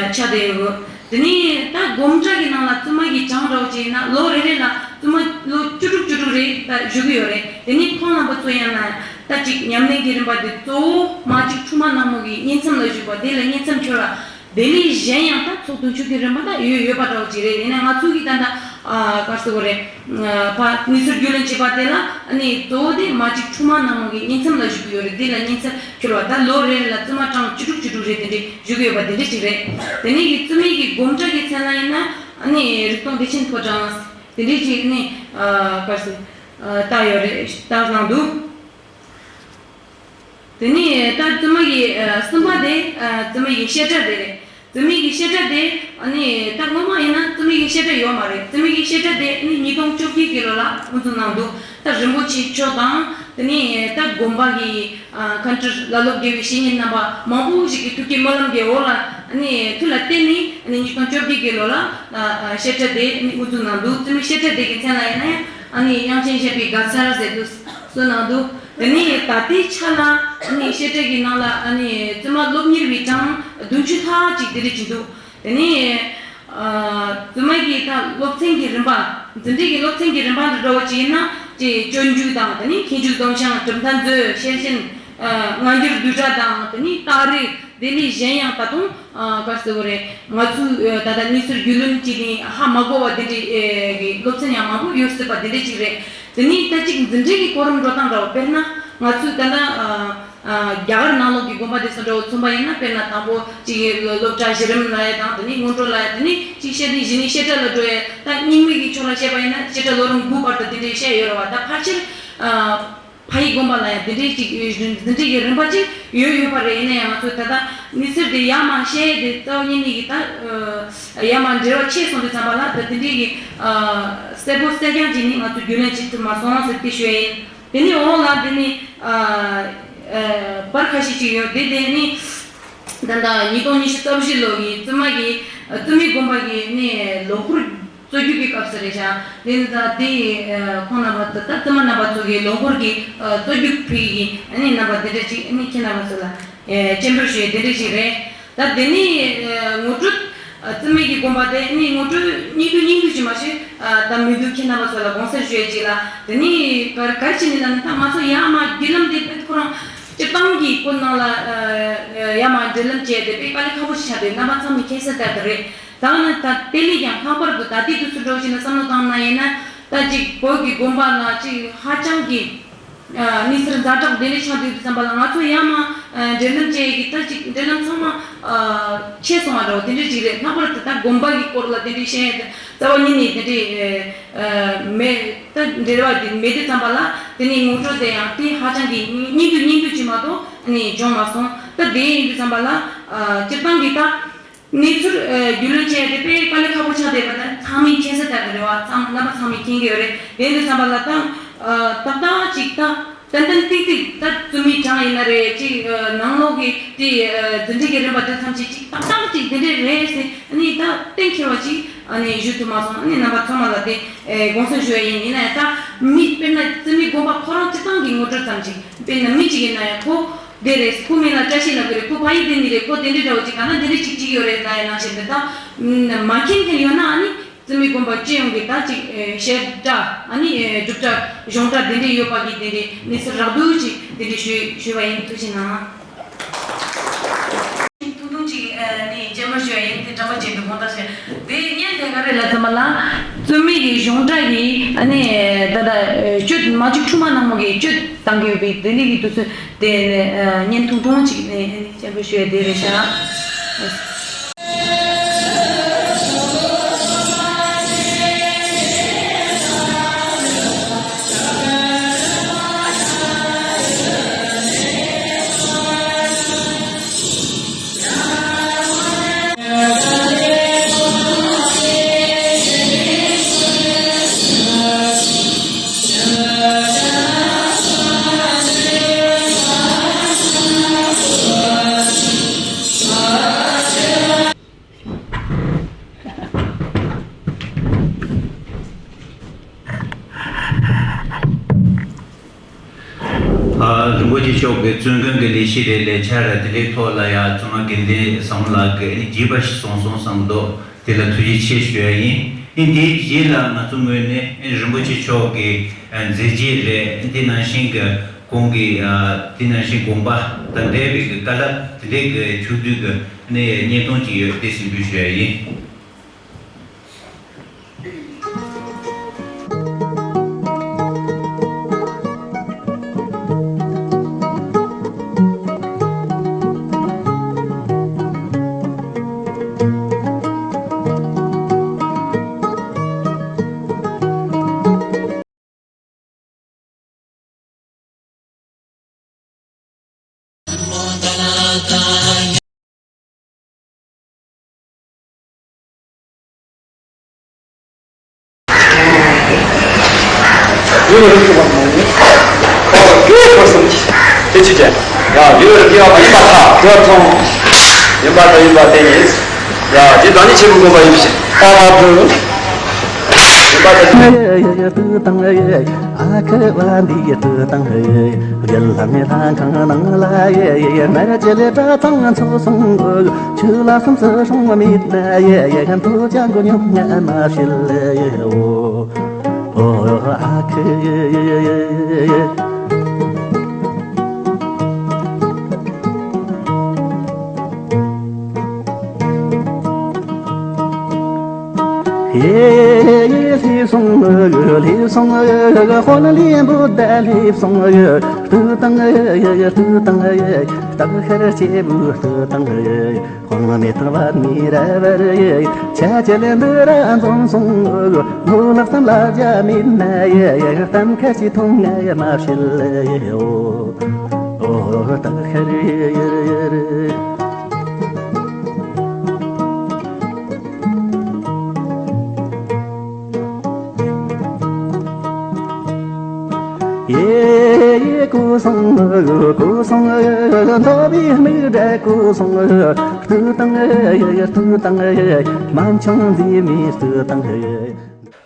ཆགས་བསྡད་ཡོད། དེ་ནས་ད་སྒོམ་གྲྭ་གི་ནང་ལ་བཙུན་མ་གི་གྲངས་འདྲ་བོ་ཅིག་ཡིན་ན་ལོ་རེ་རེ་ལ་བཙུན་མ་ལོ་བཅུ་དྲུག་བཅུ་དྲུག་རེ་ད་བཞུགས་ཀྱི་ཡོད་རེད། དེ་ནས་ཁོང་རྣམ་པ་ཚོ་ཡང་ན། ད་ཅིག་ཉམས་ལེན་གྱི་རིམ་པ་འདི་གཙོ་བོ་མ་གཅིག་ཁྲུས་མ་ནག་མོ་གི་བསྙེན་མཚམས་ལ་བཞུགས་པ་དེ་ལ་བསྙེན་མཚམས་འཁྱོལ་བ། དེ་ལས་གཞན་ཡང་ད་ཚོགས་དུས་མཆོད་ཀྱི་རིམ་པ་ད་ཡོད་ཡོད་པ་འདྲ་བོ་ཅིག་རེད། ཡིན་ན་ང་ཚོ་གི་ད་ད་ག་རེ་ཟེར་དགོས་རེད། ཕ་གནས་ཚུལ་རྒྱུས་ལོན་བྱེད་པ་དེ་ལ་ཨ་ནི་གཙོ་བོ་དེ་མ་གཅིག་ཁྲུས་མ་ནག་མོ་གི་བསྙེན་མཚམས་ལ་བཞུགས་ཀྱི་ཡོད་རེད། དེ་ལ་བསྙེན་མཚམས་འཁྱོལ་བ་ད་ལོ་རེ་རེ་ལ་བཙུན་མ་གྲངས་བཅུ་དྲུག་བཅུ་དྲུག་རེ་དེ་འདྲས་བཞུགས་ཀྱི་ཡོད་པ་དེ་འདྲས་ཅིག་རེད། དེ་ནས་གི་བཙུན་མའི་གི་སྒོམ་གྲྭ་གི་མཚན་ལ་ཡིན་ན་ཨ་ནི་རིག་སྟོང་བདེ་ཆེན་ཕོ་བྲང་དེ་འདྲས་ཅིག་ཨ་ནི་ག་རེ་ཟེར་བཏགས་ཡོད་རེད། བཏགས་གནང་འདུག་དེ་ནས་ད་བཙུན་མ་གི་ཨ་གསུམ་པ་དེ་ཨ་བཙུན་མ་གི་བཤད་གྲྭ་དེ་རེད། བཙུན་མ་གི་བཤད་གྲྭ་དེ་ཨ་ནི་ད་སྔོན་མ་ཡིན་ན་བཙུན་མ་གི་བཤད་གྲྭ་ཡོད་མ་རེད། བཙུན་མ་གི་བཤད་གྲྭ་དེ་ཨ་ནི་ཉིས་སྟོང་བཅོ་བརྒྱད་ཀྱི་ལོ་ལ་དབུ་འཛུགས་གནང་འདུག་ད་རིན་པོ་ཆེ་མཆོག་དང་དེ་ནས་ད་དགོན་པ་གི་ཨ་མཁན་སྤྲུལ་བླ་སློབ་དགེ་བའི་བཤེས་གཉེན་རྣམ་པ་མང་པོ་ཞིག་གི་ཐུགས་ཀྱི་སྨོན་ལམ་གྱི་འོག་ལ་ཨ་ནི་མཐུ་ལ་བརྟེན་ནས་ཨ་ནི་ཉིས་སྟོང་བཅོ་བརྒྱད་ཀྱི་ལོ་ལ་ཨ་བཤད་གྲྭ་དེ་ཨ་ནི་དབུ་འཛུགས་གནང་འདུག་བཙུན་མ་བཤད་གྲྭ་དེ་གི་མཚན་ལ་ཡིན་ན་ཡང་ཨ་ནི་དབྱངས་ཅན་གཞས་པའི་དགའ་ཚལ་ཟེར་དུས། གསུངས་གནང་འདུག་དེ་ནས་ད་ལྟའི་ཆ་ལ་ཨ་ནི་བཤད་གྲྭ་གི་ནང་ལ་ཨ་ནི་བཙུན་མ་སློབ་གཉེར་བའི་གྲངས་བདུན་ཅུ་ལྷག་ཅིག་དེ་རེ་བྱེད་འདུག་དེ་ནས་ཨ་བཙུན་མ་གི་ད་སློབ་ཚན་གྱི་རིམ་པ། འཛིན་གྲྭའི་གི་སློབ་ཚན་གྱི་རིམ་པ་འདི་འདྲ་བོ་ཅིག་ཡིན་ན་ཅིག་སྤྱོད་འཇུག་དང་། དེ་ནས་མཁས་འཇུག་སྡོམ་བྱང་། གྲུབ་མཐའ་མཛོད། ཤེར་ཕྱིན། ཨ་སྔ་འགྱུར་བསྡུས་གྲྭ་དང་། དེ་ནས་རྟགས་རིགས། དེ་ལས་གཞན་ཡང་ད་དུང་ཨ་ག་རེ་ཟེར་དགོས་རེད། ང་ཚོའི་ཨ་ད་ལྟ་གནས་ཚུལ་རྒྱུས་ལོན་བྱས་ནས་ཧ་མ་གོ་བ་དེ་འདྲའི་ཨེ་གི་སློབ་ཚན་ཡང་མང་པོ་ཡོད་སྲིད་པ་དེ་འདྲ་ཅིག་རེད། དེ་ནས་ད་ཅིག་འཛིན་གྲྭའི་གི་གོ་རིམ་འགྲོ་སྟངས་འདྲ་བོ། དཔེར་ན་ང་ཚོའི་ད་ལྟ་ཨ་ཨ་རྒྱ་གར་ནང་ལོགས་ཀྱི་དགོན་པ་དེ་ཚོ་འདྲ་བོ་མཚོན་པ་ཡིན་ན། དཔེར་ན་དང་པོ་ཅིག་གི་སློབ་གྲྭ་གཞི་རིམ་ལ་ཡ་དང་། དེ་ནས་སྔོན་འགྲོ་ལ་ཡ། དེ་ནས་ཅིག་བཤད་དེ་གཞི་ནས་བཤད་གྲྭ་ལ་འགྲོ་ཡ། ད་རྙིང་མའི་གི་ཕྱོགས་ལ་བཤད་པ་ཡིན་ན་བཤད་གྲྭ་ལོ་རིམ་དགུ་བར་དུ་དེ་འདྲའི་བཤད་ཡོད་རེད་བ། ད་ཕལ་ཆེར་ཨ། ཕ་ཡི་དགོན་པ་ལ་ཡང་འདི་འདྲའི་ཅིག་འདི་འདྲའི་གི་རིམ་པ་ཅིག་ཡོད་ཡོད་པ་རེད། ཡིན་ན་ཡང་ང་ཚོ་ད་ལྟ་གནས་ཚུལ་འདི་ཡར་མར་བཤད་དེ་རྩ་བ་ཉིད་ནས་ཀྱི་ད་ཨ་ཡར་མར་འབྲེལ་བ་ཆད་སོང་དུས་ཙམ་པ་ལ་ད་འདི་འདྲའི་གི་ཨ་གསལ་པོ་གསལ་རྐྱང་ཅིག་ནི་ང་ཚོ་རྒྱུས་ལོན་བྱེད་ཐུབ་མ་སོང་ཟེར་དེ་ཞུ་ཡ་ཡིན། དེ་ནས་འོག་ལ་འདི་ནི་ཨ་ཨ་པར་ཁ་ཤས་ཅིག་ཡོད། དེ་དེ་ནི་ད་ལྟ་ཉིས་སྟོང་ཉི་ཤུ་རྩ་བཞི་ལོ་གི་བཙུན་མ་གི་བཙུན་མའི་དགོན་པ་གི་ནི་ལོ་འཁོར་གཙོ་རྒྱུགས་ཀྱི་སྐབས་སུ་རེད་ཤག་དེ་ནི་ད་དེ་ཁོང་རྣམ་པ་ད་ད་བཙུན་མ་རྣམ་པ་ཚོ་གི་ལོ་འཁོར་གྱི་གཙོ་རྒྱུགས་ཕུལ་གྱི་ཨ་ནི་རྣམ་པ་དེ་འདྲ་ཅིག་ཨ་ནི་ཁྱེད་རྣམ་པ་ཚོ་ལ་སྤྱན་འབུལ་ཞུ་ཡས་དེ་འདྲ་ཅིག་རེད། ད་དེ་ནི་ངོ་སྤྲོད། བཙུན་མའི་གི་དགོན་པ་དེ་ཨ་ནི་ངོ་སྤྲོད་སྙིང་བསྡུས་སྙིང་བསྡུས་ཅིག་མ་ཞུས་ད་མི་འདུག་ཁྱེད་རྣམ་པ་ཚོ་ལ་དགོངས་སེལ་ཞུ་ཡས་ཅིག་ལ། དེ་ནི་ག་ག་རེ་བྱས་ནས་ལབ་ན། ད་ང་ཚོ་ཡར་མར་བརྒྱུད་ལམ་དེ་དཔེ་ཁོ་རང་སྤྱིར་བཏང་གི་བོད་ནང་ལ་ཡར་མར་འབྲེལ་ལམ་བྱས་དེ་དཔེ་དཀའ་ལས་ཁག་པོ་ཞིག་ཆགས་འདུག་རྣམ་པ་ཚང་མས་མཁྱེན་གསལ་ལྟར་དུ་རེད། ད་ནི་ད་དེ་ལས་ཀྱང་ལྷག་པར་དུ་ད་ལྟའི་དུས་ཚོད་འདྲ་བོ་ཞིག་ལ་བསམ་བློ་བཏང་ན་ཡིན་ན། ད་ཅིག་བོད་ཀྱི་དགོན་པ་ལ་ཅིག་ཧ་ཅང་གི་ གནས་ཚུལ་ཛ་དྲག་དེ་འདྲ་ཆགས་བསྡད་དུས་ཙམ་པ་ལ། ང་ཚོ་ཡང་མ་འབྲེལ་ལམ་བཅད་ཀྱི་ད་ཅིག་འབྲེལ་ལམ་ཚང་མ་ཆད་སོང་བ་འདྲ་བོ་དེ་འདྲ་ཅིག་རེད། ལྷག་པར་དུ་ད་དགོན་པ་གི་སྐོར་ལ་དེ་འདྲ་བཤད་ཡ་དེ་རྩ་བ་ཉིད་ནས་དེ་འདྲ་མེད། ད་འབྲེལ་བ་དེ་མེད་དུས་ཙམ་པ་ལ་དེ་ནས་ངོ་སྤྲོད་དེ་ཡང་དེ་ཧ་ཅང་གི་སྙིང་བསྡུས་སྙིང་བསྡུས་ཅིག་མ་གཏོགས་ནས་བྱུང་མ་སོང་། ད་དེ་ཡིན་དུས་ཙམ་པ་ལ་སྤྱིར་བཏང་གི་ད། གནས་ཚུལ་རྒྱུས་ལོན་བྱས་ཏེ་དཔེ་དཀའ་ལས་ཁག་པོ་ཆགས་བསྡད་པ་དང་། ཚང་མས་མཁྱེན་གསལ་ལྟར་དུ་རེད་བ། ཚང་རྣམ་པ་ཚང་མས་མཁྱེན་གྱི་ཡོད་རེད། དེ་འདི་ཙམ་པ་ལ་ད་ཏག་ཏག་ཅིག་ད་ཏན་ཏན་ཏིག་ཏིག་ད་བཙུན་མའི་གྲངས་ཡིན་ན་རེད། ཅིག་ནང་ལོགས་ཀྱི་དེ་འཛིན་གྲྭ་གི་རིམ་པ་དེ་ཐམས་ཅད་ཅིག་ཏག་ཏག་ཅིག་དེ་འདྲས་རེད་ཟེར། ཨ་ནི་ད་གཏན་འཁེལ་བ་ཅིག་ཨ་ནི་ཞུ་ཐུབ་མ་སོང་། ཨ་ནི་རྣམ་པ་ཚང་མ་ལ་དེ་དགོངས་སེལ་ཞུ་ཡ་ཡིན། ཡིན་ན་ཡང་ད་མི་དཔེར་ན་བཙུན་མའི་དགོན་པ་ཁོ་རང་སྤྱིར་བཏང་གི་ངོ་སྤྲོད་ཙམ་ཅིག་དཔེར་ན་མི་གཅིག་ཡིན་ན་ཡང་ཁོ་དེ་རེད། ཁོ་མིང་ལ་བཀྲ་ཤིས་ལབ་གི་རེད། ཁོ་ཕ་ཡུལ་དེ་ནས་རེད། ཁོ་དེ་འདྲའི་འདྲ་བོ་ཅིག་ག་ན་དེ་འདྲའི་ཅིག་ཅིག་ཡོད་རེད་ལབ་ཡ་ནང་བཞིན་དུ། ད་མ་མཁྱེན་མཁན་ཡོད་ན་ཨ་ནི་བཙུན་མའི་དགོན་པ་སྤྱི་ཡོངས་ཀྱི་ད་ཅིག་བཤད་གྲྭ་ཨ་ནི་སྒྲུབ་གྲྭ་གཞུང་གྲྭ་དེ་འདྲའི་ཡོད་པ་གི་དེ་འདྲའི་གནས་ཚུལ་རགས་བསྡུས་ཅིག་དེ་འདྲའི་ཞུས་ཞུས་པ་ཡིན། ཐུགས་རྗེ་གནང་། ཐུང་ཐུང་ཅིག་ཨ་ནི་སྤྱན་འབུལ་ཞུ་ཡ་ཡིན། དེ་དྲན་པ་བརྗེད་འདུག་དགོངས་དག་ཞུ། དེ་བརྙན་དེ་ག་རེ་ལབ་ཙམ་པ་ལ། བཙུན་མའི་གི་གཞུང་གྲྭ་གི་ཨ་ནི་ད་ལྟ་གཅོད་མ་གཅིག་ཁྲུས་མ་ནག་མོ་གི་གཅོད་བཏང་གི་ཡོད་པའི་དེ་འདྲའི་གི་དུས་ཚོད་དེ་ནས་བརྙན་ཐུང་ཐུང་ཅིག་ནས་སྤྱན་འབུལ་ཞུ་ཡ་དེ་རེད་ཤག་ཨ། རིན་པོ་ཆེ་མཆོག་གི་བཙུན་དགོན་གྱི་ལས་གཞི་རེད། ལས་འཆར་དེ་འདྲའི་ཐོག་ལ་ཡ་བཙུན་མ་དགེ་འདུན་བཟང་མོ་ལགས་ཀྱིས་ཨ་ནི་རྒྱས་པ་ཞིག་གསུངས་སོང་བསམ་འདུག་དེ་ལ་ཐུགས་རྗེ་ཆེ་ཞུ་ཡ་ཡིན། ཨ་ནི་དེའི་རྗེས་ལ་ང་ཚོ་ངོས་ནས་ཨ་ནི་རིན་པོ་ཆེ་མཆོག་གི་ཨ་མཛད་རྗེས་རེད། ཨ་ནི་དེ་ནང་བཞིན་གྱི་ཁོང་གི་ཨ་དེ་ནང་བཞིན་དགོངས་པ་དང་འབྲེལ་བའི་གི་བཀའ་སློབ་དེ་འདྲའི་གི་ཕྱོགས་བསྡུས་ཀྱི་ཨ་ནི་བརྙན་ཐུང་ཅིག་ཡོད། དེ་གཟིགས་འབུལ་ཞུ་ཡ་ཡིན།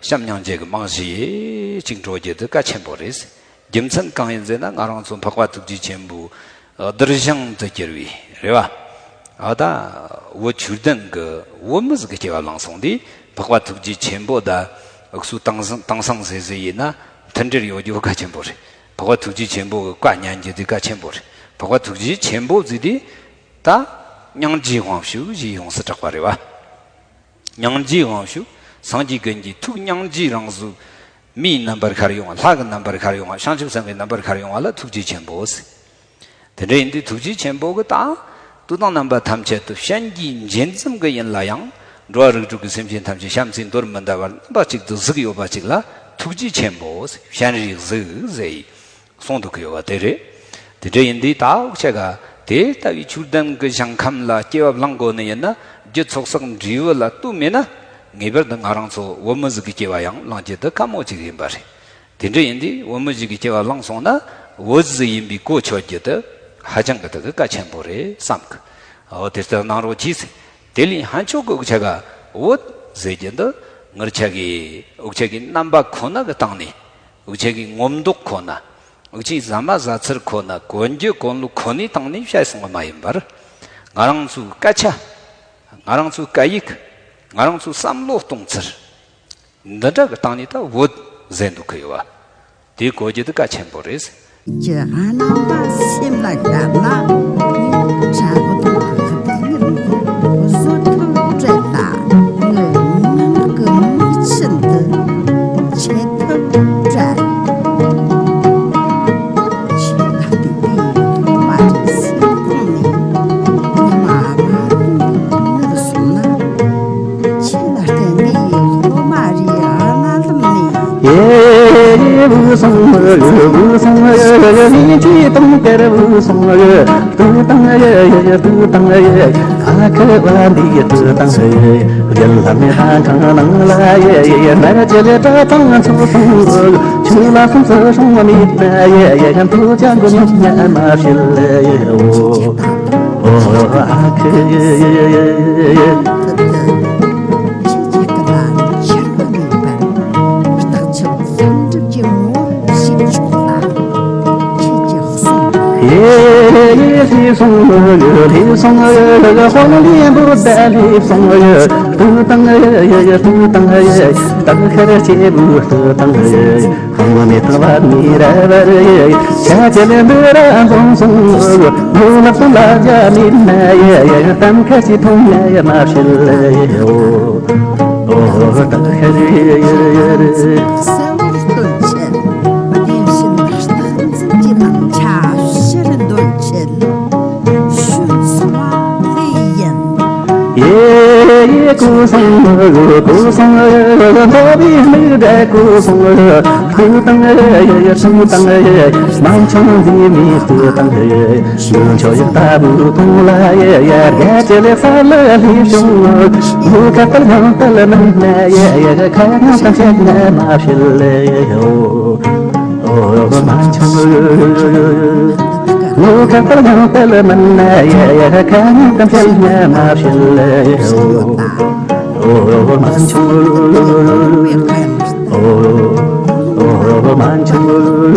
བྱམས་སྙིང་རྗེ་གི་རྨང་གཞི་ཡིས་གཅིག་འགྲོ་རྒྱུ་དེ་གལ་ཆེན་པོ་རེད། རྒྱུ་མཚན་གང་ཡིན་ཟེར་ན། ང་རང་ཚོ་འཕགས་པ་ཐུགས་རྗེ་ཆེན་པོའི་གདུལ་ཞིང་དུ་གྱུར་བའི་རེད་བ། ཨ། ད་བོད་ཆོས་ལྡན་གྱི་བོད་མི་ཟིག་གི་སྐྱེ་བ་བླངས་སོང་དུས། འཕགས་པ་ཐུགས་རྗེ་ཆེན་པོ་དང་སུ་དེང་སང་དེང་སང་ཟེར་ཟེར་ཡིན་ན་མཐུན་སྒྲིལ་ཡོད་རྒྱུ་གལ་ཆེན་པོ་རེད། འཕགས་པ་ཐུགས་རྗེ་ཆེན་པོ་གི་བཀའ་ཉན་རྒྱུ་དེ་གལ་ཆེན་པོ་རེད། འཕགས་པ་ཐུགས་རྗེ་ཆེན་པོ་ཟེར་དུས་ད་སྙིང་རྗེའི་དབང་ཕྱུག་ཞེས་ཡོངས་སུ་གྲགས་པ་རེད་བ། སྙིང་རྗེའི་དབང་ཕྱུག། སངས་རྒྱས་ཀུན་གྱི་ཐུགས་སྙིང་རྗེའི་རང་གཟུགས། མིའི་རྣམ་པར་ཤར་ཡོང་བ། ལྷ་གི་རྣམ་པར་ཤར་ཡོང་བ། བྱང་ཆུབ་སེམས་དཔའི་རྣམ་པར་ཤར་ཡོང་བ་ལ་ཐུགས་རྗེ་ཆེན་པོ་ཟེར། དེ་འདྲ་ཡིན་དུས་ཐུགས་རྗེ་ཆེན་པོ་གི་དང་། ལྟོས་དང་རྣམ་པ་ཐམས་ཅད་དུ་བྱིན་གྱིས་འཇིགས་འཛུམ་གྱི་ཡིན་ལ་ཡང་། འགྲོ་བ་རིགས་དྲུག་གི་སེམས་ཅན་ཐམས་ཅད་བྱམས་བརྩེའི་མདོར་མི་འདའ་བར་རྣམ་པ་གཅིག་ཏུ་གཟིགས་ཡོད་པ་ཅིག་ལ་ཐུགས་རྗེ་ཆེན་པོ་ཟེར། བྱིན་རིག་གཟིགས་ཟེར་ཡི་གསུང་འདུག་གི་ཡོད་པ་དེ་རེད། དེ་འདྲ་ཡིན་དུས་ད་འུ་ཅག་ག་དེ་ལྟ་བུའི་ཆོས་ལྡན་གྱི་ཞིང་ཁམས་ལ་སྐྱེ་བ་བླང་དགོས་ནི་ཡིན་ན། རྒྱུ་ཚོགས་བསགས་འབྲས་བུ་ལ་ལྟོས་མེད་ན། ངེས་པར་དུ་ང་རང་ཚོ་བོད་མི་ཟིག་གི་སྐྱེ་བ་ཡང་བླང་རྒྱུ་དེ་དཀའ་མོ་ཅིག་ཡིན་པ་རེད། དེ་འདྲ་ཡིན་དུས་བོད་མི་ཞིག་གི་སྐྱེ་བ་བླངས་སོང་ན། བོད་ཟིག་ཡིན་པའི་གོ་ཆོད་རྒྱུ་དེ་ཧ་ཅང་གི་དེ་གི་གལ་ཆེན་པོ་རེད་བསམ་གི། འོ་དེ་ལྟར་གནང་རོགས་གྱིས། དེ་ལས་ཕན་ཆོད་གི་འུ་ཅག་ག་བོད་ཟེར་རྒྱུ་འདི་ངེད་ཅག་གི་འུ་ཅག་གི་རྣམ་པ་ཁོ་ན་གི་སྟེང་ནས། འུ་ཅག་གི་ངོ་མདོག་ཁོ་ན། འུ་ཅག་གི་ཟ་མ་ཟ་ཚུལ་ཁོ་ན། གོན་རྒྱུ་གོན་ལོག་ཁོ་ནའི་སྟེང་ནས་བཤད་སོང་བ་མ་ཡིན་པར། ང་རང་ཚོའི་སྐད་ཆ། ང་རང་ཚོའི་སྐད་ཡིག་ང་རང་ཚོའི་བསམ་བློ་གཏོང་ཚུལ། འདི་འདྲ་གི་སྟེང་ནས་ད་བོད་ཟེར་འདུག་གི་ཡོད་པ། དེ་གོ་རྒྱུ་དེ་གལ་ཆེན་པོ་རེད། ཀྱི་རྣམ་པ་སེམས་ལ་ཤར་ན། བྲག་རྡོ་གི་སྡུག་བསྔལ་འདི་བཟོད་ཐབས་བྲལ་ལ། ངའི་ངང་གི་མིག་ཆུ་འདི་ཆད་ཐབས་བྲལ། ཆོས་ལ་གཏུགས་པའི་སློབ་མ་རེའི་སེམས་ཁོང་ནས། ཉི་མ་དམར་པོ་ནུབ་སོང་ན། ཆོས་ལ་བརྟེན་པའི་སློབ་མ་རེའི་རྣ་ལམ་ནས། ཡེ་ཡེ་བུ་སོང་ཡེ་བུ་སོང་ཡེ་ཡེ་ཡེ་ཡེ་ཅི་དང་དེར་བུ་སོང་ཡེ་ཏུ་དང་ཡེ་ཡེ་ཏུ་དང་ཡེ་ཨ་ཁུ་བ་འདི་ཏུ་དང་ཡེ་རྒྱལ་ལྷ་མི་ཧ་ཁང་ནང་ལ་ཡེ་ཡེ་མར་ཅི་ལེ་ཏྲ་དང་ཚུ་སོང་ཆུ་ལ་སོང་ཚུ་སོང་མི་ན་ཡེ་ཡེ་ཏུ་ཅང་གུ་ནུབ་ཉ་མ་ཤིལ་ལེ་ཡེ་འོ། ཨོ་ཨ་ཁུ། ཁྱེད་ཀྱི་སྐུ་ལ་ཆེར་མ་ནུས་པར་བརྟག་ཅིང་ལྷུན་གྲུབ་ཀྱི་ངོ་བོར་ཞིག་ཆོག་ལ། ཁྱེད་ཀྱི་གསུང་། ཧེ་ཧེ་སོང་ཧེ་སོང་ཧོ་ལི་འབུ་ད་ལི་སོང་ཧེ་ཏུ་དང་ཧེ་ཏུ་དང་ཧེ་ཏང་ཁར་སྐྱེས་བུ་ཏུ་དང་ཧེ། ཁང་མེད་ཐང་བ་མི་ར་བར་ཡེ། ཤ་ཅེ་ལེ་འདི་ར་འཛོམས་སོང་། ལོ་ལ་སོང་ལ་རྒྱ་མི་ན་ཡེ། གཏམ་ཁ་ཅི་ཐོང་ན་ཡེ་མ་ཤེས་ལེ་ཡེ། ཨོ་ཨོ་ཏང་ཧེ་རེ་ཡེ་རེ། གསལ་བོར་སྟོན་ཆེད། བདེན་བཞིན་སྟངས་འཛིན་གྱི་ནང་ཆ་ཕྱིར་འདོན་ཆེད། ཞུ་སོང་བ་ལས་ཡིན། ཡེ་ཡེ་ཀུ་སང་ཀུ་སང་འདོ་བའི་མི་འདྲ་ཀུ་སང་ཀུ་དང་ཡེ་སུ་དང་ཡེ་མང་ཆུང་འདི་མི་སུ་དང་ཡེ་ཡུལ་ཆོས་ཡང་ལྟ་བུ་དུང་ལ་ཡེ་ཡེ་རྒྱ་ཆེ་ལེ་ས་ལེ་ལི་བྱུང་ལུ་ཁ་ཏལ་ཡང་ཏལ་མིན་ན་ཡེ་ཡེ་ཁ་ཡང་ཏང་ཆེ་ན་མ་ཤེས་ལེ་ཡོ། ཨོ་མང་ཆུང་། ལོ་ཁ་པར་ཡང་དལ་མིན་ན་ཡ་ཡ་ཁ་ཉིན་ཀམ་ཤལ་ཉ་མ་ཤལ་ཡོ། ཨོ་མང་ཆུང་། ཨོ་ཨོ་མང་ཆུང་།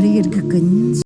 རིག་རིག་གི་ཉིན།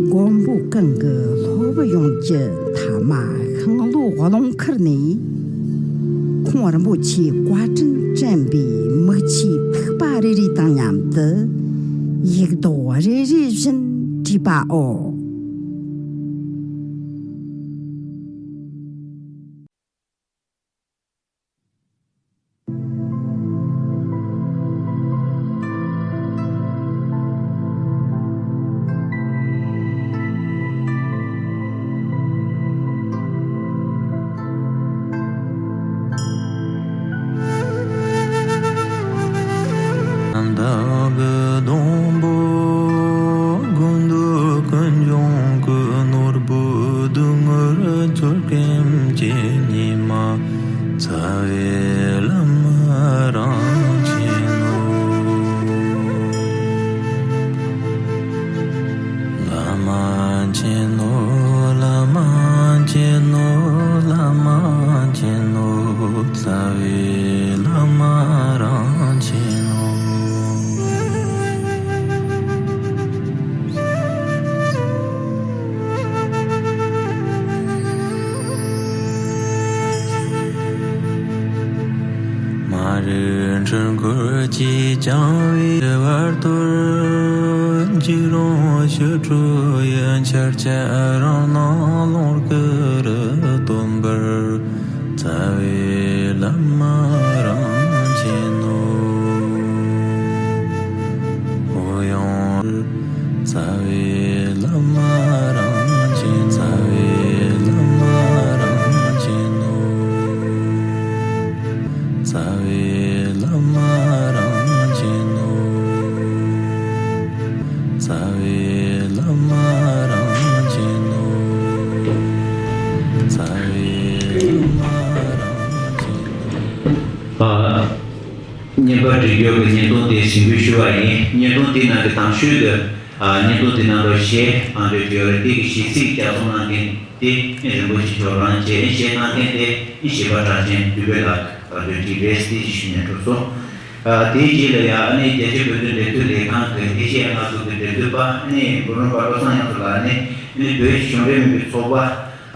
མགོན་པོ་གང་གི་སློབ་ཡོངས་ཀྱི་ཐ་མ་ཤིང་ལོ་རླུང་ཁུར་ནས། ཁོང་རིན་པོ་ཆེའི་བཀའ་དྲིན་དྲན་པའི་མིག་ཆུའི་ཐིགས་པ་རེ་རེ་དང་མཉམ་དུ་ཡིག་རྡོག་རེ་རེ་བཞིན་བྲིས་པའོ། བདག་གི་སྡོང་པོ་ཀུན་ཏུ་ཀུན་འབྱུང་ཀུན་ནོར་བུ་སྡུག་བསྔལ་ཚོར་སྐེམ་གྱི་ཉི་མ། རྩ་བའི་བླ་མ་རང་བཞིན་ནོ། བླ་མ་མཁྱེན་ནོ། བླ་མ་མཁྱེན་ནོ། བླ་མ་མཁྱེན་ནོ། རྩ་བའི་བླ་མ་རང་མཁྱེན་ནོ། མ་རིག་འཁྲུལ་འཁོར་གྱིས་བཅིངས་པའི་བར་དོར། འཇིགས་རུང་ཞི་ཁྲོའི་འཆར་ཆ་རང་སྣང་ཀློང་དཀར་སྟོན་པར། རྩ་བའི་བླ་མ་རང་མཁྱེན་ནོ། ཨོ་ཡང་། རྩ་བའི་བླ་མ་རང་མཁྱེན། རྩ་བའི་བླ་མ་རང་མཁྱེན་ནོ། རྩ་བའི་བླ་མ་རང་མཁྱེན་ནོ། རྩ་བའི་བླ་མ་རང་མཁྱེན་ནོ། རྩ་བའི་བླ་མ་རང་མཁྱེན་ནོ། ཨ། བསྙེན་པར་བགྲོད་རྒྱུ་གི་བརྙན་ཐུང་དེ་གཟིགས་འབུལ་ཞུ་བ་ཡིན། བརྙན་ཐུང་དེའི་ནང་གི་དང་ཤོས་དེ། ཨ། བརྙན་ཐུང་དེའི་ནང་ལ་གཞས་བཏང་འདོད་ཀྱི་ཡོད་རེད། དེ་གི་གཞས་ཚིག་ལྗགས་རྩོམ་གནང་མཁན་དེ་ཨེ་རིན་པོ་ཆེ་མཆོག་རང་བྱས། ཨེ་གཞས་བཏང་མཁན་དེ་ཨེ་གཞས་པ་གྲགས་ཅན་འདུས་པའི་ལགས་བཏང་འདོད་ཀྱི་རེད། དེ་ཅིག་ཞུས་ནས་འགྲོ་སོང་། ཨ། དེའི་རྗེས་ལ་ཡང་ཨ་ནི་རྒྱ་ཆེ་བོད་དོན་འབྲེལ་མཐུད་ལས་ཁང་གི་ཨེ་ཤེ་ཡ་མངའ་ཁུལ་གྱི་འབྲེལ་མཐུད་པ་ཨ་ནི་བུ་རོན་པ་བློ་བཟང་དབྱངས་མཚོ་ལགས་ནས་ཨ་ནི་བོད་གཞུང་འབྲེལ་མིན་པའི་ཚོགས་པ།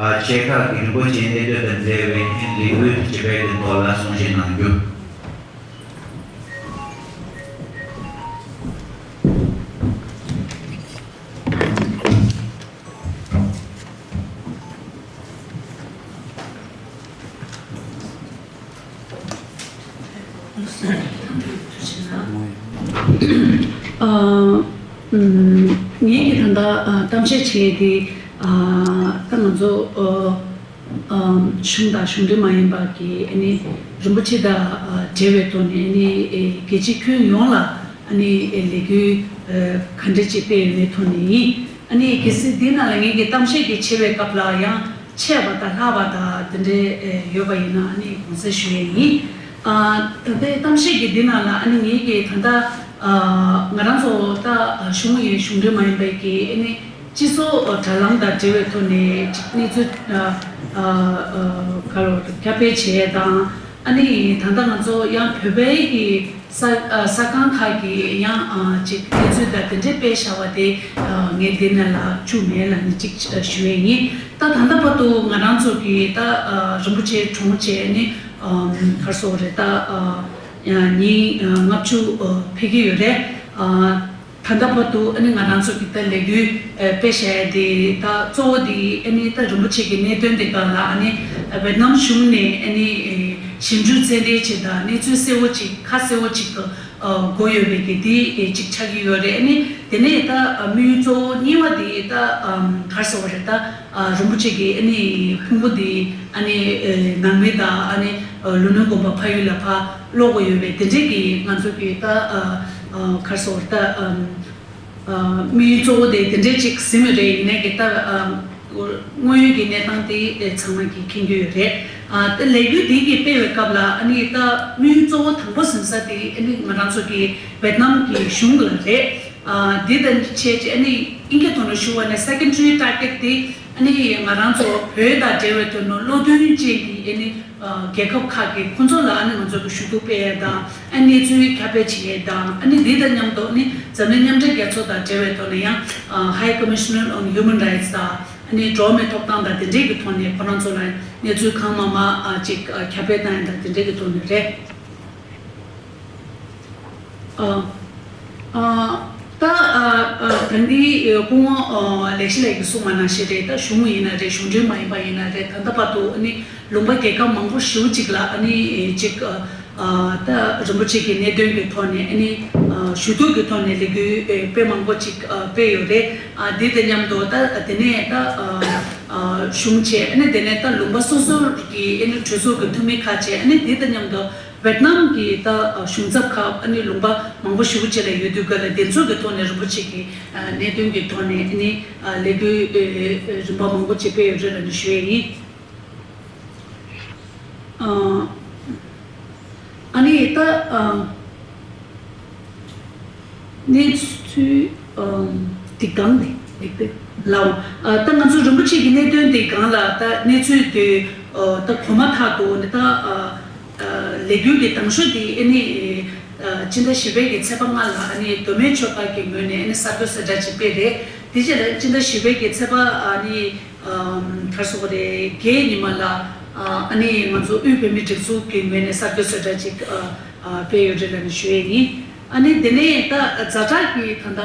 ཨ། ཆེ་ཁག་གི་རིན་པོ་ཆེའི་གནད་དོན་དང་འབྲེལ་བའི་ལས་འགུལ་ཅིག་སྤེལ་གྱི་ཐོག་ལ་གསུང་བཤད་གནང་རྒྱུ། ཨ། ཨམ། ངེད་ཀྱིས་ད་ལྟ་ཨ་གཏམ་བཤད་བྱས་ཏེ། ཨ། ད་ང་ཚོ་ཨ་ཨམ་གཞུང་དང་གཞུང་འབྲེལ་མ་ཡིན་པ་གི་ཨ་ནི་རིན་པོ་ཆེ་དང་ཨ་འབྲེལ་བའི་ཐོག་ནས་ཨ་ནི་ཨེ་རྒྱལ་སྤྱིའི་ཁྱོན་ཡོངས་ལ་ཨ་ནི་ཨེ་ལས་འགུལ་ཨ་ག་འདྲ་ཅིག་སྤེལ་ཡོད་མེད་ཐོག་ནས་ཡིན། ཨ་ནི་གལ་སྲིད་འདི་ནང་ལ་ངེད་ཀྱིས་གཏམ་བཤད་ཀྱི་བྱེད་པའི་སྐབས་ལ་ཡང་ཆད་པ་དང་ལྷག་པ་དང་དེ་འདྲའི་ཨེ་ཡོད་པ་ཡིན་ན་ཨ་ནི་དགོངས་སེལ་ཞུ་ཡས་ཡིན། ཨ། ད་ལྟའི་གཏམ་བཤད་ཀྱི་འདི་ནང་ལ་ཨ་ནི་ངེད་ཀྱིས་ད་ལྟ་ཨ་ང་རང་ཚོ་ད་གཞུང་ཡིན་གཞུང་འབྲེལ་མ་ཡིན་པའི་གི་ཨ་ནི་སྤྱི་ཚོགས་དྲ་ལམ་དང་འབྲེལ་བའི་ཐོག་ནས་གནས་ཚུལ་ཨ་ཨ་ཨ་ག་རེ་ཁྱབ་སྤེལ་བྱས་དང་། ཨ་ནི་ད་ལྟ་ང་ཚོ་ཡང་བོད་པའི་གི་ས་ཨ་ས་ཁང་ཁག་གི་ཡང་ཨ་ཅིག་གནས་ཚུལ་དང་དེ་འདྲའི་སྤེལ་བཞག་པ་དེ་ཨ་ངས་འདི་ནས་ལ་བཅུག་མེད་ལབ་ནས་ཅིག་ཞུ་ཡས་ཡིན། ད་ད་ལྟ་བར་དུ་ང་རང་ཚོ་གི་ད་ཨ་རིན་པོ་ཆེ་གྲོངས་བྱས་ནས་ཨ་ག་རེ་ཟེར་དགོས་རེད། ད་ཨ་ཉིན་ཨ་ལྔ་བཅུ་ཨ་ཕེབས་ཀྱི་ཡོད་རེད། ཨ། ད་ལྟ་བར་དུ་ཨ་ནི་ང་རང་ཚོ་གི་ད་ལས་འགུལ་ཨ་སྤེལ་བཞག་ཡ་དེ་ད་གཙོ་བོ་དེ་ཨ་ནི་ད་རིན་པོ་ཆེ་གི་གནད་དོན་དེ་སྒང་ལ་ཨ་ནི་ཝེ་ཏི་ནམ་གཞུང་ནས་ཨ་ནི་ཞིབ་འཇུག་རྩད་འགྲེལ་བྱེད་དང་གནས་ཚུལ་གསལ་བོ་ཅིག་ཁ་གསལ་བོ་ཅིག་ཏུ་དགོས་ཡོད་པའི་གི་དེ་ཅིག་ཆགས་ཀྱི་ཡོད་རེད། ཨ་ནི་དེ་ནས་ད་དམིགས་ཡུལ་གཙོ་བོ་གཉིས་པ་དེ་ད་ག་རེ་ཟེར་དགོས་རེད། ད་རིན་པོ་ཆེ་གི་ཨ་ནི་ཕུང་པོ་དེ་ཨ་ནི་ནང་མི་དང་ཨ་ནི་ལུང་ནན་དགོན་པ་ཕ་ཡུལ་ལ་ཕར་སློག་དགོས་ཡོད་པའི་དེ་འདྲའི་གི་ང་ཚོ་གི་ད་ག་རེ་ཟེར་དགོས་རེད། ད། དམིགས་ཡུལ་གཙོ་བོ་དེ་དེ་འདྲས་ཅིག་ཟིན་པ་རེད། ཡིན་ནའི་གི་ད་དངོས་ཡོད་ཀྱི་གནས་སྟངས་དེ་ཚང་མ་གིས་མཁྱེན་གྱི་ཡོད་རེད། ད་ལས་འགུལ་དེ་གི་སྤེལ་བའི་སྐབས་ལ་ཨ་ནི་ད་དམིགས་ཡུལ་གཙོ་བོ་དང་པོ་ཟིན་ས་དེ་ཨ་ནི་ང་རང་ཚོ་གི་ཝེ་ཏི་ནམ་གི་གཞུང་ལ་རེད། དེ་དང་ཆེད་ཅིག་ཨ་ནི་ཨིན་སྐད་ཐོག་ནས་ཞུ་བ་ནས་secondary target དེ་ཨ་ནི་ང་རང་ཚོ་བོད་དང་འབྲེལ་བའི་དོན་ནོ་བློ་མཐུན་ཅན་གྱི་ཨ་ནི། རྒྱལ་ཁབ་ཁག་གིས་ཁོང་ཚོ་ལ་ཨ་ནི་ང་ཚོ་གི་ཞུ་གཏུག་སྤེལ་ཡས་དང་ཨ་གནས་ཚུལ་ཁྱབ་སྤེལ་བྱེད་ཡས་དང་ཨ་ནི་འདི་དང་མཉམ་དུ་ཨ་ནི་འཛམ་གླིང་མཉམ་འབྲེལ་རྒྱལ་ཚོགས་དང་འབྲེལ་བའི་ཐོག་ནས་ཡང་High Commissioner on Human Rights དང་ཨ་ནི་འགྲོ་བ་མིའི་ཐོབ་ཐང་དང་དེ་འབྲེལ་གྱི་ཐོག་ནས་ཁོ་རང་ཚོ་ལ་གནས་ཚུལ་གང་མང་མང་ཅིག་ཁྱབ་སྤེལ་གནང་ཡས་དང་དེ་འབྲེལ་གྱི་ཐོག་ནས་རེད། ཨ། ཨ། ད་ཨ་ཨ་ད་འདི་སྐུ་ངོ་ཨ་ལེགས་བཤད་ལགས་ཀྱིས་གསུངས་པ་ནང་བཞིན་རེད། ད་གཞུང་ཡིན་ན་རེད། གཞུང་འབྲེལ་མ་ཡིན་པ་ཡིན་ན་རེད། ད་ལྟ་བར་དུ་ཨ་ནི་ལུང་པ་རྒྱལ་ཁབ་མང་པོ་ཞེ་པོ་ཅིག་ལ་ཨ་ནི་ཅིག་ཨ་ཨ་ད་རིན་པོ་ཆེ་གི་གནད་དོན་གྱི་ཐོག་ནས་ཨ་ནི་ཨ་ཞུ་གཏུག་གི་ཐོག་ནས་ལས་འགུལ་ཨེ་དཔེ་མང་པོ་ཅིག་ཨ་སྤེལ་ཡོད་རེད། ཨ་འདི་དང་མཉམ་དུ་ད་དེ་ནས་ད་ཨ་ཨ་གཞུང་བྱས་ཨ་ནི་དེ་ནས་ད་ལུང་པ་སོ་སོ་གི་ཨ་ནི་གྲོས་ཚོགས་ཀྱི་འཐུས་མི་ཁག་བྱས་ཨ་ནི་འདི་དང་མཉམ་དུ། ཝེད་ནམ་གྱི་ད་གཞུང་ཚབ་ཁག་ཨ་ནི་ལུང་པ་མང་པོ་ཞེ་པོ་ཅིག་ལ་ཡོད་དུས་ག་ལ་དེ་ཚོ་གི་ཐོག་ནས་རིན་པོ་ཆེ་གི་གནད་དོན་གྱི་ཐོག་ནས་ཨ་ནི་ལས་འགུལ་རིམ་པ་མང་པོ་ཅིག་སྤེལ་ཡོད་རེད་ལབ་ནས་ཞུ་ཡས་ཡིན། ཨ་ནི་ད་གནས་ཚུལ་འདི་གང་ནས་ལེགས་པས་ལའོ། ད་ང་ཚོ་རིན་པོ་ཆེ་གི་གནད་དོན་འདི་གང་ལ་ད་གནས་ཚུལ་འདི་ད་གོ་མ་ཐག་ཏུ་ནི་ད་ལས་འགུལ་གྱི་དང་ཤོས་འདི་ཨ་ནི་སྤྱི་ཟླ་བཞི་པའི་གི་ཚེས་པ་ལྔ་ལ་ཨ་ནི་མདོ་སྨད་ཆོལ་ཁ་གི་ངོས་ནས་ཨ་ནི་གསར་འགོད་གསལ་བསྒྲགས་ཅིག་སྤེལ་རེད། དེ་རྗེས་ལ་སྤྱི་ཟླ་བཞི་པའི་གི་ཚེས་པ་ཨ་ནི་ག་རེ་ཟེར་དགོས་རེད། བརྒྱད་ཉི་མ་ལ་ཨ་ནི་ང་ཚོ་དབུས་བོད་མིའི་སྒྲིག་འཛུགས་ཀྱི་ངོས་ནས་གསར་འགོད་གསལ་བསྒྲགས་ཅིག་སྤེལ་ཡོད་རེད་ལབ་ནས་ཞུ་ཡས་ཡིན། ཨ་ནི་དེ་ནས་ད་ཛ་དྲག་གི་ད་ལྟ་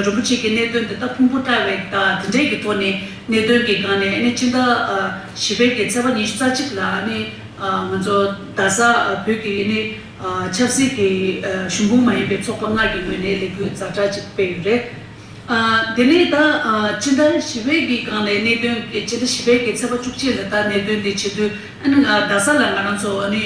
རིན་པོ་ཆེ་གི་གནད་དོན་དེ་ད་ཕུང་པོ་བཀྲ་བའི་ད་དེ་འདྲས་ཀྱི་ཐོག་ནས་གནད་དོན་གྱི་སྒང་ནས་ཨ་ནི་སྤྱི་ཟླ་བཞི་པའི་གི་ཚེས་པ་ཉི་ཤུ་རྩ་གཅིག་ལ་ཨ་ནི་ང་ཚོ་རྡ་ས་བོད་ཀྱི་ཨ་ནི་ཆབ་སྲིད་ཀྱི་གཞུང་འབུམ་མ་ཡིན་པའི་ཚོགས་པ་ལྔ་གི་ངོས་ནས་ལས་འགུལ་ཛ་དྲག་ཅིག་སྤེལ་ཡོད་རེད། ཨ། དེ་ནས་ད་ཨ། སྤྱི་ཟླ་བཞི་པའི་གི་སྒང་ནས་གནད་དོན་གྱི་སྤྱི་ཟླ་བཞི་པའི་གི་ཚེས་པ་བཅུ་གཅིག་ལ་ད་གནད་དོན་དེ་བྱེད་དུས་ཨ་ནི་ང་རྡ་ས་ལ་ང་རང་ཚོ་ཨ་ནི་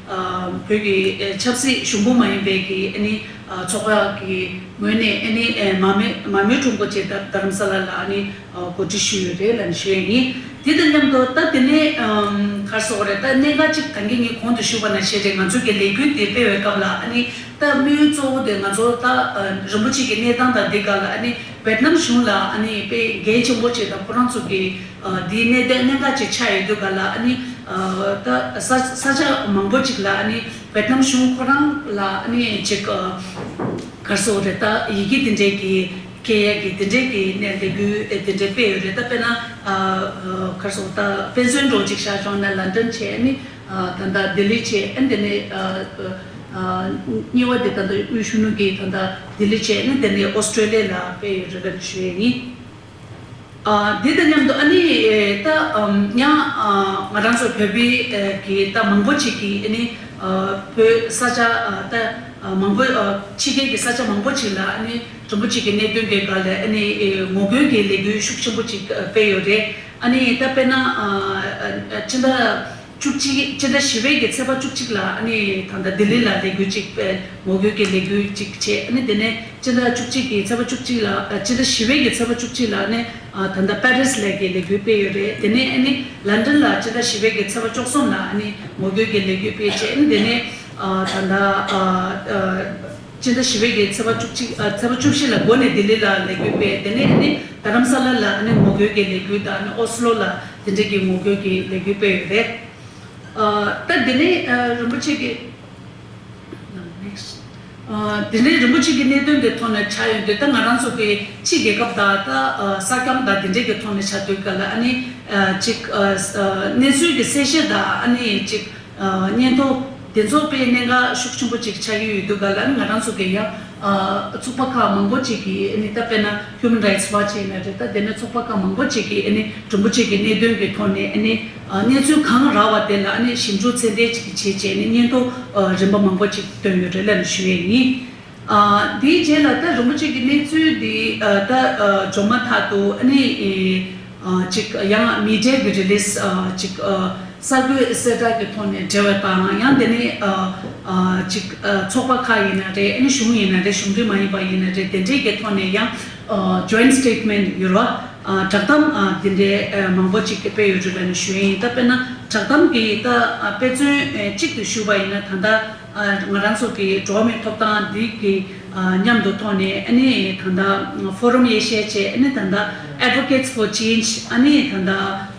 ཨ། བོད་ཀྱི་ཨ། ཆབ་སྲིད་གཞུང་འབུམ་མ་ཡིན་པའི་གི་ཨ་ནི་ཨ། ཚོགས་པ་གི་ངོས་ནས་ཨ་ནི་ཨ། མར་མེ་མར་མེ་ཁྲོམ་སྐོར་བྱས་ད་རྡ་རམ་ས་ལ་ལ་ཨ་ནི་ཨ། གོ་སྒྲིག་ཞུས་ཡོད་རེད་ལབ་ནས་ཞུ་ཡས་ཡིན། དེ་དང་མཉམ་དུ་ད་དེ་ནས་ཨམ། ག་རེ་ཟེར་དགོས་རེད། ད་གནད་འགག་ཅིག་ད་གིན་ངས་གོང་དུ་ཞུས་པ་ནང་བཞིན་རེད། ང་ཚོ་གི་ལས་འགུལ་དེ་སྤེལ་བའི་སྐབས་ལ་ཨ་ནི་ད་དམིགས་ཡུལ་གཙོ་བོ་དེ་ང་ཚོ་ད་ཨ། རིན་པོ་ཆེ་གི་གནས་སྟངས་དང་འདི་ག་ལ་ཨ་ནི་ཝེད་ནམ་གཞུང་ལ་ཨ་ནི་དཔེ་འགན་ཆེན་པོ་ཅིག་དང་ཁོ་རང་ཚོ་གི་ཨ། འདིའི་གནད་དོན་གནད་འགག་ཅིག་ཆགས་ཡོད་དུས་ག་ལ་ཨ་ནི་ཨ། ད་ས་ས་ཆ་མང་པོ་ཅིག་ལ་ཨ་ནི་ཝེད་ནམ་གཞུང་ཁོ་རང་ལ་ཨ་ནི་ཅིག་ཨ། ག་རེ་ཟེར་དགོས་རེད། ད་ཡི་གེ་དེ་འདྲས་ཀྱི་སྐད་ཡིག་གི་དེ་འདྲས་ཀྱི་ནས་ལས་འགུལ་དེ་འདྲས་སྤེལ་ཡོད་རེད། ད་དཔེར་ན་ཨ། ག་རེ་ཟེར་དགོས། ད་དཔེ་མཚོན་འདྲ་བོ་ཅིག་བཞག་བྱུང་ན་ལན་ཌན་བྱས་ཨ་ནི་ད་ལྟ་ལྡི་ལི་བྱས་ཨ་ནི་དེ་ནས་ཨ། གཉིས་པ་དེ་ད་ལྟ་དབུས་གཞོན་ནུ་གི་ད་ལྟ་ལྡི་ལི་བྱས་ཨ་ནི་དེ་ནས་ཨོ་སི་ཀྲོ་ལི་ཡ་ལ་སྤེལ་ཡོད་རེད་ལབ་ཞུ་ཡས་ཡིན། ཨ། དེ་དང་མཉམ་དུ་ཨ་ནི་ད་ཡང་ང་རང་ཚོ་བོད་པའི་གི་ད་མང་པོ་ཅིག་གིས་ཨ་ནི་བོད་ས་ཆ་ད་མང་པོ་ཕྱི་རྒྱལ་གྱི་ས་ཆ་མང་པོ་ཅིག་ལ་ཨ་ནི་རིན་པོ་ཆེ་གི་གནད་དོན་དེ་སྒང་ལ་ཨ་ནི་ངོ་རྒོལ་གྱི་ལས་འགུལ་ཤུགས་ཆེན་པོ་ཅིག་སྤེལ་ཡོད་རེད། ཨ་ནི་ད་དཔེར་ན་སྤྱི་ཟླ་བཅུ་གཅིག་སྤྱི་ཟླ་བཞི་པའི་གི་ཚེས་པ་བཅུ་གཅིག་ལ་ཨ་ནི་ད་ལྟ་ལྡི་ལི་ལ་ལས་འགུལ་ཅིག་སྤེལ། ངོ་རྒོལ་གྱི་ལས་འགུལ་ཅིག་བྱས། ཨ་ནི་དེ་ནས་སྤྱི་ཟླ་བཅུ་གཅིག་གི་ཚེས་པ་བཅུ་གཅིག་ལ་ཨ། སྤྱི་ཟླ་བཞི་པའི་གི་ཚེས་པ་བཅུ་གཅིག་ལ་ཨ་ནི་ཨ། ད་ལྟ་པེ་རིས་ལ་གི་ལས་འགུལ་སྤེལ་ཡོད་རེད། དེ་ནས་ཨ་ནི་ལན་ཌན་ལ་སྤྱི་ཟླ་བཞི་པའི་གི་ཚེས་པ་བཅུ་གསུམ་ལ་ཨ་ནི་ངོ་རྒོལ་གྱི་ལས་འགུལ་སྤེལ་བྱས། ཨ་ནི་དེ་ནས་ཨ། ད་ལྟ་ཨ། ཨ། སྤྱི་ཟླ་བཞི་པའི་གི་ཚེས་པ་བཅུ་གཅིག་ཨ། ཚེས་པ་བཅུ་བཞི་ལ་འགོ་ནས་ལྡི་ལི་ལ་ལས་འགུལ་སྤེལ། དེ་ནས་ཨ་ནི་རྡ་རམ་ས་ལ་ལ་ཨ་ནི་ངོ་རྒོལ་གྱི་ལས་འགུལ་དང་ཨ་ནི་ཨོ་སི་ལོ་ལ་དེ་འདྲ་གི་ངོ་རྒོལ་གྱི་ལས་འགུལ་སྤེལ་ཡོད་རེད། ཨ། ད་དེ་ནས་ཨ། རིན་པོ་ཆེ་གི་next ཨ། དེ་ནས་རིན་པོ་ཆེ་གི་གནད་དོན་གྱི་ཐོག་ནས་ཆགས་ཡོང་དུས་ད་ང་རང་ཚོ་གི་ཕྱི་རྒྱལ་ཁབ་དང་ད་ཨ། ས་ཁྱོན་དང་དེ་འདྲས་ཀྱི་ཐོག་ནས་ཆགས་དུས་ག་ལ་ཨ་ནི་ཨ། ཅིག་ཨ། གནས་ཚུལ་གྱི་གསལ་བཤད་དང་ཨ་ནི་ཅིག་ཨ། སྙན་ཐོ་དེ་ཚོ་དཔེ་གནད་འགག་ཤུགས་ཆེན་པོ་ཅིག་ཆགས་ཀྱི་ཡོད་དུས་ག་ལ་ཨ་ནི་ང་རང་ཚོ་གི་ཡང་ཨ། ཚོགས་པ་ཁག་མང་པོ་ཅིག་གིས་ཨ་ནི་ད་དཔེར་ན་Human Rights Watch ཡིན་ན་རེད། ད་དེ་ནས་ཚོགས་པ་ཁག་མང་པོ་ཅིག་གིས་ཨ་ནི་རིན་པོ་ཆེ་གི་གནད་དོན་གྱི་ཐོག་ནས་ཨ་ནི་ཨ། གནས་ཚུལ་གང་རག་པ་དེ་ལ་ཨ་ནི་ཞིབ་འཇུག་ཚད་ལྡན་ཅིག་བྱས་བྱས་ནས་སྙན་ཐོ་ཨ། རིམ་པ་མང་པོ་ཅིག་བཏོན་ཡོད་རེད་ལབ་ནས་ཞུ་ཡས་ཡིན། ཨ། དེའི་རྗེས་ལ་ད་རིན་པོ་ཆེ་གི་གནས་ཚུལ་འདི་ཨ། ད་ཨ། འབྱོར་མ་ཐག་ཏུ་ཨ་ནི་ཨ། ཅིག་ཡང་མི་ཌི་ཡ་གི་རི་ལི་སི་ཨ། ཅིག་ཨ། གསར་འགོད་གསལ་བསྒྲགས་ཀྱི་ཐོག་ནས་འབྲེལ་བ་དང་ཡང་དེ་ནས་ཨ། ཨ། ཅིག་ཨ། ཚོགས་པ་ཁག་ཡིན་ན་རེད། ཨ་ནི་གཞུང་ཡིན་ན་རེད། གཞུང་འབྲེལ་མ་ཡིན་པ་ཡིན་ན་རེད། དེ་འདྲས་ཀྱི་ཐོག་ནས་ཡང་ཨ། Joint Statement ཡོད་རེད་བ། ཨ། བསྒྲགས་གཏམ་ཨ། འདི་འདྲའི་ཨ། མང་པོ་ཅིག་སྤེལ་ཡོད་རེད་ལབ་ནས་ཞུ་ཡས་ཡིན། ད་དཔེར་ན་བསྒྲགས་གཏམ་གྱི་ད་ཨ། དཔེ་མཚོན་ཨ། གཅིག་ཏུ་ཞུས་པ་ཡིན་ན་ད་ལྟ་ཨ། ང་རང་ཚོ་གི་འགྲོ་བ་མིའི་ཐོབ་ཐང་འདི་གི་ཨ། མཉམ་དུ་ཐོག་ནས་ཨ་ནི་ད་ལྟ་Forum Asia བྱས། ཨ་ནི་ད་ལྟ་Advocates for Change ཨ་ནི་ད་ལྟ་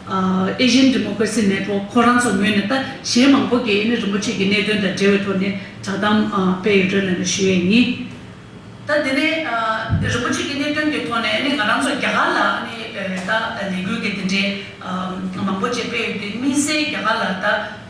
ཨ། Asian Democracy Network ཁོ་རང་ཚོ་ངོས་ནས་ད་གཞན་མང་པོ་གིས་ཨ་ནི་རིན་པོ་ཆེ་གི་གནད་དོན་དང་འབྲེལ་བའི་ཐོག་ནས་བསྒྲགས་གཏམ་ཨ། སྤེལ་ཡོད་རེད་ལབ་ནས་ཞུ་ཡས་ཡིན། ད་དེ་ནས་ཨ། རིན་པོ་ཆེ་གི་གནད་དོན་གྱི་ཐོག་ནས་ཨ་ནི་ང་རང་ཚོ་རྒྱ་གར་ལ་ཨ་ནི་ཨ། ད་ལས་འགུལ་གྱི་དེ་འདྲའི་ཨ། མང་པོ་ཅིག་སྤེལ་ཡོད་དུས་དམིགས་བསལ་རྒྱ་གར་ལ་ད་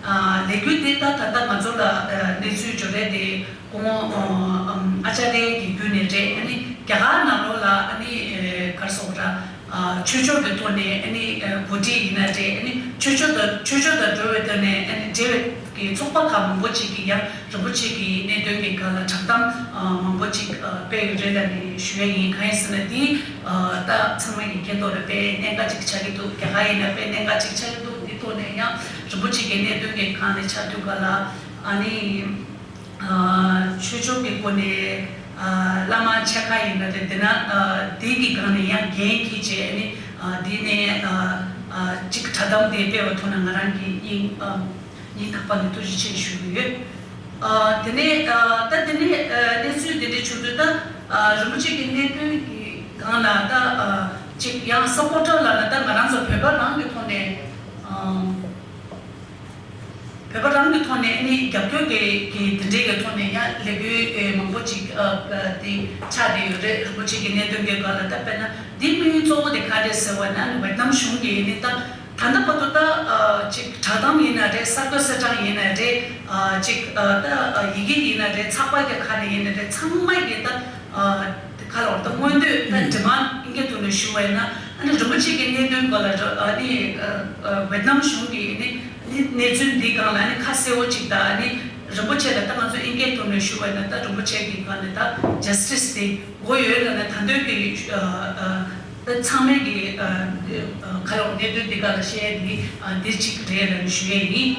ཨ། ལས་འགུལ་དེ་ད་ད་ལྟ་ང་ཚོ་ལ་ཨ། གནས་ཚུལ་འབྱོར་རེད་དེ་སྐུ་ངོ་ཨ། ཨ། ཨ་ཅཱ་རི་ཡ་གི་བརྒྱུད་ནས་རེད། ཨ་ནི་རྒྱ་གར་ནང་ལོགས་ལ་ཨ་ནི་ཨ། ག་རེ་ཟེར་དགོས་རེད། ཨ། ཆོས་ཕྱོགས་ཀྱི་ཐོག་ནས་ཨ་ནི་ཨ། གོ་སྒྲིག་ཡིན་ན་རེད། ཨ་ནི་ཆོས་ཕྱོགས་དང་ཆོས་ཕྱོགས་དང་འབྲེལ་བའི་ཐོག་ནས་ཨ་ནི་འབྲེལ་བའི་གི་ཚོགས་པ་ཁག་མང་པོ་ཅིག་གིས་ཡང་རིན་པོ་ཆེ་གི་གནད་དོན་གྱི་སྒང་ལ་བསྒྲགས་གཏམ་ཨ། མང་པོ་ཅིག་ཨ། སྤེལ་ཡོད་རེད་ལབ་ནས་ཞུ་ཡས་ཡིན། གང་ཡིན་ཟེར་ན་འདི་ཨ། ད་ཚང་མ་ཡིན་མཁན་ཐོག་ལ་དཔེ་གནད་འགག་ཅིག་ཆགས་ཀྱི་འདུག་རྒྱ་གར་ཡིན་ན་དཔེ་གནད་འགག་ཅིག་ཆགས་ཀྱི་འདུག་འདི་ཐོག་ནས་ཡང་རིན་པོ་ཆེ་གི་གནད་དོན་གྱི་སྒང་ནས་ཆགས་དུས་ག་ལ། ཨ་ནི་ཨ་ཆོས་ཕྱོགས་ཀྱི་སྒོ་ནས་ཨ་བླ་མ་ཆེ་ཁག་ཡིན་ན་རེད། དེ་ན་ཨ་དེ་གི་སྒང་ནས་ཡང་འགན་འཁྱེར་བྱས། ཨ་ནི་ཨ་དེ་ནས་ཨ་ཨ་གཅིག་བསྒྲགས་གཏམ་དེ་སྤེལ་བ་ཐོག་ན་ང་རང་གི་སྙིང་ཨ་སྙིང་ཐག་པ་ནས་ཐུགས་རྗེ་ཆེ་ཞུ་གི་ཡོད། ཨ་དེ་ནས་ཨ་ད་དེ་ནས་ཨ་གནས་ཚུལ་དེ་འདྲ་བྱུང་དུས་ད་ཨ་རིན་པོ་ཆེ་གི་གནད་དོན་གྱི་སྒང་ལ་ད་ཨ་གཅིག་ཡང་སབ་པོར་ཊར་ལབ་ན་ད་ང་རང་ཚོ་བོད་པ་རང་གི་ཐོག་ནས་ཨ། བོད་པ་རང་གི་ཐོག་ནས་ནི་རྒྱབ་སྐྱོར་གྱི་གི་དེ་འདྲའི་གི་ཐོག་ནས་ཡང་ལས་འགུལ་ཨེ་མང་པོ་ཅིག་ཨ་ཨ་དེ་ཆགས་བསྡད་ཡོད་རེད། རིན་པོ་ཆེ་གི་གནད་དོན་གྱི་སྒང་ལ། ད་དཔེར་ན་འདི་དམིགས་ཡུལ་གཙོ་བོ་དེ་ག་རེད་ཟེར་བ་ན། ནི་ཝེ་ཏི་ནམ་གཞུང་གིས་ནི་ད་ད་ལྟ་བར་དུ་ད་ཨ་ཅིག་བསྒྲགས་གཏམ་ཡིན་ན་རེད། གསར་འགོད་གསལ་བསྒྲགས་ཡིན་ན་རེད། ཨ་ཅིག་ཨ་ད་ཨ་ཡི་གེ་ཡིན་ན་རེད། ཚགས་པར་གྱི་ཁ་ནས་ཡིན་ན་རེད། ཚང་མ་གིས་ད་ཨ་དེ་ག་ལ་བར་ད་མངོན་འདོད་ད་ཌི་མཱན་ཌི་ཨིན་སྐད་ཐོག་ནས་ཞུ་བ་ཡིན་ན། ཨ་ནི་རིན་པོ་ཆེ་གི་གནད་དོན་སྐོར་ལ་ཨ་ནི་ཨ་ཨ་ཝེ་ཏི་ནམ་གཞུང་གིས་ནི་ནི་གནས་ཚུལ་འདི་སྒང་ལ་ནི་ཁ་གསལ་བོ་ཅིག་དང་། ཨ་ནི་རིན་པོ་ཆེ་ལ་ད་ང་ཚོ་ཨིན་སྐད་ཐོག་ནས་ཞུ་བ་ཡིན་ན། ད་རིན་པོ་ཆེ་གི་སྒང་ནས་ད་ཇས་ཊི་སི་དེ་དགོས་ཡོད་ལབ་ན། ད་དུང་གི་ཨ་ཨ་ད་ཚང་མས་གི་ཨ་ཨ་ག་ལ་བར་གནད་དོན་འདི་སྒང་ལ་བཤད་ཡ་འདི་ཨ་འདི་གཅིག་རེད་ལབ་ནས་ཞུ་ཡ་ཡིན།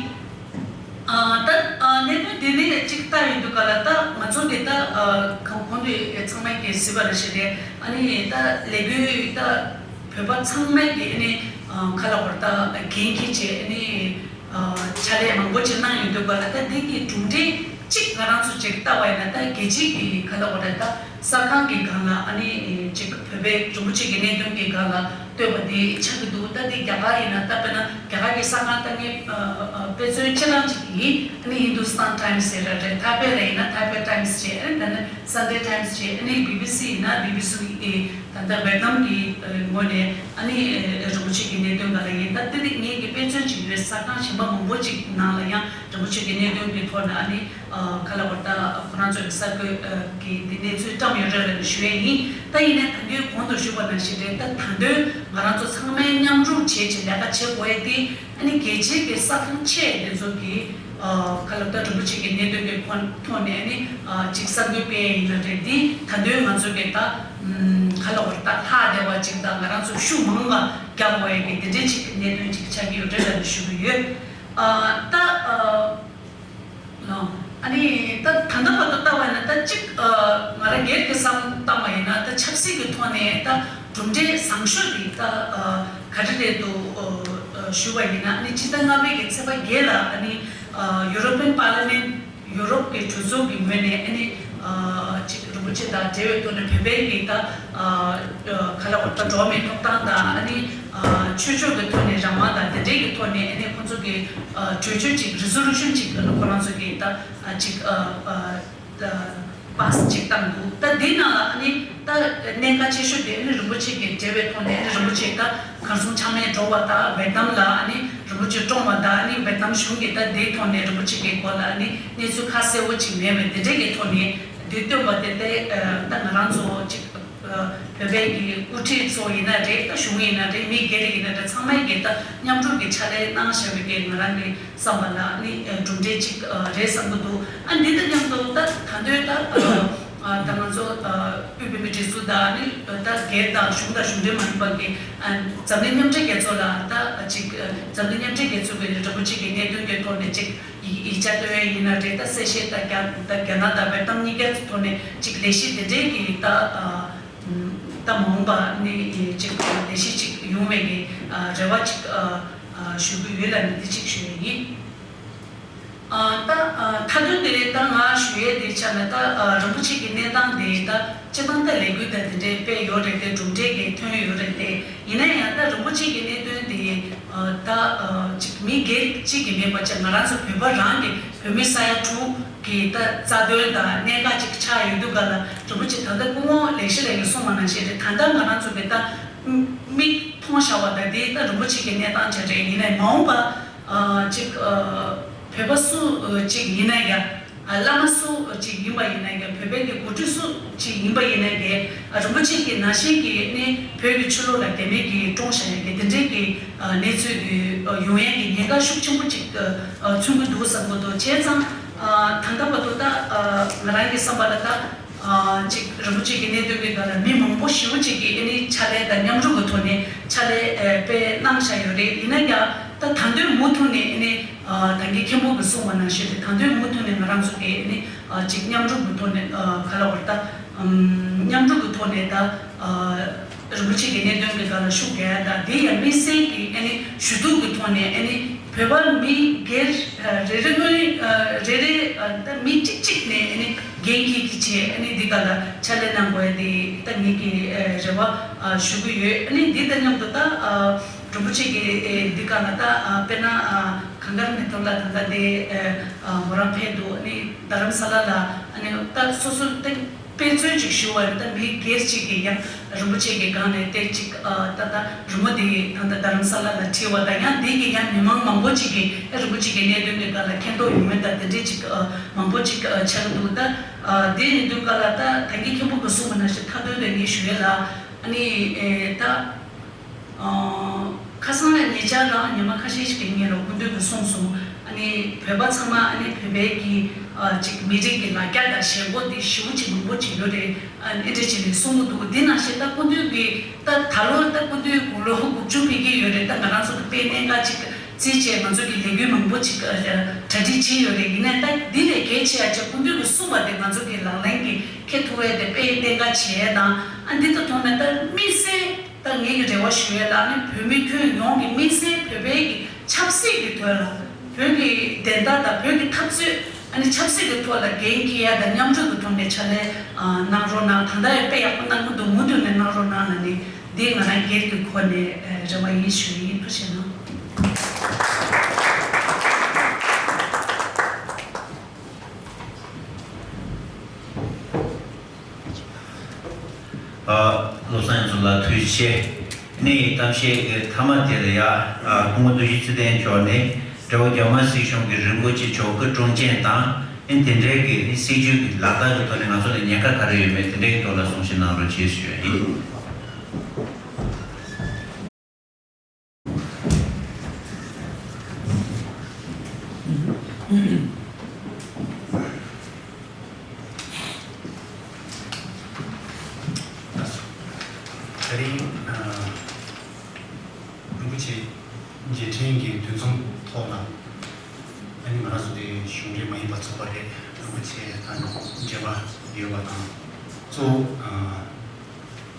ཨ་ད་ཨ་གནད་དོན་དེ་ནས་གཅིག་ལྟ་ཡོང་དུས་སྒང་ལ། ད་ང་ཚོ་གི་ད་ཨ་གང་གོང་དུ་ཚང་མས་ཀྱིས་གཟིགས་པ་ནང་བཞིན་རེད། ཨ་ནི་ད་ལས་འགུལ་ད་བོད་པ་ཚང་མས་ཀྱིས་ཨ་ནི་ཨ་ག་ལ་བར་ད་འགན་འཁྱེར་བྱས། ཨ་ནི་ཨ་ཕྱག་ལས་མང་པོ་ཅིག་གནང་ཡོང་དུས་སྒང་ལ། ད་འདི་གི་གྲུབ་འབྲས་གཅིག་ང་རང་ཚོ་ཅིག་ལྟ་བ་ཡིན་ན། ད་རྒྱལ་སྤྱི་གི་ག་ལ་བར་ད་གསར་ཁང་གི་སྒང་ལ་ཨ་ནི་ཅིག་བོད་པའི་རིན་པོ་ཆེ་གི་གནད་དོན་གྱི་སྒང་ལ་བཏོན་པ་དེ་ཆགས་ཀྱི་འདུག། ད་དེ་རྒྱ་གར་ཡིན་ན་ད་དཔེར་ན་རྒྱ་གར་གྱི་གསར་ཁང་ད་ངས་ཨ་ཨ་དཔེ་མཚོན་སྤྱིར་བཏང་ཅིག་ཡིན། ཨ་ནི་ཧིན་དུ་སི་ཐན་ཊའིམ་སི་ཟེར་ར་རེད། ཐའེ་པེ་ལ་ཡིན་ན་ཐའེ་པེ་ཊའིམ་སི་བྱས། ཨ་ནི་ད་ནི་སན་ཌེ་ཊའིམ་སི་བྱས། ཨ་ནི་བི་བི་སི་ཡིན་ན་བི་བི་སི་ཨེ་ད་ལྟ་ཝེ་ཏི་ནམ་གྱི་ཨ་ངོས་ནས་ཨ་ནི་ཨ་རིན་པོ་ཆེ་གི་གནད་དོན་སྒང་ལ་ཡིན། ད་དེ་དེ་ངས་ཀྱི་དཔེ་མཚོན་ཅིག་ཡོད། གསར་ཁང་གཞན་པ་མང་པོ་ཅིག་ནང་ལ་ཡང་རིན་པོ་ཆེ་གི་གནད་དོན་གྱི་ཐོག་ནས་ཨ་ནི་ཨ་ག་ལ་བར་ད་ཁོ་རང་ཚོའི་གསར་འགོད་ཨ་གི་འདི་གནས་ཚུལ་བཀྲམ་ཡོད་རེད་ལབ་ནས་ཞུ་ཡས་ཡིན། ད་ཡིན་ནའི་ད་གིན་གོང་དུ་ཞུས་པ་ནང་བཞིན་རེད། ད་ད་དུང་ང་རང་ཚོ་ཚང་མས་མཉམ་རུབ་བྱས་བྱས་ལས་ཀ་བྱེད་དགོས་ཡས་དེ། ཨ་ནི་རྒྱལ་སྤྱིའི་གི་གསར་ཁང་ཆེ་དེ་ཚོ་གི་ཨ་ག་ལ་བར་ད་རིན་པོ་ཆེ་གི་གནད་དོན་གྱི་ཁོ་ཐོག་ནས་ཨ་ནི་ཨ་ཅིག་གསར་འགོད་སྤེལ་ཡས་ཡིན་ན་རེད། དེ་ད་དུང་ང་ཚོ་གི་ད་ཨམ་ག་ལ་བར་ད་ལྷག་བསྡད་པ་ཅིག་དང་། ང་རང་ཚོ་ཤུགས་མང་བ་རྒྱག་དགོས་ཡས་གི་དེ་འདྲའི་ཅིག་གནད་དོན་ཅིག་ཆགས་ཀྱི་ཡོད་རེད་ལབ་ནས་ཞུ་གི་ཡོད། ཨ་ད་ཨ། ཨ་ནི་ད་ད་ལྟ་བར་དུ་ལྟ་བ་ཡིན་ན། ད་གཅིག་ཨ་ང་རང་སྒེར་གྱི་བསམ་བཏང་བ་ཡིན་ན། ད་ཆབ་སྲིད་ཀྱི་ཐོག་ནས་ད་གྲུབ་འབྲས་བཟང་ཤོས་དེ་ད་ཨ་ག་རེ་རེད་འདུག་ཨ་ཨ་ཞུ་བ་ཡིན་ན། ཨ་ནི་ཕྱི་ཟླ་ལྔ་པའི་གི་ཚེས་པ་བརྒྱད་ལ་ཨ་ནི་ཨ་ཡུ་རོ་པན་པར་ལི་མེན་ཊི། ཡུ་རོབ་ཀྱི་གྲོས་ཚོགས་ཀྱི་ངོས་ནས་ཨ་ནི་ཨ་ཅིག་རིན་པོ་ཆེ་དང་འབྲེལ་བའི་ཐོག་ནས་བོད་པའི་གི་ད་ཨ་ཨ་ག་ལ་བར་ད་འགྲོ་བ་མིའི་ཐོབ་ཐང་དང་། ཨ་ནི་ཨ་ཆོས་ཕྱོགས་ཀྱི་ཐོག་ནས་རང་དབང་དང་། དེ་འདྲའི་གི་ཐོག་ནས་ཨ་ནི་ཁོང་ཚོ་གི་ཨ་གྲོས་ཆོད་ཅིག་རི་སོ་ལུ་ཤན་ཅིག་ཨ་ནི་ཁོ་རང་ཚོ་གི་ད་ཨ་ཅིག་ཨ་ཨ་ཨ་པཱ་སི་ཅིག་བཏང་འདུག། ད་འདི་ནང་ལ་ཨ་ནི་ད་གནད་འགག་ཆེ་ཤོས་དེ་ཨ་ནི་རིན་པོ་ཆེ་གི་འབྲེལ་བའི་ཐོག་ནས། ཨ་ནི་རིན་པོ་ཆེ་ད་གར་སོང་ཆ་མེད་འགྲོ་བ་དང་། ཝེ་ཏི་ནམ་ལ་ཨ་ནི་རིན་པོ་ཆེ་བཀྲོངས་པ་དང་། ཨ་ནི་ཝེ་ཏི་ནམ་གཞུང་གིས་ད་དེའི་ཐོག་ནས་རིན་པོ་ཆེ་གི་སྐོར་ལ་ཨ་ནི་གནས་ཚུལ་ཁ་གསལ་བོ་ཅིག་མེད་པའི་དེ་འདྲའི་གི་ཐོག་ནས་འདི་བཏོན་པ་དེ། དེ་ད་ང་རང་ཚོ་ཅིག་བོད་པའི་གི་དབུ་ཁྲིད་ཚོ་ཡིན་ན་རེད། ད་གཞུང་ཡིན་ན་རེད། མི་སྒེར་ཡིན་ན་རེད། ཚང་མས་གི་ད་མཉམ་རུབ་ཀྱི་ཕྱག་ལས་གནང་བཞག་པའི་གི་ང་རང་གི་བསམ་པ་ལ་ཨ་ནི་གྲུབ་འབྲས་ཅིག་རེད་བསམ་གི་འདུག། ཨ་འདི་དང་མཉམ་དུ་ད་ད་དུང་ད། ཨ་ད་ང་ཚོ་ཨ་དབུས་བོད་མིའི་སྒྲིག་འཛུགས་དང་། ཨ་ནི་ད་སྒེར་དང་གཞུང་དང་གཞུང་འབྲེལ་མ་ཡིན་པ་གི་ཨ་འཛམ་གླིང་མཉམ་འབྲེལ་རྒྱལ་ཚོགས་ལ་ད་ཅིག་ཨ་འཛམ་གླིང་མཉམ་འབྲེལ་རྒྱལ་ཚོགས་ཀྱི་རིན་པོ་ཆེ་གི་གནད་དོན་གྱི་ཐོག་ནས་ཅིག་ཡིག་ཡིག་ཆ་བཏོན་ཡས་ཡིན་ན་རེད། ད་གསལ་བཤད་ད་རྒྱ་ད་རྒྱ་ནག་དང་ཝེ་ཏི་ནམ་གཉིས་ཀའི་ཐོག་ནས་ཅིག་ལས་གཞི་དེ་འདྲའི་གི་ད་ཨ་ད་མ་འོངས་པ་ནས་ཅིག་ལས་གཞི་ཅིག་ཡོང་བའི་གི་ཨ་རེ་བ་ཅིག་ཨ་ཨ་ཞུ་གི་ཡོད་ལབ་ནས་འདི་ཅིག་ཞུ་ཡས་ཡིན། ཨ་ད་ཨ་མཐའ་དོན་དེ་རེད། ད་ང་ཞུ་ཡས་དེ་ཆ་ནས་ད་ཨ་རིན་པོ་ཆེ་གི་གནས་སྟངས་དེ་ད་སྤྱིར་བཏང་ད་ལས་འགུལ་ད་དེ་འདྲའི་སྤེལ་ཡོད་རེད་དེ། གྲུབ་འབྲས་ཀྱི་ཐོན་ཡོད་རེད་དེ། ཡིན་ན་ཡང་ད་རིན་པོ་ཆེ་གི་གནད་དོན་དེ་ཨ་ད་ཨ་ཅིག་མི་སྒེར་གཅིག་གི་མེད་པ་བྱས། ང་རང་ཚོ་བོད་པ་རང་གི་བོད་མི་ས་ཡ་དྲུག་གི་ད་རྩ་དོན་དང་གནད་འགག་ཅིག་ཆགས་ཡོད་དུས་སྒང་ལ། རིན་པོ་ཆེ་ད་ལྟ་སྐུ་ངོ་ལེགས་བཤད་ལགས་ཀྱིས་གསུངས་པ་ནང་བཞིན་རེད། ད་ལྟ་ང་རང་ཚོ་གི་ད་མིག་མཐོང་བཞག་པ་ད་དེ་ད་རིན་པོ་ཆེ་གི་གནས་སྟངས་ཅིག་རེད། ཡིན་ནའི་མ་འོངས་པ་ཨ་ཅིག་ཨ་བོད་པ་སུ་ཅིག་ཡིན་ན་ཡང་། ཨ་བླ་མ་སུ་ཅིག་ཡིན་པ་ཡིན་ན་ཡང་། བོད་པའི་གི་འགོ་ཁྲིད་སུ་ཅིག་ཡིན་པ་ཡིན་ན་ཡང་། ཨ་རིན་པོ་ཆེ་གི་ནང་བཞིན་གྱི་ནི་བོད་ཀྱི་ཆོས་ལུགས་ལ་དད་མོས་ཀྱི་བཀྲོངས་བཞག་ཡ་གི་དེ་འདྲའི་གི་ཨ་གནས་ཚུལ་དེ་ཨ་ཡོང་ཡ་གི་ཉེན་ཁ་ཤུགས་ཆེན་པོ་ཅིག་ཨ་མཚོན་གྱི་འདུག་བསམ་གྱི་འདུག། བྱས་ཙང་ཨ་ད་ལྟ་བར་དུ་ད་ཨ་ང་རང་གི་བསམ་པ་ལ་ད། ཅིག་རིན་པོ་ཆེ་གི་གནད་དོན་གྱི་སྒང་ལ་མི་མང་པོ་ཞེ་པོ་ཅིག་གིས་ཨ་ནི་ཕྱག་ལས་དང་མཉམ་རུབ་ཀྱི་ཐོག་ནས་ཕྱག་ལས་དཔེ་གནང་བཞག་ཡོད་རེད། ཡིན་ན་ཡང་ད་ད་དུང་མུ་མཐུད་ནས་ཨ་ནི་ད་གིན་མཁན་པོ་གིས་གསུངས་པ་ནང་བཞིན་རེད། ད་དུང་མུ་མཐུད་ནས་ང་རང་ཚོ་གིས་ཨ་ནི་ཅིག་མཉམ་རུབ་ཀྱི་ཐོག་ནས་ག་ལ་བར་ད་མཉམ་རུབ་ཀྱི་ཐོག་ནས་ད་རིན་པོ་ཆེ་གི་གནད་དོན་གྱི་སྒང་ལ་ཤུགས་རྒྱག་ཡ་དང་དེ་ཡང་དམིགས་བསལ་གྱི་ཨ་ནི་ཞུ་གཏུག་གི་ཐོག་ནས་ཨ་ནི། བོད་པ་མི་སྒེར་རེ་རེ་ངོས་རེ་རེ་ད་མི་གཅིག་གཅིག་ནས་ཨ་ནི་འགན་འཁྱེར་གྱི་བྱས་ཨ་ནི་འདི་ག་ལ་ཕྱག་ལས་གནང་དགོས་ཡ་དེ་ད་ངེད་ཀྱི་རེ་བ་ཞུ་གི་ཡོད། ཨ་ནི་འདི་དང་མཉམ་དུ་ད་རིན་པོ་ཆེ་གི་འདི་ག་ལ་ད་དཔེར་ན་གངས་དཀར་མེ་ཏོག་ལགས་ད་ལྟ་འདི་མོ་རང་ཕེབས་འདུག་ཨ་ནི་རྡ་རམ་ས་ལ་ལ་ཨ་ནི་ད་སོ་སོ་ད། དཔེ་མཚོན་ཅིག་ཞུ་བ་ཡིན་ན་ད་མི་སྒེར་གཅིག་གིས་ཡང་རིན་པོ་ཆེ་གི་སྒང་ནས་ཏེ་ཅིག་ཨ་ད་ད་རི་མོ་དེ་ད་ད་རྡ་རམ་ས་ལ་ལ་བྲིས་པ་དང་ཡང་དེ་གི་ཡང་མི་མང་མང་པོ་ཅིག་གིས་ཨ་རིན་པོ་ཆེ་གི་གནད་དོན་གྱི་སྒང་ལ་མཁྱེན་རྟོགས་ཡོང་མེད་ད་དེ་འདྲས་ཅིག་ཨ་མང་པོ་ཅིག་ཨ་ཆགས་ཀྱི་འདུག་ད་ཨ་དེ་ཡིན་དུས་སྒང་ལ་ད་ད་གིན་མཁན་པོ་གིས་གསུངས་པ་ནང་བཞིན་མཐའ་དོན་དེ་ངས་ཞུ་ཡས་ལ་ཨ་ནི་ཨེ་ད། ཁ་སང་ལ་ཉེ་ཆར་ལ་ཉི་མ་ཁ་ཤས་ཤིག་གི་སྔོན་ལ་སྐུ་མདུན་གྱིས་གསུངས་སོང་། ཨ་ནི་བོད་པ་ཚང་མ་ཨ་ནི་བོད་པའི་གི་ཨ་ཅིག་མི་རིགས་ཀྱི་ལ་རྒྱ་དང་ཞེན་ཁོག་དེ་ཞེ་པོ་ཅིག་མང་པོ་ཅིག་ཡོད་རེད། ཨ་ནི་འདྲ་ཅིག་ནས་གསུང་གི་འདུག་དེ་ནང་བཞིན་ད་སྐུ་མདུན་གྱིས་ད་ད་ལོ་ད་སྐུ་མདུན་དགུང་ལོ་དགུ་བཅུ་ཕེབས་ཀྱི་ཡོད་རེད། ད་ང་རང་ཚོ་གི་དཔེ་གནད་འགག་ཅིག་བརྩིས་བྱས་ང་ཚོ་གི་ལས་འགུལ་མང་པོ་ཅིག་གྲ་སྒྲིག་བྱས་ཡོད་རེད། ཡིན་ནའི་ད་འདི་ལས་གལ་ཆེ་ཡ་ཅིག་སྐུ་མདུན་གྱིས་གསུངས་པ་དེ་ང་ཚོ་གི་ལག་ལེན་གྱི་འཁྱེར་ཐུབ་ཡ་དེ་དཔེ་གནད་འགག་ཆེ་ཡ་དང་ཨ་འདི་ལྟ་མཐོང་ན་ད་དམིགས་བསལ། ད་ངེད་ཀྱི་རེ་བ་ཞུ་ཡས་ལ་ནི་བོད་མི་ཁྱོན་ཡོངས་ཀྱི་དམིགས་བསལ་བོད་པའི་གི་ཆབ་སྲིད་ཀྱི་དོན་ལ་བོད་ཀྱི་བདེན་མཐའ་དང་བོད་ཀྱི་འཐབ་རྩོད་ཨ་ནི་ཆབ་སྲིད་ཀྱི་ཐོག་ལ་འགན་འཁྱེར་ཡ་དང་མཉམ་འབྲེལ་གྱི་ཐོག་ནས་ཕྱག་ལས་གནང་རོགས་གནང་། ད་ལྟ་ཡང་དཔེ་ཡག་པོ་གནང་གི་འདུག་མུ་མཐུད་ནས་གནང་རོགས་གནང་ལ་ནི་འདི་ང་རང་སྒེར་གྱི་ཁོ་ནས་རེ་བ་ཡིན་ཞུ་ཡིན། ཐུགས་རྗེ་གནང་། བློ་བཟང་ཚོ་ལ་ཐུགས་རྗེ་ཆེ། ནི་གཏམ་བཤད་ཀྱི་མཐའ་མ་དེ་ལ་ཡ། སྐུ་ངོ་རྡོ་རྗེ་ཚེ་བརྟན་མཆོག་ནས་འབྲེལ་བ་རྒྱ་དམར་སྲིད་གཞུང་གི་རིན་པོ་ཆེ་མཆོག་གི་དཀྲོག་མཆན་དང་ཨེ་དེ་འདྲའི་གི་ནི་སྲིད་ཇུས་ཀྱི་ལག་བསྟར་གྱི་ཐོག་ནས་ང་ཚོ་ལ་ཉེན་ཁ་ག་རེ་ཡོད་མེད་དེ་འདྲའི་ཐོག་ལ་གསུང་བཤད་གནང་རོགས་བྱེད་ཞུ་ཡ་ཡིན། ད་རིང་རིན་པོ་ཆེ་རྗེས་དྲན་གྱི་འདུ་འཛོམས་ཐོག་ལ་ཨ་ནི་ང་རང་ཚོ་དེ་གཞུང་འབྲེལ་མ་ཡིན་པ་ཚོགས་པ་རེད། རིན་པོ་ཆེ་དང་འབྲེལ་བ་ཡོད་པ་དང་གཙོ་བོ།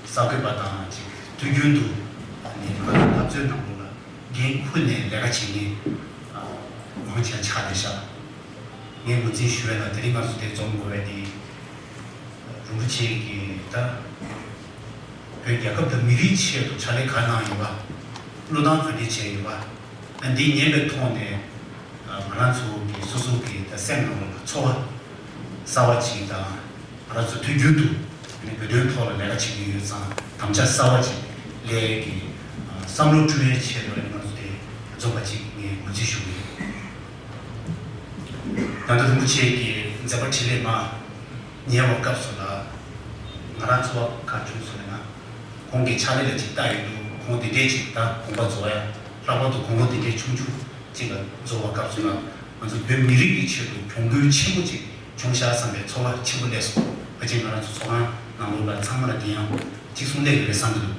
གསར་འགོད་པ་དང་ཅིག་དུས་རྒྱུན་དུ་ནས་ང་ཚོ་འཐབ་རྩོད་ནང་ལོགས་ལ་འགན་འཁུར་ནས་ལས་ཀ་བྱེད་མཁན་མང་ཆེ་ཆགས་བསྡད་ཤག་ངས་ངོས་འཛིན་ཞུ་བ་ཡིན་ན་དེ་རིང་ང་ཚོ་འདིར་འཛོམས་དགོས་པ་དེ་རིན་པོ་ཆེ་གིས་ད་བོད་རྒྱལ་ཁབ་དང་མི་རིགས་ཆེད་དུ་ཕྱག་ལས་ག་གནང་ཡོད་པ། བློས་བཏང་ག་འདྲ་བྱས་ཡོད་པ། འདི་ཉན་པའི་ཐོག་ནས་ང་རང་ཚོ་གི་སོ་སོ་གི་ད་སེམས་ནང་ལ་ཚོར་བ་གསར་བ་ཅིག་དང་། ང་རང་ཚོ་དུས་རྒྱུན་དུ་ནི་བོད་དོན་ཐོག་ལ་ལས་ཀ་བྱེད་ཀྱི་ཡོད་ཙང་དམ་བཅའ་གསར་བ་ཅིག་ལས་ཀྱི་བསམ་བློ་སྤྲོ་བའི་ཆེད་དུ་ང་ཚོ་དེ་འཛོམས་པ་ཅིག་ངས་ངོས་འཛིན་ཞུ་གི་ཡོད། ད་ལྟ་རིན་པོ་ཆེ་གི་མཛད་པ་འཕྲིན་ལས་མ་ཉན་པའི་སྐབས་སུ་ལ་ང་རང་ཚོ་ག་བྱུང་སོང་ན་ཁོང་གི་ཕྱག་ལས་ལ་ཅིག་ལྟ་ཡོང་དུས་ཁོང་དེ་འདྲས་ཅིག་ད་དགོངས་པ་རྫོགས་ཡ། ལྷག་པར་དུ་དགོངས་པ་དེ་འདྲས་ཆུང་ཆུང་ཅིག་ལ་རྫོགས་པའི་སྐབས་སུ་ལ་ང་ཚོ་བོད་མི་རིགས་ཀྱི་ཆེད་དུ་གྱོང་གུན་ཆེན་པོ་ཅིག་བྱུང་ཤག་བསམ་པའི་ཚོར་བ་ཆེན་པོ་སླེབས་སོང་། ཕལ་ཆེར་ང་རང་ཚོ་ཚོགས་ཁང་ནང་ལོགས་ལ་ཚང་མ་ལ་དེ་ཡང་གཅིག་གསུང་ལས་ཡོད་རེད་བསམ་གྱི་འདུག་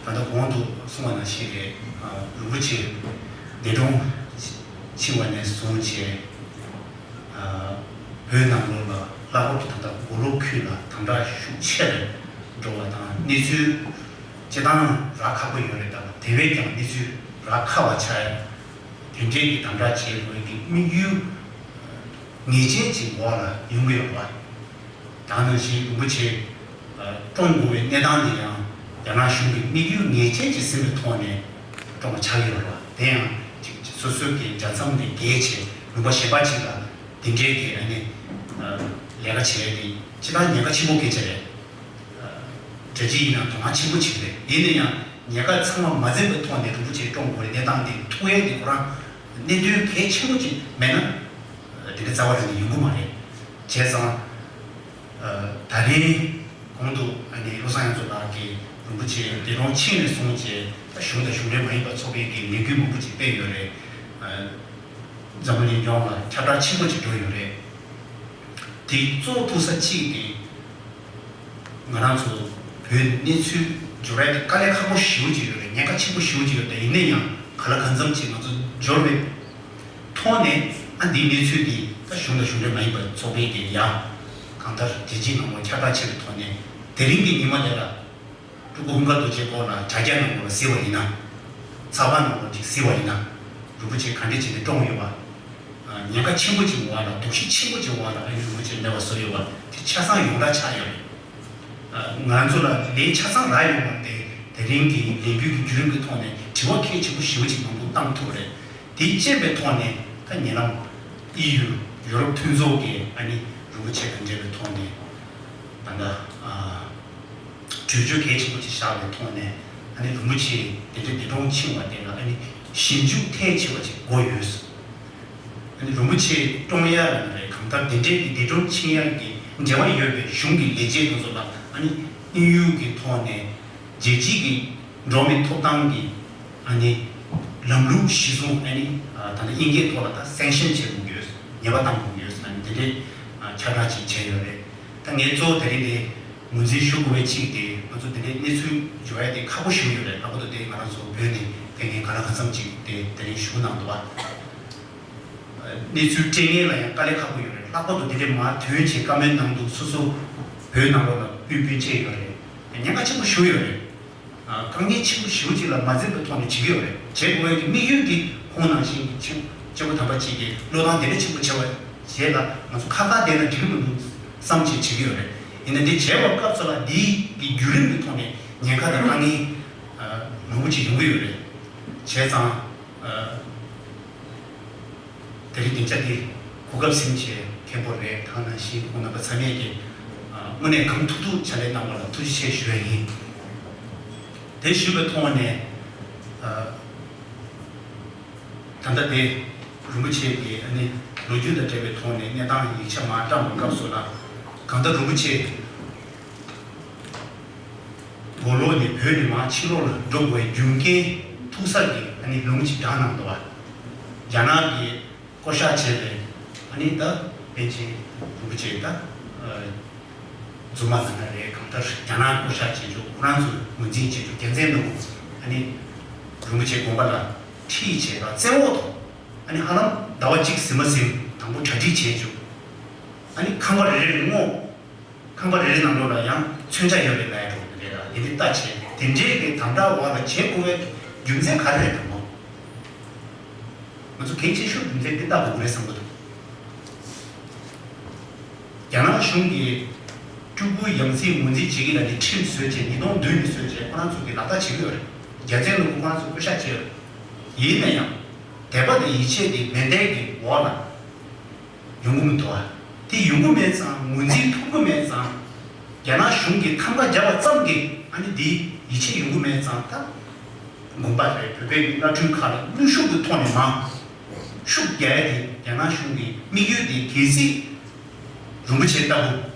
ད་ལྟ་གོང་དུ་གསུངས་པ་ནང་བཞིན་རེད། རིན་པོ་ཆེ་འདས་གྲོངས་ཕྱིན་པ་ནས་བཟུང་བྱས་བོད་ནང་ལོགས་ལ་ལྷག་པར་དུ་ད་ལྟ་མགོ་ལོག་ཁུལ་ལ་དམ་དྲག་ཤུགས་ཆེ་རུ་འགྲོ་བ་དང་གནས་ཚུལ་སྤྱིར་བཏང་རག་ཁག་པོ་ཡོད་རེད། ད་དེ་བས་ཀྱང་གནས་ཚུལ་རག་ཁག་པ་ཆགས་ཡ། དེ་འདྲའི་གི་དམ་དྲག་བྱེད་དགོས་ཀྱི་དམིགས་ཡུལ་ངེས་ཅན་ཅིག་འོག་ལ་ཡོང་གི་ཡོད་པ། ད་ནང་བཞིན་རིན་པོ་ཆེ་བཀྲོངས་དགོས་པའི་གནས་སྟངས་དེ་ཡང་རྒྱ་ནག་གཞུང་གི་དམིགས་ཡུལ་ངེས་ཅན་ཅིག་ཟིན་པའི་ཐོག་ནས་བཀྲོངས་པ་ཆགས་ཀྱི་ཡོད་རེད་པ། དེ་ཡང་ཅིག་སོ་སོའི་གི་རྒྱལ་མཚམས་དེ་བརྒལ་བྱས་ལུང་པ་གཞན་པ་ཅིག་ལ་དེ་འདྲའི་གི་ཨ་ནི་ལས་ཀ་བྱས་ཏེ་ཅི་ལྟར་ཉེན་ཁ་ཆེན་པོ་སྐད་ཆ་རེད། གྲ་སྒྲིག་ཡིན་ན་དོ་སྣང་ཆེན་པོ་བྱེད་ཀྱི་རེད། ཡིན་ན་ཡང་ཉེན་ཁ་ཚང་མ་མ་འཛེམས་པའི་ཐོག་ནས་རིན་པོ་ཆེ་བཀྲོངས་དགོས་པའི་གནས་སྟངས་དེ་ཐུག་ཡས་དེ་ཁོ་རང་གནད་དོན་གལ་ཆེན་པོ་ཅིག་མེད་ན་དེ་འདྲ་རྩ་བ་རང་ནས་ཡོང་གི་མ་རེད། བྱས་ཙང་ད་རིང་གོང་དུ་ཨ་ནི་བློ་བཟང་དབྱངས་མཚོ་ལགས་ཀྱིས་རིན་པོ་ཆེ་འདས་གྲོངས་ཕྱིན་ནས་བཟུང་བྱས་གཞུང་དང་གཞུང་འབྲེལ་མ་ཡིན་པ་ཚོགས་པའི་གི་ལས་འགུལ་མང་པོ་ཅིག་སྤེལ་ཡོད་རེད། འཛམ་བུ་གླིང་ཡོངས་ལ་ཁྱབ་བསྒྲགས་ཆེན་པོ་ཅིག་འགྲོ་ཡོད་རེད། དེ་གཙོ་བོ་ཐུག་ས་གཅིག་དེ་ ང་རང་ཚོ་བོད་གནས་ཚུལ་འབྱོར་ཡ་དེ་དཀའ་ལས་ཁག་པོ་ཞེ་པོ་ཅིག་ཡོད་རེད། ཉེན་ཁ་ཆེན་པོ་ཞེ་པོ་ཅིག་ཡོད་རེད། ཡིན་ན་ཡང་ག་ལ་གང་འཚམ་ཅིག་ང་ཚོ་འབྱོར་བའི་ཐོག་ནས། ཨ། འདིའི་གནས་ཚུལ་འདི་ད་གཞུང་དང་གཞུང་འབྲེལ་མ་ཡིན་པ་ཚོགས་པའི་གི་ཡ་གང་ལྟར་རྒྱལ་སྤྱིའི་ནང་ལ་ཁྱབ་བསྒྲགས་བྱས་པའི་ཐོག་ནས། དེ་རིང་གི་ཉི་མ་དེ་ལ་སྤྲུལ་སྐུ་ཧུན་དཀར་རྡོ་རྗེའི་སྐོར་ལ་དྲ་རྒྱ་ནང་ལ་གཟིགས་པ་ཡིན་ན། ཚགས་པར་ནང་ལ་ཅིག་གཟིགས་པ་ཡིན་ན། རིན་པོ་ཆེ་ག་འདྲས་བྱས་ནས་བཀྲོངས་ཡོད་པ། ཉེན་ཁ་ཆེན་པོ་ཅིག་འོག་ལ། སྡུག་ཤི་ཆེན་པོ་ཅིག་འོག་ལ། ཨ་ནི་རིན་པོ་ཆེ་མེད་པ་བཟོས་ཡོད་པ་དེ་ཆ་ཚང་ཡོངས་གྲགས་ཆགས་ཡོད་རེད། ང་ཚོ་ལ་ལན་ཆ་ཚང་རག་ཡོད་མ་རེད། དེ་རིང་གི་ལས་འགུལ་གྱི་བརྒྱུད་རིམ་གྱི་ཐོག་ནས་དྲི་བ་གལ་ཆེན་པོ་ཞེ་པོ་ཅིག་མང་པོ་བཏང་ཐུབ་རེད། དེའི་རྐྱེན་པའི་ཐོག་ནས་ད་ཉེ་ལམ་ཨི་ཡུ། ཡུ་རོབ་མཐུན་ཚོགས་ཀྱིས་ཨ་ནི་རིན་པོ་ཆེ་དང་འབྲེལ་བའི་ཐོག་ནས་ད་ལྟ། ཨ། གྲོས་ཆོད་གལ་ཆེན་པོ་ཅིག་བཞག་པའི་ཐོག་ནས། ཨ་ནི་རིན་པོ་ཆེ་དེ་འདྲ་འདས་གྲོངས་ཕྱིན་པ་དེ་ལ་ཨ་ནི་ཞིབ་འཇུག་མཐིལ་ཕྱིན་པ་ཅིག་དགོས་ཡོད། ཨ་ནི་རིན་པོ་ཆེ་བཀྲོངས་ཡ་ལ་ནི་རེད། གང་ལྟར་དེ་འདྲའི་གི་འདས་གྲོངས་ཕྱིན་ཡ་གི་འབྲེལ་བ་ཡོད་པའི་གཞུང་གི་ལས་བྱེད་དེ་ཚོ་ལ། ཨ་ནི་དམིགས་ཡུལ་གྱི་ཐོག་ནས་རྒྱལ་སྤྱིའི་གི་འགྲོ་བ་མིའི་ཐོབ་ཐང་གི། ཨ་ནི་ལམ་ལུགས་གཞིར་བཟུང་། ཨ་ནི་ད་ལྟ་དབྱིན་སྐད་ཐོག་ལ་ད་སེང་ཤན་བྱེད་དགོས་ཡོད། ཉེས་པ་བཏང་དགོས་ཡོད། ཨ་ནི་དེ་འདྲའི་ཁྱབ་བསྒྲགས་ཅིག་བྱས་ཡོད་རེད། ད་ངས་གཙོ་བོ་དེ་རིང་དེ་ངོས་འཛིན་ཞུ་དགོས་པའི་གཅིག་དེ། ང་ཚོ་དེ་འདྲའི་གནས་ཚུལ་འབྱོར་ཡ་དེ་ཁག་པོ་ཞེ་པོ་ཡོད་རེད། ལྷག་པར་དུ་དེ་ང་རང་ཚོ་བོད་ནས་དེ་ངས་ག་ལ་གང་འཚམ་ཅིག་དེ་དེ་རིང་ཞུ་གནང་འདུག་བ། གནས་ཚུལ་སྤྲད་མཁན་ལ་ཡང་དཀའ་ལས་ཁག་པོ་ཡོད་རེད། ལྷག་པར་དུ་དེ་འདྲའི་མར་ཐོན་བྱས་བཀའ་མོལ་གནང་འདུག་སོ་སོ་བོད་ནང་ལོགས་ལ་སྤུན་སྤུན་མཆེད་ཡོད་རེད། ཉེན་ཁ་ཆེན་པོ་ཞེ་པོ་ཡོད་རེད། དཀའ་ངལ་ཆེན་པོ་ཞེ་པོ་ཅིག་ལ་མ་འཛེམས་པའི་ཐོག་ནས་བྱེད་ཀྱི་ཡོད་རེད། བྱེད་དགོས་ཡ་གི་དམིགས་ཡུལ་འདི་ཁོང་ནང་བཞིན་གྱི་ཆེན་སྐྱེ་བོ་དམ་པ་གཅིག་གི་བློས་བཏང་དེ་འདྲ་ཆེན་པོ་བྱས་པ་བྱས་ལ། ང་ཚོ་ཁ་ཁ་བསྡད་ན་འགྲིག་གི་མི་འདུག་བསམ་བྱས་བྱེད་ཀྱི་ཡོད་རེད། ཡིན་ན་འདི་བྱས་པའི་སྐབས་སུ་ལ་འདིའི་གི་བརྒྱུད་རིམ་གྱི་ཐོག་ནས་ཉེན་ཁ་དང་དཀའ་ངལ་མང་པོ་ཅིག་ཡོང་གི་ཡོད་རེད། བྱས་ཙང་། དེ་རིང་སྡིངས་ཆ་འདི་གོ་སྐབས་ཟིན་བྱས། མཁན་པོ་རེད། དེ་ནང་བཞིན་ཁོང་རྣམ་པ་ཚང་མས་ཀྱི་དངོས་གནས་གང་ཐུབ་ཐུབ་ཕྱག་ལས་གནང་བ་ལ་ཐུགས་རྗེ་ཆེ་ཞུ་ཡ་ཡིན། དེ་ཞུས་པའི་ཐོག་ནས། ད་ལྟ་དེ་རིན་པོ་ཆེ་གི་ཨ་ནི་ལོ་རྒྱུས་དང་འབྲེལ་བའི་ཐོག་ནས་གནས་སྟངས་ཡིག་ཆ་མར་བཀྲམ་པའི་སྐབས་སུ་ལ། གང་ལྟར་རིན་པོ་ཆེ་མགོ་ལོག་ནས་བོད་ནས་མར་ཕྱི་ལོགས་ལ་འགྲོ་དགོས་པའི་རྒྱུ་རྐྱེན་ཐུག་ས་གི་ཨ་ནི་ལུང་ཅིག་དྲངས་གནང་འདུག་བ། རྒྱ་ནག་གིས་བསྐོ་བཞག་བྱས་པའི་ཨ་ནི་ད་པཎ་ཆེན་རིན་པོ་ཆེ་ད་རྫུན་མ་ལབ་ན་རེད། གང་ལྟར་རྒྱ་ནག་བསྐོ་བཞག་བྱས་ཆོག་ཁོ་རང་ཚོས་ངོས་འཛིན་བྱས་ཆོག་རྒྱལ་མཚན་ནོར་བུ་ཨ་ནི་རིན་པོ་ཆེ་དགོངས་པ་ལ་ཁྲིད་བྱས་པ་བཙན་འོག་ཏུ། ཨ་ནི་ཧ་ལམ་ཟླ་བ་གཅིག་ཟིན་མ་ཟིན་དང་པོ་གྲ་སྒྲིག་བྱས་ཆོག་ཨ་ནི་ཁང་པ་རེ་རེ་ལ་སྔོག་ཁང་པ་རེ་རེ་ནང་ལོགས་ལ་ཡང་མཚོན་ཆ་ཡོད་རེད་ལབ་ཡ་འགྲོ་གི་རེད་ལ། དེ་འདྲའི་ལྟ་བྱས། དེ་འདྲའི་གི་དམ་དྲག་འོག་ལ་བྱེད་དགོས་པའི་རྒྱུ་མཚན་ག་རེ་རེད་དམ་པོ། ང་ཚོ་གལ་ཆེ་ཤོས་རྒྱུ་མཚན་འདི་ལྟ་དགོས་ཀྱི་རེད་བསམ་གྱི་འདུག་རྒྱ་ནག་གཞུང་གིས་སྤྲུལ་སྐུ་ཡང་སྲིད་ངོས་འཛིན་བྱེད་ཀྱི་ལབ་ནས་ཁྲིམས་བཟོས་བྱས། ཉིས་སྟོང་བདུན་ནས་བཟོས་བྱས་ཁོ་རང་ཚོ་གིས་ལག་བསྟར་བྱེད་ཀྱི་ཡོད་རེད། རྒྱལ་མཚན་ནོར་བུ་ཁོ་རང་ཚོ་བསྐོ་བཞག་བྱས་ཡོད་རེད། ཡིན་ན་ཡང་དད་པ་དང་ཡིད་ཆེས་དེ་མེ་མདའི་གི་འོག་ལ་ཡོང་གི་མི་འདུག་ཨ། དེ་ཡོང་གི་མེད་ཙང་། ངོས་འཛིན་ཐུབ་ཀྱི་མེད་ཙང་། རྒྱ་ནག་གཞུང་གིས་ཐམ་ག་བརྒྱབ་པ་ཙམ་གྱིས་ཨ་ནི་འདི་ཡིད་ཆེས་ཡོང་གི་མེད་ཙང་། ད་དགོངས་པ་རེད། བོད་པའི་བླ་སྤྲུལ་ཁག་ལ་གནོན་ཤུགས་ཀྱི་ཐོག་ནས་མར་ཤུགས་རྒྱག་ཡ་དེ། རྒྱ་ནག་གཞུང་གི་དམིགས་ཡུལ་དེ་གལ་སྲིད་རིན་པོ་ཆེ་ལྟ་བུ་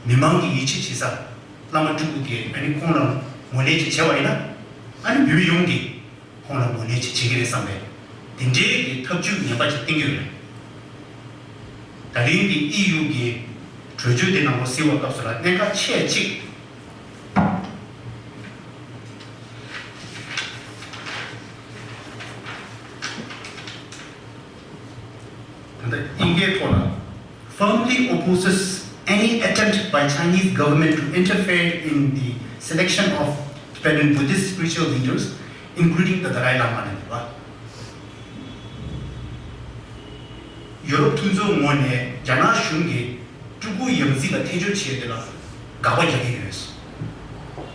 མི་མང་གི་ཡིད་ཆེས་བྱེད་ས་བླ་མ་སྤྲུལ་སྐུ་གིས་ཨ་ནི་ཁོང་ལ་ངོས་ལེན་ཅིག་བྱས་པ་ཡིན་ན། ཨ་ནི་བོད་མི་ཡོངས་ཀྱིས་ཁོང་ལ་ངོས་ལེན་ཅིག་བྱེད་ཀྱི་རེད་བསམ་པའི་དེ་འདྲའི་གི་ཐབས་ཇུས་ངན་པ་ཅིག་བསྟན་གྱི་ཡོད་རེད། ད་རིང་གི་ཨི་ཡུ་གི་གྲོས་ཆོད་དེ་ནང་ལོགས་གཟིགས་པའི་སྐབས་སུ་ལ་གནད་འགག་ཆེ་གཅིག་ད་ལྟ་དབྱིན་སྐད་ཐོག་ལ། Firmly opposes any attempt by Chinese government to interfere in the selection of Tibetan Buddhist spiritual leaders, including the Dalai Lama ནས་རེད་པ། ཡོ་རོབ་མཐུན་ཚོགས་ངོས་ནས་རྒྱ་ནག་གཞུང་གིས་སྤྲུལ་སྐུ་ཡང་སྲིད་ལ་ཐེ་བྱུས་བྱས་དེ་ལ་དགག་པ་རྒྱག་གི་ཡོད།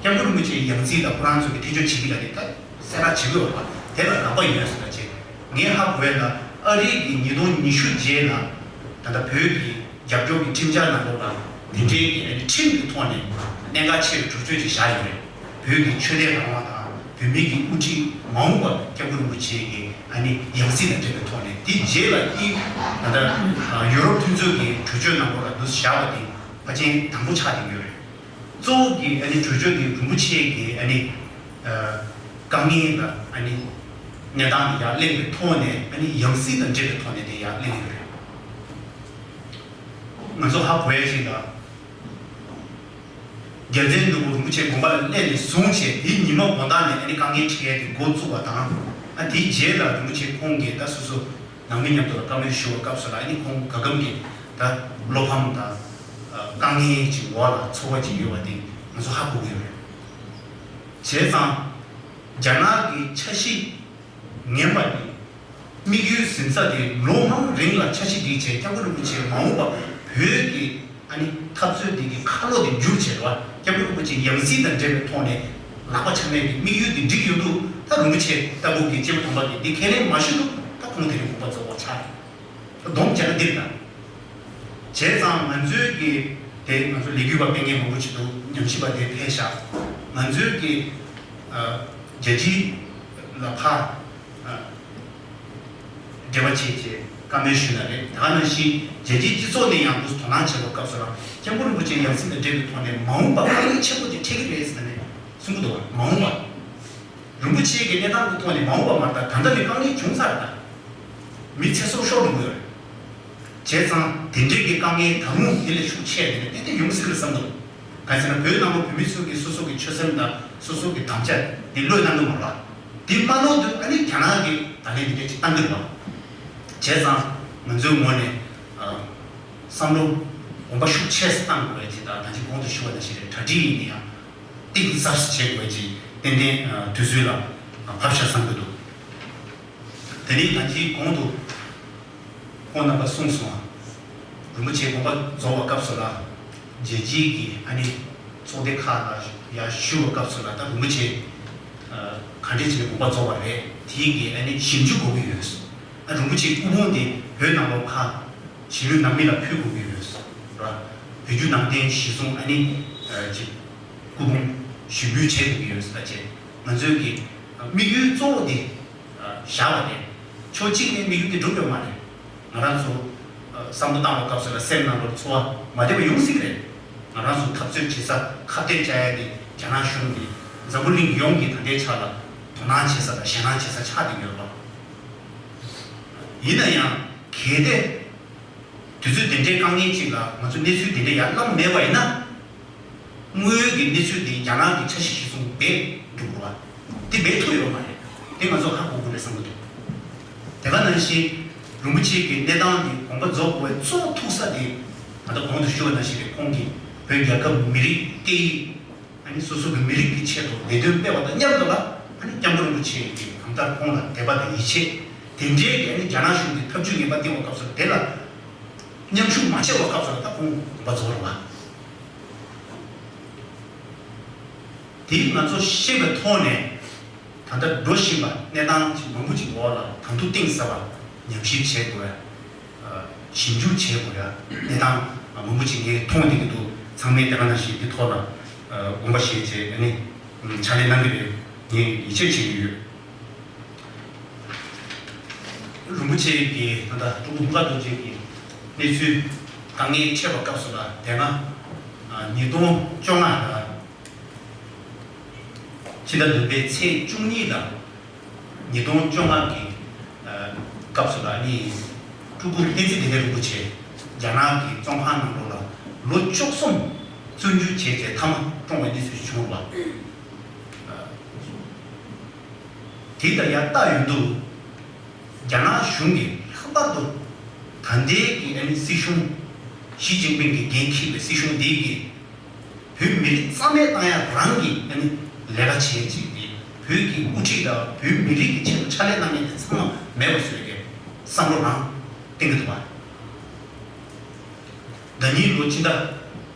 སྐྱབས་མགོན་རིན་པོ་ཆེ་ཡང་སྲིད་ལ་ཁོ་རང་ཚོ་གིས་ཐེ་བྱུས་བྱེད་ཀྱི་ལབ་དེ་ད་གསལ་བསྒྲགས་བྱེད་ཀྱི་ཡོད་པ། དེ་ལ་དགག་པ་ཡོད་ཟེར་བ་བྱས། ངས་ཧ་གོ་ཡ་ལ་ཨ་རི་གིས་ཉིས་སྟོང་ཉི་ཤུ་རྗེས་ལ་ད་ལྟ་བོད་ཀྱི་རྒྱབ་སྐྱོར་གྱི་ཁྲིམས་འཆར་ནང་ལོགས་ལ་དེ་འདྲའི་གི་ཨ་ནི་ཁྲིམས་ཀྱི་ཐོག་ནས་གནད་འགག་ཆེ་བའི་གྲོས་ཆོད་ཅིག་བཞག་ཡོད་རེད། བོད་ཀྱི་ཆོས་དད་རང་དབང་དང་། བོད་མི་གི་དབུ་ཁྲིད་མ་འོངས་པ་སྐྱབས་མགོན་རིན་པོ་ཆེ་གི་ཨ་ནི་ཡང་སྲིད་དང་འབྲེལ་བའི་ཐོག་ནས། དེ་རྗེས་ལ་ཨི་ད་ལྟ་ཡོ་རོབ་མཐུན་ཚོགས་ཀྱི་གྲོས་ཆོད་ནང་ལོགས་ལ་འདུག་བཞག་པ་དེ་ཕལ་ཆེར་དང་པོ་ཆགས་བསྡད་ཡོད་རེད། གཙོ་བོ་གི་ཨ་ནི་གྲོས་ཆོད་དེ་རིན་པོ་ཆེ་གི་ཨ་ནི་དཀའ་ངལ་ལ་ཨ་ནི་གནས་སྟངས་དེ་ཡར་གླེང་བའི་ཐོག་ནས། ཨ་ནི་ཡང་སྲིད་དང་འབྲེལ་བའི་ཐོག་ནས་དེ་ཡར་གླེང་ཡོད་རེད། ང་ཚོ་ཧ་གོ་ཡ་ཞིག་ལ། རྒྱལ་མཚན་ནོར་བུ་རིན་པོ་ཆེ་དགོངས་པ་ལ་གནས་ནས་བཟུང་བྱས། དེའི་ཉི་མ་དགོང་དག་ནས་ཨ་ནི་དཀའ་ངལ་འཕྲད་ཡས་དེ་འགོ་བཙུགས་པ་དང་། ཨ་དེའི་རྗེས་ལ་རིན་པོ་ཆེ་ཁོང་གིས་ད་སོ་སོ་ནང་མི་མཉམ་དུ་ལ་བཀའ་མོལ་ཞུ་བའི་སྐབས་སུ་ལ། ཨ་ནི་ཁོང་ག་གམ་གྱི་ད་བློ་ཕམ་དང་དཀའ་ངལ་ཅིག་འོག་ལ་ཚོར་བ་ཅིག་ཡོད་པ་དེ་ང་ཚོ་ཧ་གོ་གི་ཡོད་རེད། བྱས་ཙང་རྒྱ་ནག་གི་འཆར་གཞི་ངན་པ་དེ། དམིགས་ཡུལ་ཟིན་ས་དེ་ལོ་མང་རིང་ལ་འཆར་གཞི་སྒྲིག་བྱས། སྐྱབས་མགོན་རིན་པོ་ཆེ་མ་འོངས་པ་བོད་ཀྱི་ཨ་ནི་འཐབ་རྩོད་འདི་གི་ཁ་ལོ་དེ་བསྒྱུར་བྱས་རེད་བ། སྐྱབས་མགོན་རིན་པོ་ཆེ་ཡང་སྲིད་དང་འབྲེལ་བའི་ཐོག་ནས་ལག་པ་འཆང་ནས་ཀྱི་དམིགས་ཡུལ་དེ་སྒྲིག་ཡོང་དུས། ད་རིན་པོ་ཆེ་ལྟ་བུ་གི་སྐྱེས་བུ་དམ་པ་གིས་འདི་ཁས་ལེན་མ་ཞུ་དུས། ད་ཁོང་དེ་རིང་དགོངས་པ་རྫོགས་པ་ཆགས་རེད། སྡོམ་བྱས་ན་འདིར་དང་། བྱས་ཙང་ང་ཚོའི་གི་དེ་ང་ཚོ་ལས་འགུལ་བ་སྤེལ་མཁན་མང་པོ་ཅིག་འདུག་ཉམས་ཞིབ་པ་དེ་ཕེབས་ཤག་ང་ཚོའི་གི་ཨ་རྒྱལ་སྤྱི་ལ་ཕར་ཨ་འབྲེལ་བ་བྱས་བྱས་བཀའ་མོལ་ཞུས་ན་རེད། ད་ག་ནང་བཞིན་རྒྱལ་སྤྱིའི་སྤྱི་ཚོགས་ནས་ཡང་དུ་དོ་སྣང་བྱེད་པའི་སྐབས་སུ་ལ། སྐྱབས་མགོན་རིན་པོ་ཆེ་ཡང་སྲིད་དང་འབྲེལ་བའི་ཐོག་ནས་མ་འོངས་པ་དཀའ་ངལ་ཆེན་པོ་ཅིག་འཕྲད་ཀྱི་རེད་ཟེར་ནས་གསུང་གི་འདུག་མ་འོངས་པ། རིན་པོ་ཆེ་གི་གནས་སྟངས་ཀྱི་ཐོག་ནས་མ་འོངས་པ་མ་རེད། ད་ད་ལྟ་ནས་དཀའ་ངལ་བྱུང་ཚར་རེད། ད་མི་ཚེ་སྲོག་ཤོར་འགྲོ་གི་ཡོད་རེད། བྱས་ཙང་དེ་འདྲའི་གི་དཀའ་ངལ་ད་རུང་དེ་ལས་ཤུགས་ཆེ་དེ་ནས་ཏན་ཏན་ཡོང་སྲིད་ཀྱི་རེད་བསམ་འདུག་གང་ཟེར་ན་བོད་ནང་ལ་བོད་མི་ཚོ་གི་སོ་སོ་གི་ཆོད་སེམས་དང་སོ་སོ་གི་དམ་བཅའ་དེ་བློས་གཏོང་གི་མ་རེད་པ། དེ་མ་ལོག་དུས་ཨ་ནི་རྒྱ་ནག་གི་ད་ལན་འདི་འདྲ་ཅིག་བཏང་གི་རེད་པ། བྱས་ཙང་ང་ཚོའི་ངོས་ནས་ཨ་བསམ་བློ་གོམ་པ་ཤུགས་ཆེ་ཙམ་གཏང་དགོས་པའི་ཅིག་དང་། ད་ཅི་གོང་དུ་ཞུ་བ་ནང་བཞིན་རེད། གྲ་སྒྲིག་ཡིན་ན་ཡང་གཏིང་ཟབ་ཙམ་བྱེད་དགོས་པའི་ཅིག་ཏན་ཏན་དུས་ཚོད་ལ་བབས་ཤག་བསམ་གྱི་འདུག་དེ་ནས་ད་ཅི་གོང་དུ་ཁོང་རྣམ་པ་གསུངས་སོང་། རིན་པོ་ཆེ་དགོངས་པ་རྫོགས་པའི་སྐབས་སུ་ལ་རྒྱལ་སྤྱིའི་གི་ཨ་ནི་ཚོགས་སྡེ་ཁག་ལ་ཡར་ཞུ་བའི་སྐབས་སུ་ལ། ད་རིན་པོ་ཆེ་ག་འདྲས་བྱས་ནས་དགོངས་པ་རྫོགས་པ་རེད། དེའི་གི་ཨ་ནི་ཞིབ་འཇུག་དགོས་ཀྱི་ཡོད། ཨ་རིན་པོ་ཆེའི་སྐུ་ཕུང་དེ་བོད་ནང་ལོགས་ཕར་གཞིས་ལུས་ནང་མི་ལ་ཕུལ་དགོས་ཀྱི་ཡོད་རེད། བོད་བརྒྱུད་ནང་བསྟན་གཞི་བཟུང་ཨ་ནི་ཅིག་སྐུ་ཕུང་ཞུགས་འབུལ་བྱེད་དགོས་ཀྱི་ཡོད་རེད། ད་ཅེས་ང་ཚོའི་གི་དམིགས་ཡུལ་གཙོ་བོ་དེ་བཞག་པ་རེད། ཕྱོགས་གཅིག་ནས་དམིགས་ཡུལ་དེ་འགྲུབ་ཡོད་མ་རེད། ང་རང་ཚོ་བསམ་བློ་བཏང་བའི་སྐབས་སུ་ལ་སེམས་ནང་ལོགས་ཚོར་བ་མ་བདེ་བ་ཡོང་སྲིད་ཀྱི་རེད། ང་རང་ཚོ་འཐབ་རྩོད་བྱེད་ས་ཁ་གཏད་བཅག་ཡ་དེ་རྒྱ་ནག་གཞུང་གིས་འཛམ་བུ་གླིང་ཡོངས་ཀྱིས་ད་ལྟའི་ཆ་ལ་དོ་སྣང་བྱེད་ས་དང་ཞེད་སྣང་བྱེད་ས་ཆགས་བསྡད་ཡོད་པ། ཡིན་ན་ཡང་གལ་ཏེ་དུས་ཚོད་དེ་འདྲའི་དཀའ་ངལ་ཅིག་ལ་ང་ཚོ་གནས་ཚུལ་དེ་འདྲ་ཡར་བསླངས་མེད་པ་ཡིན་ན། དངོས་ཡོད་ཀྱི་གནས་ཚུལ་དེ་རྒྱ་ནག་གི་འཆར་གཞི་གཞིར་བཟུང་འབད་འགྲོ་དགོས་པ་དེ་འབད་ཐུབ་ཡོད་མ་རེད། དེ་ང་ཚོ་ཧ་གོ་དགོས་རེད་བསམ་གྱི་འདུག་དེ་ག་ནང་བཞིན་རིན་པོ་ཆེ་གི་གནས་སྟངས་དེ་དགོངས་པ་རྫོགས་དགོས་པའི་གཙོ་བོ་ཐུག་ས་དེ། ད་ལྟ་གོང་དུ་ཞུས་པ་ནང་བཞིན་རེད། ཁོང་གིས་བོད་རྒྱལ་ཁབ་མི་རིགས་སྐད་ཡིག་ཨ་ནི་སོ་སོ་གི་མི་རིགས་ཀྱི་ཆེད་དུ་ལས་དོན་སྤེལ་བ་དང་མཉམ་དུ་ལ། ཨ་ནི་སྐྱབས་མགོན་རིན་པོ་ཆེ་གིས་གང་ལྟར་ཁོང་ལ་དད་པ་དང་ཡིད་ཆེས་དེ་འདྲའི་གི་ཨ་ནི་རྒྱ་ནག་གཞུང་གི་ཐབས་ཇུས་ངན་པ་བསྟེན་པའི་སྐབས་སུ་དེ་ལ་མཉམ་ཞུགས་མ་བྱས་པའི་སྐབས་སུ་ལ་ད་ཁོང་དགོངས་པ་རྫོགས་རེད་པ། དེ་ང་ཚོ་ཤེས་པའི་ཐོག་ནས་ད་ལྟ་འགྲོ་བཞིན་པ་གནས་སྟངས་ཅིག་མང་པོ་ཅིག་འོག་ལ་དང་དུ་གཏིང་ཟབ་པ་ཉམས་ཞིབ་བྱེད་དགོས། ཞིབ་འཇུག་བྱེད་དགོས་ཡ་གནས་སྟངས་མང་པོ་ཅིག་ངས་མཐོང་བསྡད་ཀྱི་འདུག་ཚང་མས་དེ་ག་ནང་བཞིན་འདི་ཐོག་ལ་དགོངས་པ་བཞེས་བྱས་ཨ་ནི་ཕྱག་ལས་གནང་གི་རེད། ངས་ཡིད་ཆེས་བྱེད་ཀྱི་ཡོད། རིན་པོ་ཆེ་གིས་ད་ལྟ་སྤྲུལ་སྐུ་ཀུན་དགའ་རྡོ་རྗེ་གི་གནས་ཚུལ་དཀའ་ངལ་འཕྲད་པའི་སྐབས་སུ་ལ་དེ་སྔ་ཉིས་སྟོང་བཅོ་ལྔ་ལ། ཕྱི་ཟླ་བདུན་པའི་ཚེས་བཅུ་གཉིས་དང་ཉིས་སྟོང་བཅོ་ལྔ་གི་སྐབས་སུ་ལ་ནི་སྤྲུལ་སྐུ་བསྟན་འཛིན་བདེ་ལེགས་རིན་པོ་ཆེ་རྒྱ་ནག་གི་བཙོན་ཁང་ནང་ལོགས་ལ་ལོ་བཅུ་གསུམ་བཙོན་འཇུག་བྱས་རྗེས་མཐའ་མ་བཀྲོངས་པའི་གནས་ཚུལ་བྱུང་བ། དེ་ལྟར་ཡང་ལྟ་ཡོང་དུས། རྒྱ་ནག་གཞུང་གིས་ལྷག་པར་དུ་ད་ལྟའི་གི་ཨ་ནི་སྲིད་གཞུང་ཞི་ཅིན་ཕིང་གིས་འགན་འཁྱེར་བའི་སྲིད་གཞུང་འདི་གིས་བོད་མི་རིགས་རྩ་མེད་བཏང་ཡ་རང་གི་ཨ་ནི་ལས་ཀ་བྱས་ཅིག་དེ། བོད་ཀྱི་དབུ་ཁྲིད་དང་བོད་མི་རིགས་ཀྱི་ཆེད་དུ་ཕྱག་ལས་གནང་མཁན་དེ་ཚང་མ་མེད་པ་བཟོས་ཏེ་བསམ་བློ་རང་གཏིང་གི་འདུག་པ། ཟླ་ཉིན་ལོ་ཕྱི་ཟླ་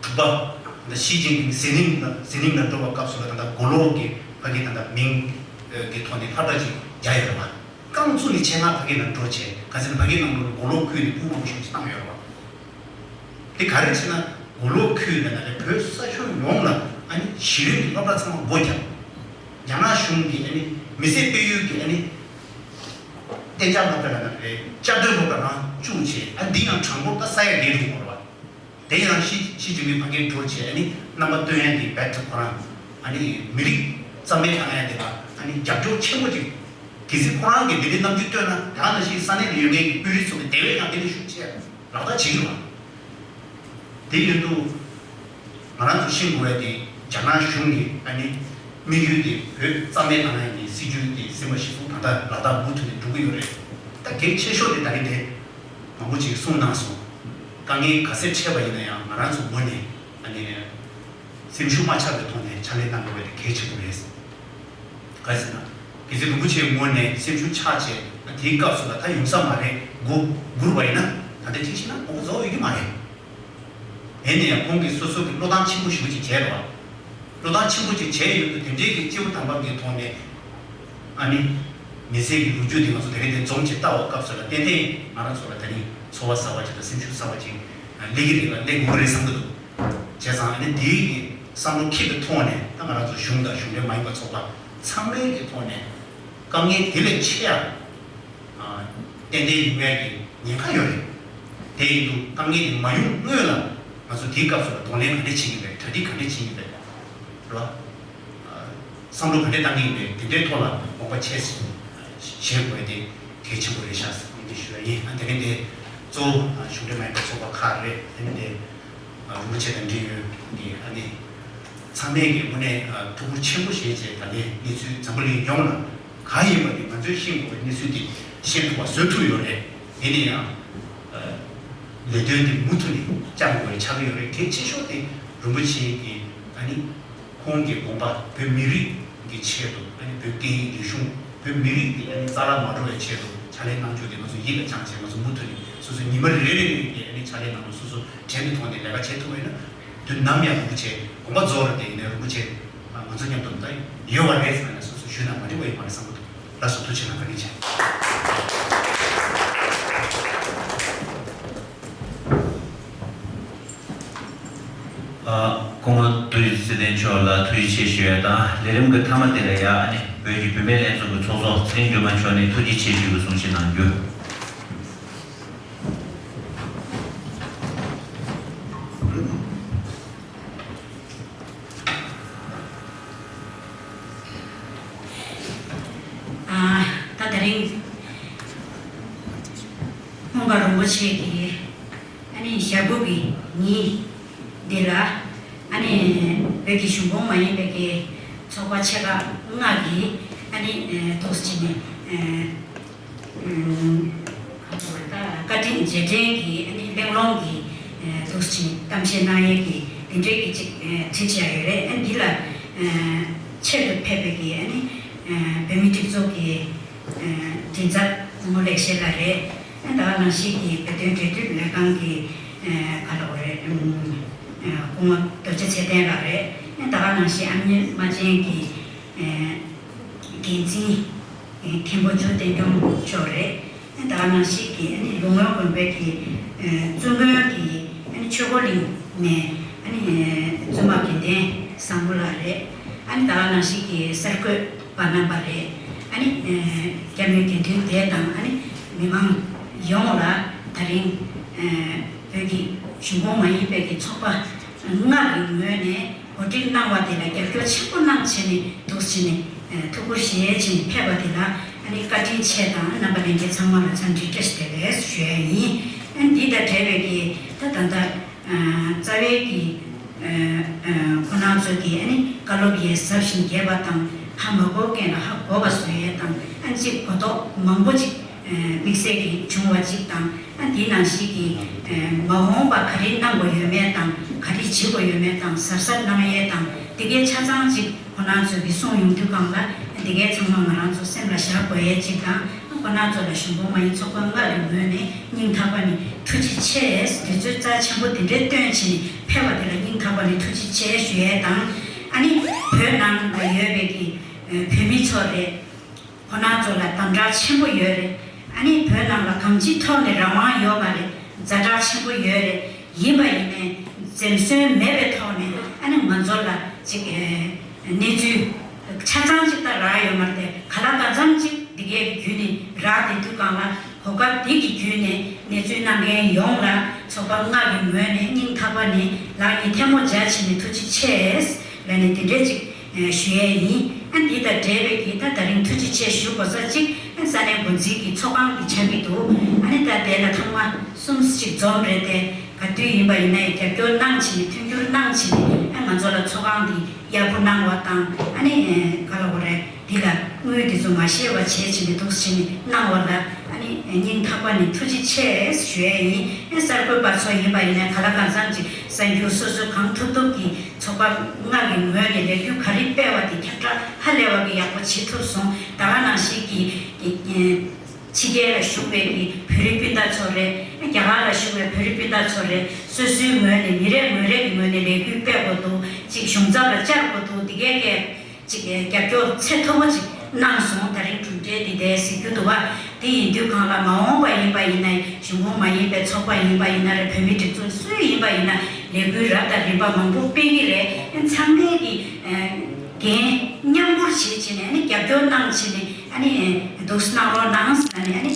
དྲུག་པ་ད་ཞི་ཅིན་ཕིང་ཟི་ལིང་ལ་ཟི་ལིང་ལ་འགྲོ་བའི་སྐབས་སུ་ལ་ད་ལྟ་མགོ་ལོག་གི་ཕ་གི་ད་ལྟ་མིང་གི་ཐོག་ནས་ལྷ་བྲག་ཅིག་རྒྱག་ཡོད་རེད་པ། རྐང་བཙུགས་ནས་ཆེད་མངགས་ཕ་གི་ལ་འགྲོ་བྱས། ག་ཚོད་ཕ་གི་ནང་ལོགས་ལ་མགོ་ལོག་ཁུལ་ནས་སྤུན་མང་པོ་ཞིག་བཏང་ཡོད་རེད་པ། དེ་ག་རེ་བྱས་ན་མགོ་ལོག་ཁུལ་ནས་ན་རེ་བོད་ས་ཁྱོན་ཡོངས་ལ་ཨ་ནི་གཞི་རིམ་གྱི་སློབ་གྲྭ་ཚང་མ་སྒོ་བརྒྱབ། རྒྱ་ནག་གཞུང་གིས་ཨ་ནི་མི་སེར་སྤེལ་ཡུལ་གྱི་ཨ་ནི་གཏན་འཇགས་སློབ་གྲྭ་ལ་ན་རེ་བསྐྱར་ཟློས་སློབ་གྲྭ་རང་བཙུགས་བྱས། ཨ་འདི་ཡང་གྲངས་འབོར་ད་ས་ཡ་བརྒྱད་འགྲོ་གི་རེད་པ། དེ་ཡང་ཞི་ཞི་ཅིན་ཕིང་ཕ་གིར་འགྲོ་བྱས་ཨ་ནི་རྣམ་པ་སྟོན་ཡ་འདི་རྦད་དེ་ཁོ་རང་ཨ་ནི་མི་རིགས་རྩ་མེད་བཏང་ཡ་འདི་ལ་ཨ་ནི་རྒྱབ་སྐྱོར་ཆེན་པོ་ཅིག་གལ་སྲིད་ཁོ་རང་གིས་འདི་འདྲའི་རྣམ་འགྱུར་སྟོན་ན། དེ་ག་ནང་བཞིན་ས་གནས་ལ་ཡོད་མཁན་གྱི་དཔོན་རིགས་ཚོ་གིས་དེ་བས་ཀྱང་དེ་ལས་ཤུགས་ཆེ་ལག་བསྟར་བྱེད་ཀྱི་རེད་པ། དེ་ཡིན་དུས་ང་རང་ཚོ་ཤེས་དགོས་ཡ་དེ་ རྒྱ་ནག་གཞུང་གི་ཨ་ནི་དམིགས་ཡུལ་དེ་བོད་རྩ་མེད་བཏང་ཡ་ཡིན་སྲིད་ཇུས་དེ་ཟིན་པ་གཞིར་བཟུང་ད་ལྟ་ལག་བསྟར་མུ་མཐུད་ནས་འགྲོ་གི་ཡོད་རེད། ད་གལ་ཆེ་ཤོས་དེ་ད་རེས་དེ་མང་པོ་ཅིག་གསུངས་གནང་སོང་། དཀའ་ངལ་ག་ཚད་འཕྲད་པ་ཡིན་ན་ཡང་ང་རང་ཚོ་ངོས་ནས་ཨ་ནི་སེམས་ཤུགས་མ་ཆག་པའི་ཐོག་ནས་ཕྱག་ལས་གནང་དགོས་པ་དེ་གལ་ཆེན་པོ་རེད། ག་རེ་ཟེར་ན། རྒྱལ་སྲས་རིན་པོ་ཆེའི་ངོས་ནས་སེམས་ཤུགས་ཆག་བྱས་དེའི་སྐབས་སུ་ལ་ད་ཡོང་ས་མ་རེད་མགོ་སྒུར་བ་ཡིན་ན་ད་ལྟ་ཁྲིད་ཤེས་ན་མགོ་རྫོགས་ཡོད་ཀྱི་མ་རེད། ཡིན་ན་ཡང་ཁོང་གིས་སོ་སོ་གི་བློས་བཏང་ཆེན་པོ་ཞེ་པོ་ཅིག་བྱས་རེད་བ། བློས་བཏང་ཆེན་པོ་ཅིག་བྱས་ཡོད་དུས་དེ་འདྲའི་གི་སྐྱེས་བུ་དམ་པ་གི་ཐོག་ནས་ཨ་ནི་མི་ཚེ་གི་ལོ་རྒྱུས་དེ་ང་ཚོ་དེ་རིང་དེ་འཛོམས་ཅིག་ལྟ་བའི་སྐབས་སུ་ལ་ཏན་ཏན་ང་རང་ཚོ་ལ་ད་ནི་ཚོར་བ་གསར་བ་ཅིག་དང་སེམས་ཤུགས་གསར་བ་ཅིག་སླེབས་ཀྱི་རེད་ལ་སླེབས་དགོས་ཀྱི་རེད་བསམ་གྱི་འདུག་བྱས་ཙང་ཨ་ནི་དེའི་གི་བསམ་བློ་འཁྱེར་བའི་ཐོག་ནས་ད་ང་རང་ཚོ་གཞུང་དང་གཞུང་འབྲེལ་མ་ཡིན་པ་ཚོགས་པ་ཚང་མའི་གི་ཐོག་ནས་དཀའ་ངལ་དེ་ལས་ཆེ་ཡང་ཏན་ཏན་ཡོང་ཡ་གི་ཉེན་ཁ་ཡོད་རེད། དེ་ཡིན་དུས་དཀའ་ངལ་དེ་མ་ཡོང་སྔོན་ལ་ང་ཚོ་དེའི་སྐབས་སུ་ལ་གདོང་ལེན་ག་འདྲས་བྱེད་ཀྱི་རེད། གྲ་སྒྲིག་ག་འདྲས་བྱེད་ཀྱི་རེད། རེད་བ། བསམ་བློ་ག་འདྲས་བཏང་གི་ཡིན་པས་དེ་འདྲའི་ཐོག་ལ་དགོངས་པ་ཆེ་བཞེས་དགོས་དེ་གལ་ཆེན་པོ་རེད་ཤག་ཟེར་ནས་འདི་ཞུ་ཡ་ཡིན། ཨ་དེ་རིང་འདི་གཙོ་བོ་གཞུང་འབྲེལ་མ་ཡིན་པའི་ཚོགས་པ་ཁག་རེད། དེ་ནི་འདི་རིན་པོ་ཆེ་དང་འབྲེལ་ཡོད་འདི་ཨ་ནི་ཚང་མས་ཀྱི་དངོས་གནས་ཐུགས་ཁུར་ཆེན་པོ་བཞེས་བྱས་ད་ལྟའི་གནས་ཚུལ་འཛམ་བུ་གླིང་ཡོངས་ལ་གང་ཡིན་པ་དེ་ང་ཚོས་ཤེས་དགོས་པའི་གནས་ཚུལ་དེ་ཤེས་ཐུབ་པ་བཟོ་ཐུབ་ཡོད་རེད། ཡིན་ན་ཡང་ལས་དོན་དེ་མུ་མཐུད་ནས་བསྐྱང་དགོས་པ་ཆགས་ཀྱི་ཡོད་རེད། གལ་ཆེ་ཤོས་དེ་རིན་པོ་ཆེ་གི་ཨ་ནི། ཁོང་གི་དགོངས་པ་བོད་མི་རིགས་ཀྱི་ཆེད་དུ་ཨ་ནི་བོད་སྐད་ཡིག་རིག་གཞུང་བོད་མི་རིགས་ཀྱི་ཨ་ནི་རྩ་བརླག་མ་འགྲོ་བའི་ཆེད་དུ་ཕྱག་ལས་གནང་རྒྱུ་དེ་ང་ཚོ་ཡིད་ལ་བཅངས་བྱས་ང་ཚོ་མུ་མཐུད་ནས་སོ་སོའི་ཉི་མ་རེ་རེ་གི་ཨ་ནི་ཕྱག་ལས་ནང་ལ་སོ་སོ་བྲེལ་མི་ཐོག་ནས་ལས་ཀ་བྱེད་ཐུབ་པ་ཡིན་ན་དུས་ནམ་ཡང་རིན་པོ་ཆེ་དགོངས་པ་རྫོགས་རེད། དེ་ཡིན་ནའི་རིན་པོ་ཆེ་ང་ཚོ་མཉམ་དུ་ད་ཡོད་པ་རེད་ཟེར་ན་སོ་སོ་ཞུས་ན་མ་འགྲིག་པ་ཡོད་མ་རེད་བསམ་གྱི་འདུག་ལགས་སོ། ཐུགས་རྗེ་གནང་། བཀའ་དྲིན་ཆེ། ཨ། སྐུ་ངོ་ཚེ་བརྟན་མཆོག་ལ་ཐུགས་རྗེ་ཆེ་ཞུ་ཡ་དང་། ལས་རིམ་གྱི་མཐའ་མ་དེ་ལ་ཡ་ཨ་ནི་བོད་ཀྱི་བུད་མེད་ལྷན་ཚོགས་ཀྱི་ཚོགས་གཙོ་ཚེ་རིང་སྒྲོལ་མ་མཆོག་ནས་ཐུགས་རྗེ་ཆེ་ཞུ་བའི་གསུང་བཤད་གནང་རྒྱུ། ཨ། ད་དེ་རིང་མངོན་པ་རིན་པོ་ཆེ་གི་ཨ་ནི་ཞབས་སྦུག་གི་ཉིན་འདི་ལ་ཨ་ནི་བོད་ཀྱི་གཞུང་གོང་མ་ཡིན་པའི་གི་ཚོགས་པ་ཆེ་ཁག་ལྔ་གིས་ཨ་ནི་ཐུགས་རྗེ་ཆེ་ནས། ཨུམ། བཀའ་དྲིན་རྗེས་དྲན་གྱི་ཨ་ནི་གླེང་སློང་གི་ཨ་ཐུགས་རྗེ་གཏམ་བཤད་གནང་ཡས་ཀྱི་དེ་འདྲའི་གི་ཅིག་ཨ་བྲིས་བྱས་ཡོད་རེད། ཨ་འདི་ལ་ཨ་ཆེད་དུ་ཕེབས་པའི་གི་ཨ་ནི་ཨ་བོད་མི་སྒྲིག་འཛུགས་ཀྱི་ཨ་མགྲིན་ཚབ་ངོ་ལེགས་བཤད་ལགས་རེད། ཨ་ད་ག་ནང་བཞིན་གྱི་བོད་དོན་འབྲེལ་མཐུད་ལས་ཁང་གི་ཨ་ག་ལབ་དགོས་རེད། ཨ་སྐུ་ངོ་རྡོ་རྗེ་ཚེ་བརྟན་ལགས་རེད། ཨ་ད་ག་ནང་བཞིན་ཨ་མྱེས་རྨ་ཆེན་གྱི་ཨ་འགན་འཛིན་མཁན་པོ་ཇོ་བསྟན་སྐྱོང་མཆོག་རེད། ད་ག་ནང་བཞིན་གྱི་ཨ་ནི་ལུང་དབང་དགོན་པའི་གི་ཨ་བཙུན་དགོན་གྱི་ཨ་ནི་ཆོས་འཁོར་གླིང་ནས་ཨ་ནི་བཙུན་མ་དགེ་ལྡན་བཟང་པོ་ལགས་རེད། ཨ་ནི་ད་ག་ནང་བཞིན་གྱི་གསར་འགོད་པ་རྣམ་པ་རེད། ཨ་ནི་ཨ་སྐྱབས་གནས་དགེ་འདུན་སྡེ་དང་ཨ་ནི་མི་མང་ཡོངས་ལ་ད་རིང་ཨ་བོད་ཀྱི་གཞུང་གོང་མ་ཡིན་པའི་གི་ཚོགས་པ་ལྔ་གི་ངོས་ནས་གོ་སྒྲིག་གནང་བ་དེ་ལ་རྒྱབ་སྐྱོར་ཆེན་པོ་གནང་བྱས་ནས་འདུག་བྱས་ནས་ཐུགས་ཁུར་བཞེས་བྱས་ནས་ཕེབས་པ་དེ་ལ་ཨ་ནི་བཀའ་དྲིན་ཆེ་དང་རྣམ་པ་ལྷན་རྒྱས་ཚང་མ་ལ་འཚམས་འདྲི་བཀྲ་ཤིས་བདེ་ལེགས་ཞུ་ཡ་ཡིན། ཨ་འདི་དང་འབྲེལ་བའི་གི་ད་ད་ལྟ་རྩ་བའི་གི་ཁོ་རང་ཚོ་གི་ཨ་ནི་བཀའ་སློབ་ཡས་ཟབ་ཞིང་རྒྱས་པ་དང་ཧ་མ་གོ་མཁན་ལ་ཧ་གོ་བ་བཟོ་ཡས་དང་ཨ་ཅིག་གོ་རྟོགས་མང་པོ་ཅིག་དམིགས་བསལ་གྱི་བྱུང་བ་ཅིག་དང་། ཨ་འདི་ནང་བཞིན་གྱི་མ་འོངས་པ་ག་རེ་གནང་དགོས་ཡོད་མེད་དང་ག་རེ་བྱེད་དགོས་ཡོད་མེད་དང་གཟབ་གཟབ་གནང་ཡས་དང་འདི་གའི་ཆ་ཚང་ཅིག་ཁོ་རང་ཚོས་ཀྱི་གསུངས་ཡོང་དུས་སྒང་ལ་འདི་གའི་ཚང་མ་ང་རང་ཚོ་སེམས་ལ་བཞག་དགོས་ཡས་ཅིག་དང་། ཁོ་རང་ཚོ་ལ་གཞུང་གོང་མ་ཡིན་ཚོགས་པ་ལྔ་གི་ངོས་ནས་སྙིང་ཐག་པ་ནས་ཐུགས་རྗེ་ཆེ། དུས་ཚོད་རྩ་ཆེན་པོ་འདི་འདྲའི་བཏོན་བྱས་ནས་ཕེབས་པ་དེ་ལ་སྙིང་ཐག་པ་ནས་ཐུགས་རྗེ་ཆེ་ཞུ་ཡས་དང་། ཨ་ནི་བོད་ནང་ལ་ཡོད་པའི་གི་བོད་མི་ཚོ་རེད། ཁོ་རང་ཚོ་ལ་དམ་དྲག་ཆེན་པོ་ཡོད་རེད། ཨ་ནི་བོད་ནང་ལ་གང་ཅིའི་ཐོག་ནས་རང་དབང་ཡོད་མ་རེད། ཛ་དྲག་ཆེན་པོ་ཡོད་རེད། ཡིན་པ་ཡིན་ནའི་འཛེམ་ཟོན་མེད་པའི་ཐོག་ནས་ཨ་ནི་ང་ཚོ་ལ་ཅིག་ཨེ་གནས་ཚུལ་ཆ་ཚང་ཅིག་ད་རག་ཡོད་མ་རེད་དེ། ག་ལ་ག་ཚང་ཅིག་འདི་གའི་བརྒྱུད་ནས་རག་བསྡད་དུས་སྒང་ལ་གོ་སྐབས་འདི་གི་བརྒྱུད་ནས་གནས་ཚུལ་གནང་མཁན་ཡོངས་ལ་ཚོགས་པ་ལྔ་གི་ངོས་ནས་སྙིང་ཐག་པ་ནས་ལག་གཉིས་ཐལ་མོ་སྦྱར་བྱས་ནས་ཐུགས་རྗེ་ཆེ་ལབ་ནས་དེ་འདྲས་ཅིག་ཞུ་ཡས་ཡིན། ཨ་འདི་དང་འབྲེལ་བའི་གི་ད་ད་རིང་ཐུགས་རྗེ་ཆེ་ཞུ་དགོས་ས་གཅིག་ཨ་ས་གནས་འགོ་འཛིན་གྱི་ཚོགས་ཁང་གི་ཆགས་ཀྱི་འདུག་ཨ་ནི་ད་དེ་ལ་ཚང་མ་གསུམ་གཅིག་འཛོམས་རེད་དེ། ག་དུས་ཡིན་པ་ཡིན་ན་ཡང་རྒྱབ་སྐྱོར་གནང་བྱས་ནས་མཐུན་འགྱུར་གནང་བྱས་ནས་ཨ་ ང་ཚོ་ལ་ཚོགས་ཁང་འདི་ཡག་པོ་གནང་བ་དང་། ཨ་ནི་ག་ལ་གོ་རེད། འདི་ལ་དངུལ་འདི་ཚོ་མ་བཞེས་པ་བྱས་བྱས་ནས་འདུག་སེ་བྱས་ནས་གནང་བ་ལ། ཨ་ནི་སྙིང་ཐག་པ་ནས་ཐུགས་རྗེ་ཆེ་ཞུ་ཡས་ཡིན། ཨེ་གསར་འགོད་པ་ཚོ་ཡིན་པ་ཡིན་ན། ག་ལ་གང་འཚམ་ཅིག་གསར་འགྱུར་སོ་སོ་གང་ཐུབ་ཐུབ་ཀྱིས་ཚོགས་པ་ལྔ་གི་ངོས་ནས་ལས་འགུལ་ག་རེ་སྤེལ་བ་དེ་ཁྱབ་བསྒྲགས་ཧ་ལས་པ་གི་ཡག་པོ་བྱེད་ཐུབ་སོང་། ད་ག་ནང་བཞིན་གྱི་ཕྱི་རྒྱལ་ལ་བཞུགས་པའི་གི་བོད་རིགས་སྤུན་ཟླ་ཚོ་རེད། རྒྱ་གར་ལ་བཞུགས་པའི་བོད་རིགས་སྤུན་ཟླ་ཚོ་རེད། སོ་སོའི་ངོས་ནས་མི་རེ་ངོས་རེ་གི་ངོས་ནས་ལས་འགུལ་སྤེལ་དགོས་འདུག་ཅིག་གཞུང་ཚབ་ལ་བཅར་དགོས་འདུག་འདི་གས་ཀྱི་ཅིག་རྒྱབ་སྐྱོར་ཚད་མཐོ་པོ་ཅིག་གནང་སོང་། ད་རིང་གྲུབ་འབྲས་འདི་འདྲ་གཟིགས་རྒྱུ་འདུག་བ། དེ་ཡིན་དུས་གང་ལ་མ་འོངས་པ་ཡིན་པ་ཡིན་ན། གཞུང་གོང་མ་ཡིན་པའི་ཚོགས་པ་ཡིན་པ་ཡིན་ན་རེད། བོད་མིའི་སྒྲིག་འཛུགས་སུ་ཡིན་པ་ཡིན་ན། ལས་འགུལ་རབ་དང་རིམ་པ་མང་པོ་སྤེལ་གྱི་རེད། ཚང་མས་ཀྱི་འགན་མཉམ་སྤོར་བྱེད་བྱས་ནས། ཨ་ནི་རྒྱབ་སྐྱོར་གནང་བྱས་ནས། ཨ་ནི་འདུག་སེ་གནང་རོགས་གནང་ཟེར་ནས། ཨ་ནི་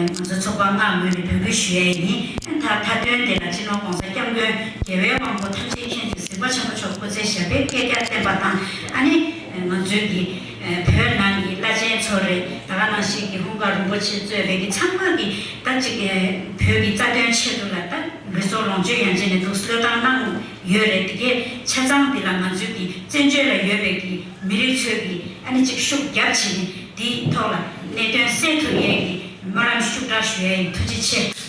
ང་ཚོ་ཚོགས་པ་ལྔ་ངོས་ནས་འབོད་སྐུལ་ཞུ་ཡས་ཡིན། ད་མཐའ་དོན་དེ་ལ་སྤྱི་ནོར་༸གོང་ས་༸སྐྱབས་མགོན་རྒྱལ་བའི་དབང་པོ་ཐམས་ཅད་མཁྱེན་ཅིང་གཟིགས་པ་ཆེན་པོ་མཆོག་སྐུ་ཚེ་ཞབས་པད་བསྐལ་བརྒྱར་བརྟན་པ་དང་། ཨ་ནི་ང་ཚོའི་གི་བོད་ནང་གི་བླ་ཆེན་ཚོ་རེད། ད་ག་ནང་བཞིན་གྱི་ཧུང་ག་རིན་པོ་ཆེ་གཙོས་པའི་གི་ཚང་མ་གི་ད་ཅིག་བོད་ཀྱི་རྩ་དོན་ཆེད་དུ་ལ་ད་ལུས་སྲོག་ལོངས་སྤྱོད་ཡང་བྱས་ནས་འདུག་སེ་བློས་བཏང་གནང་ཡོད་རེད། དེ་གའི་ཆ་ཚང་འདི་ལ་ང་ཚོའི་གི་བཙན་བྱོལ་ལ་ཡོད་པའི་གི་མི་རིགས་ཚོས་ཀྱི་ཨ་ནི་ཅིག་ཤུགས་རྒྱབ་བྱས་ནས་འདིའི་ཐོག་ལ་གནད་དོན་སེལ་ཐུབ་ཡས་ཀྱི་སྨོན་ལམ་ཤུགས་དྲག་ཞུ་ཡས་ཡིན། ཐུགས་རྗེ་ཆེ།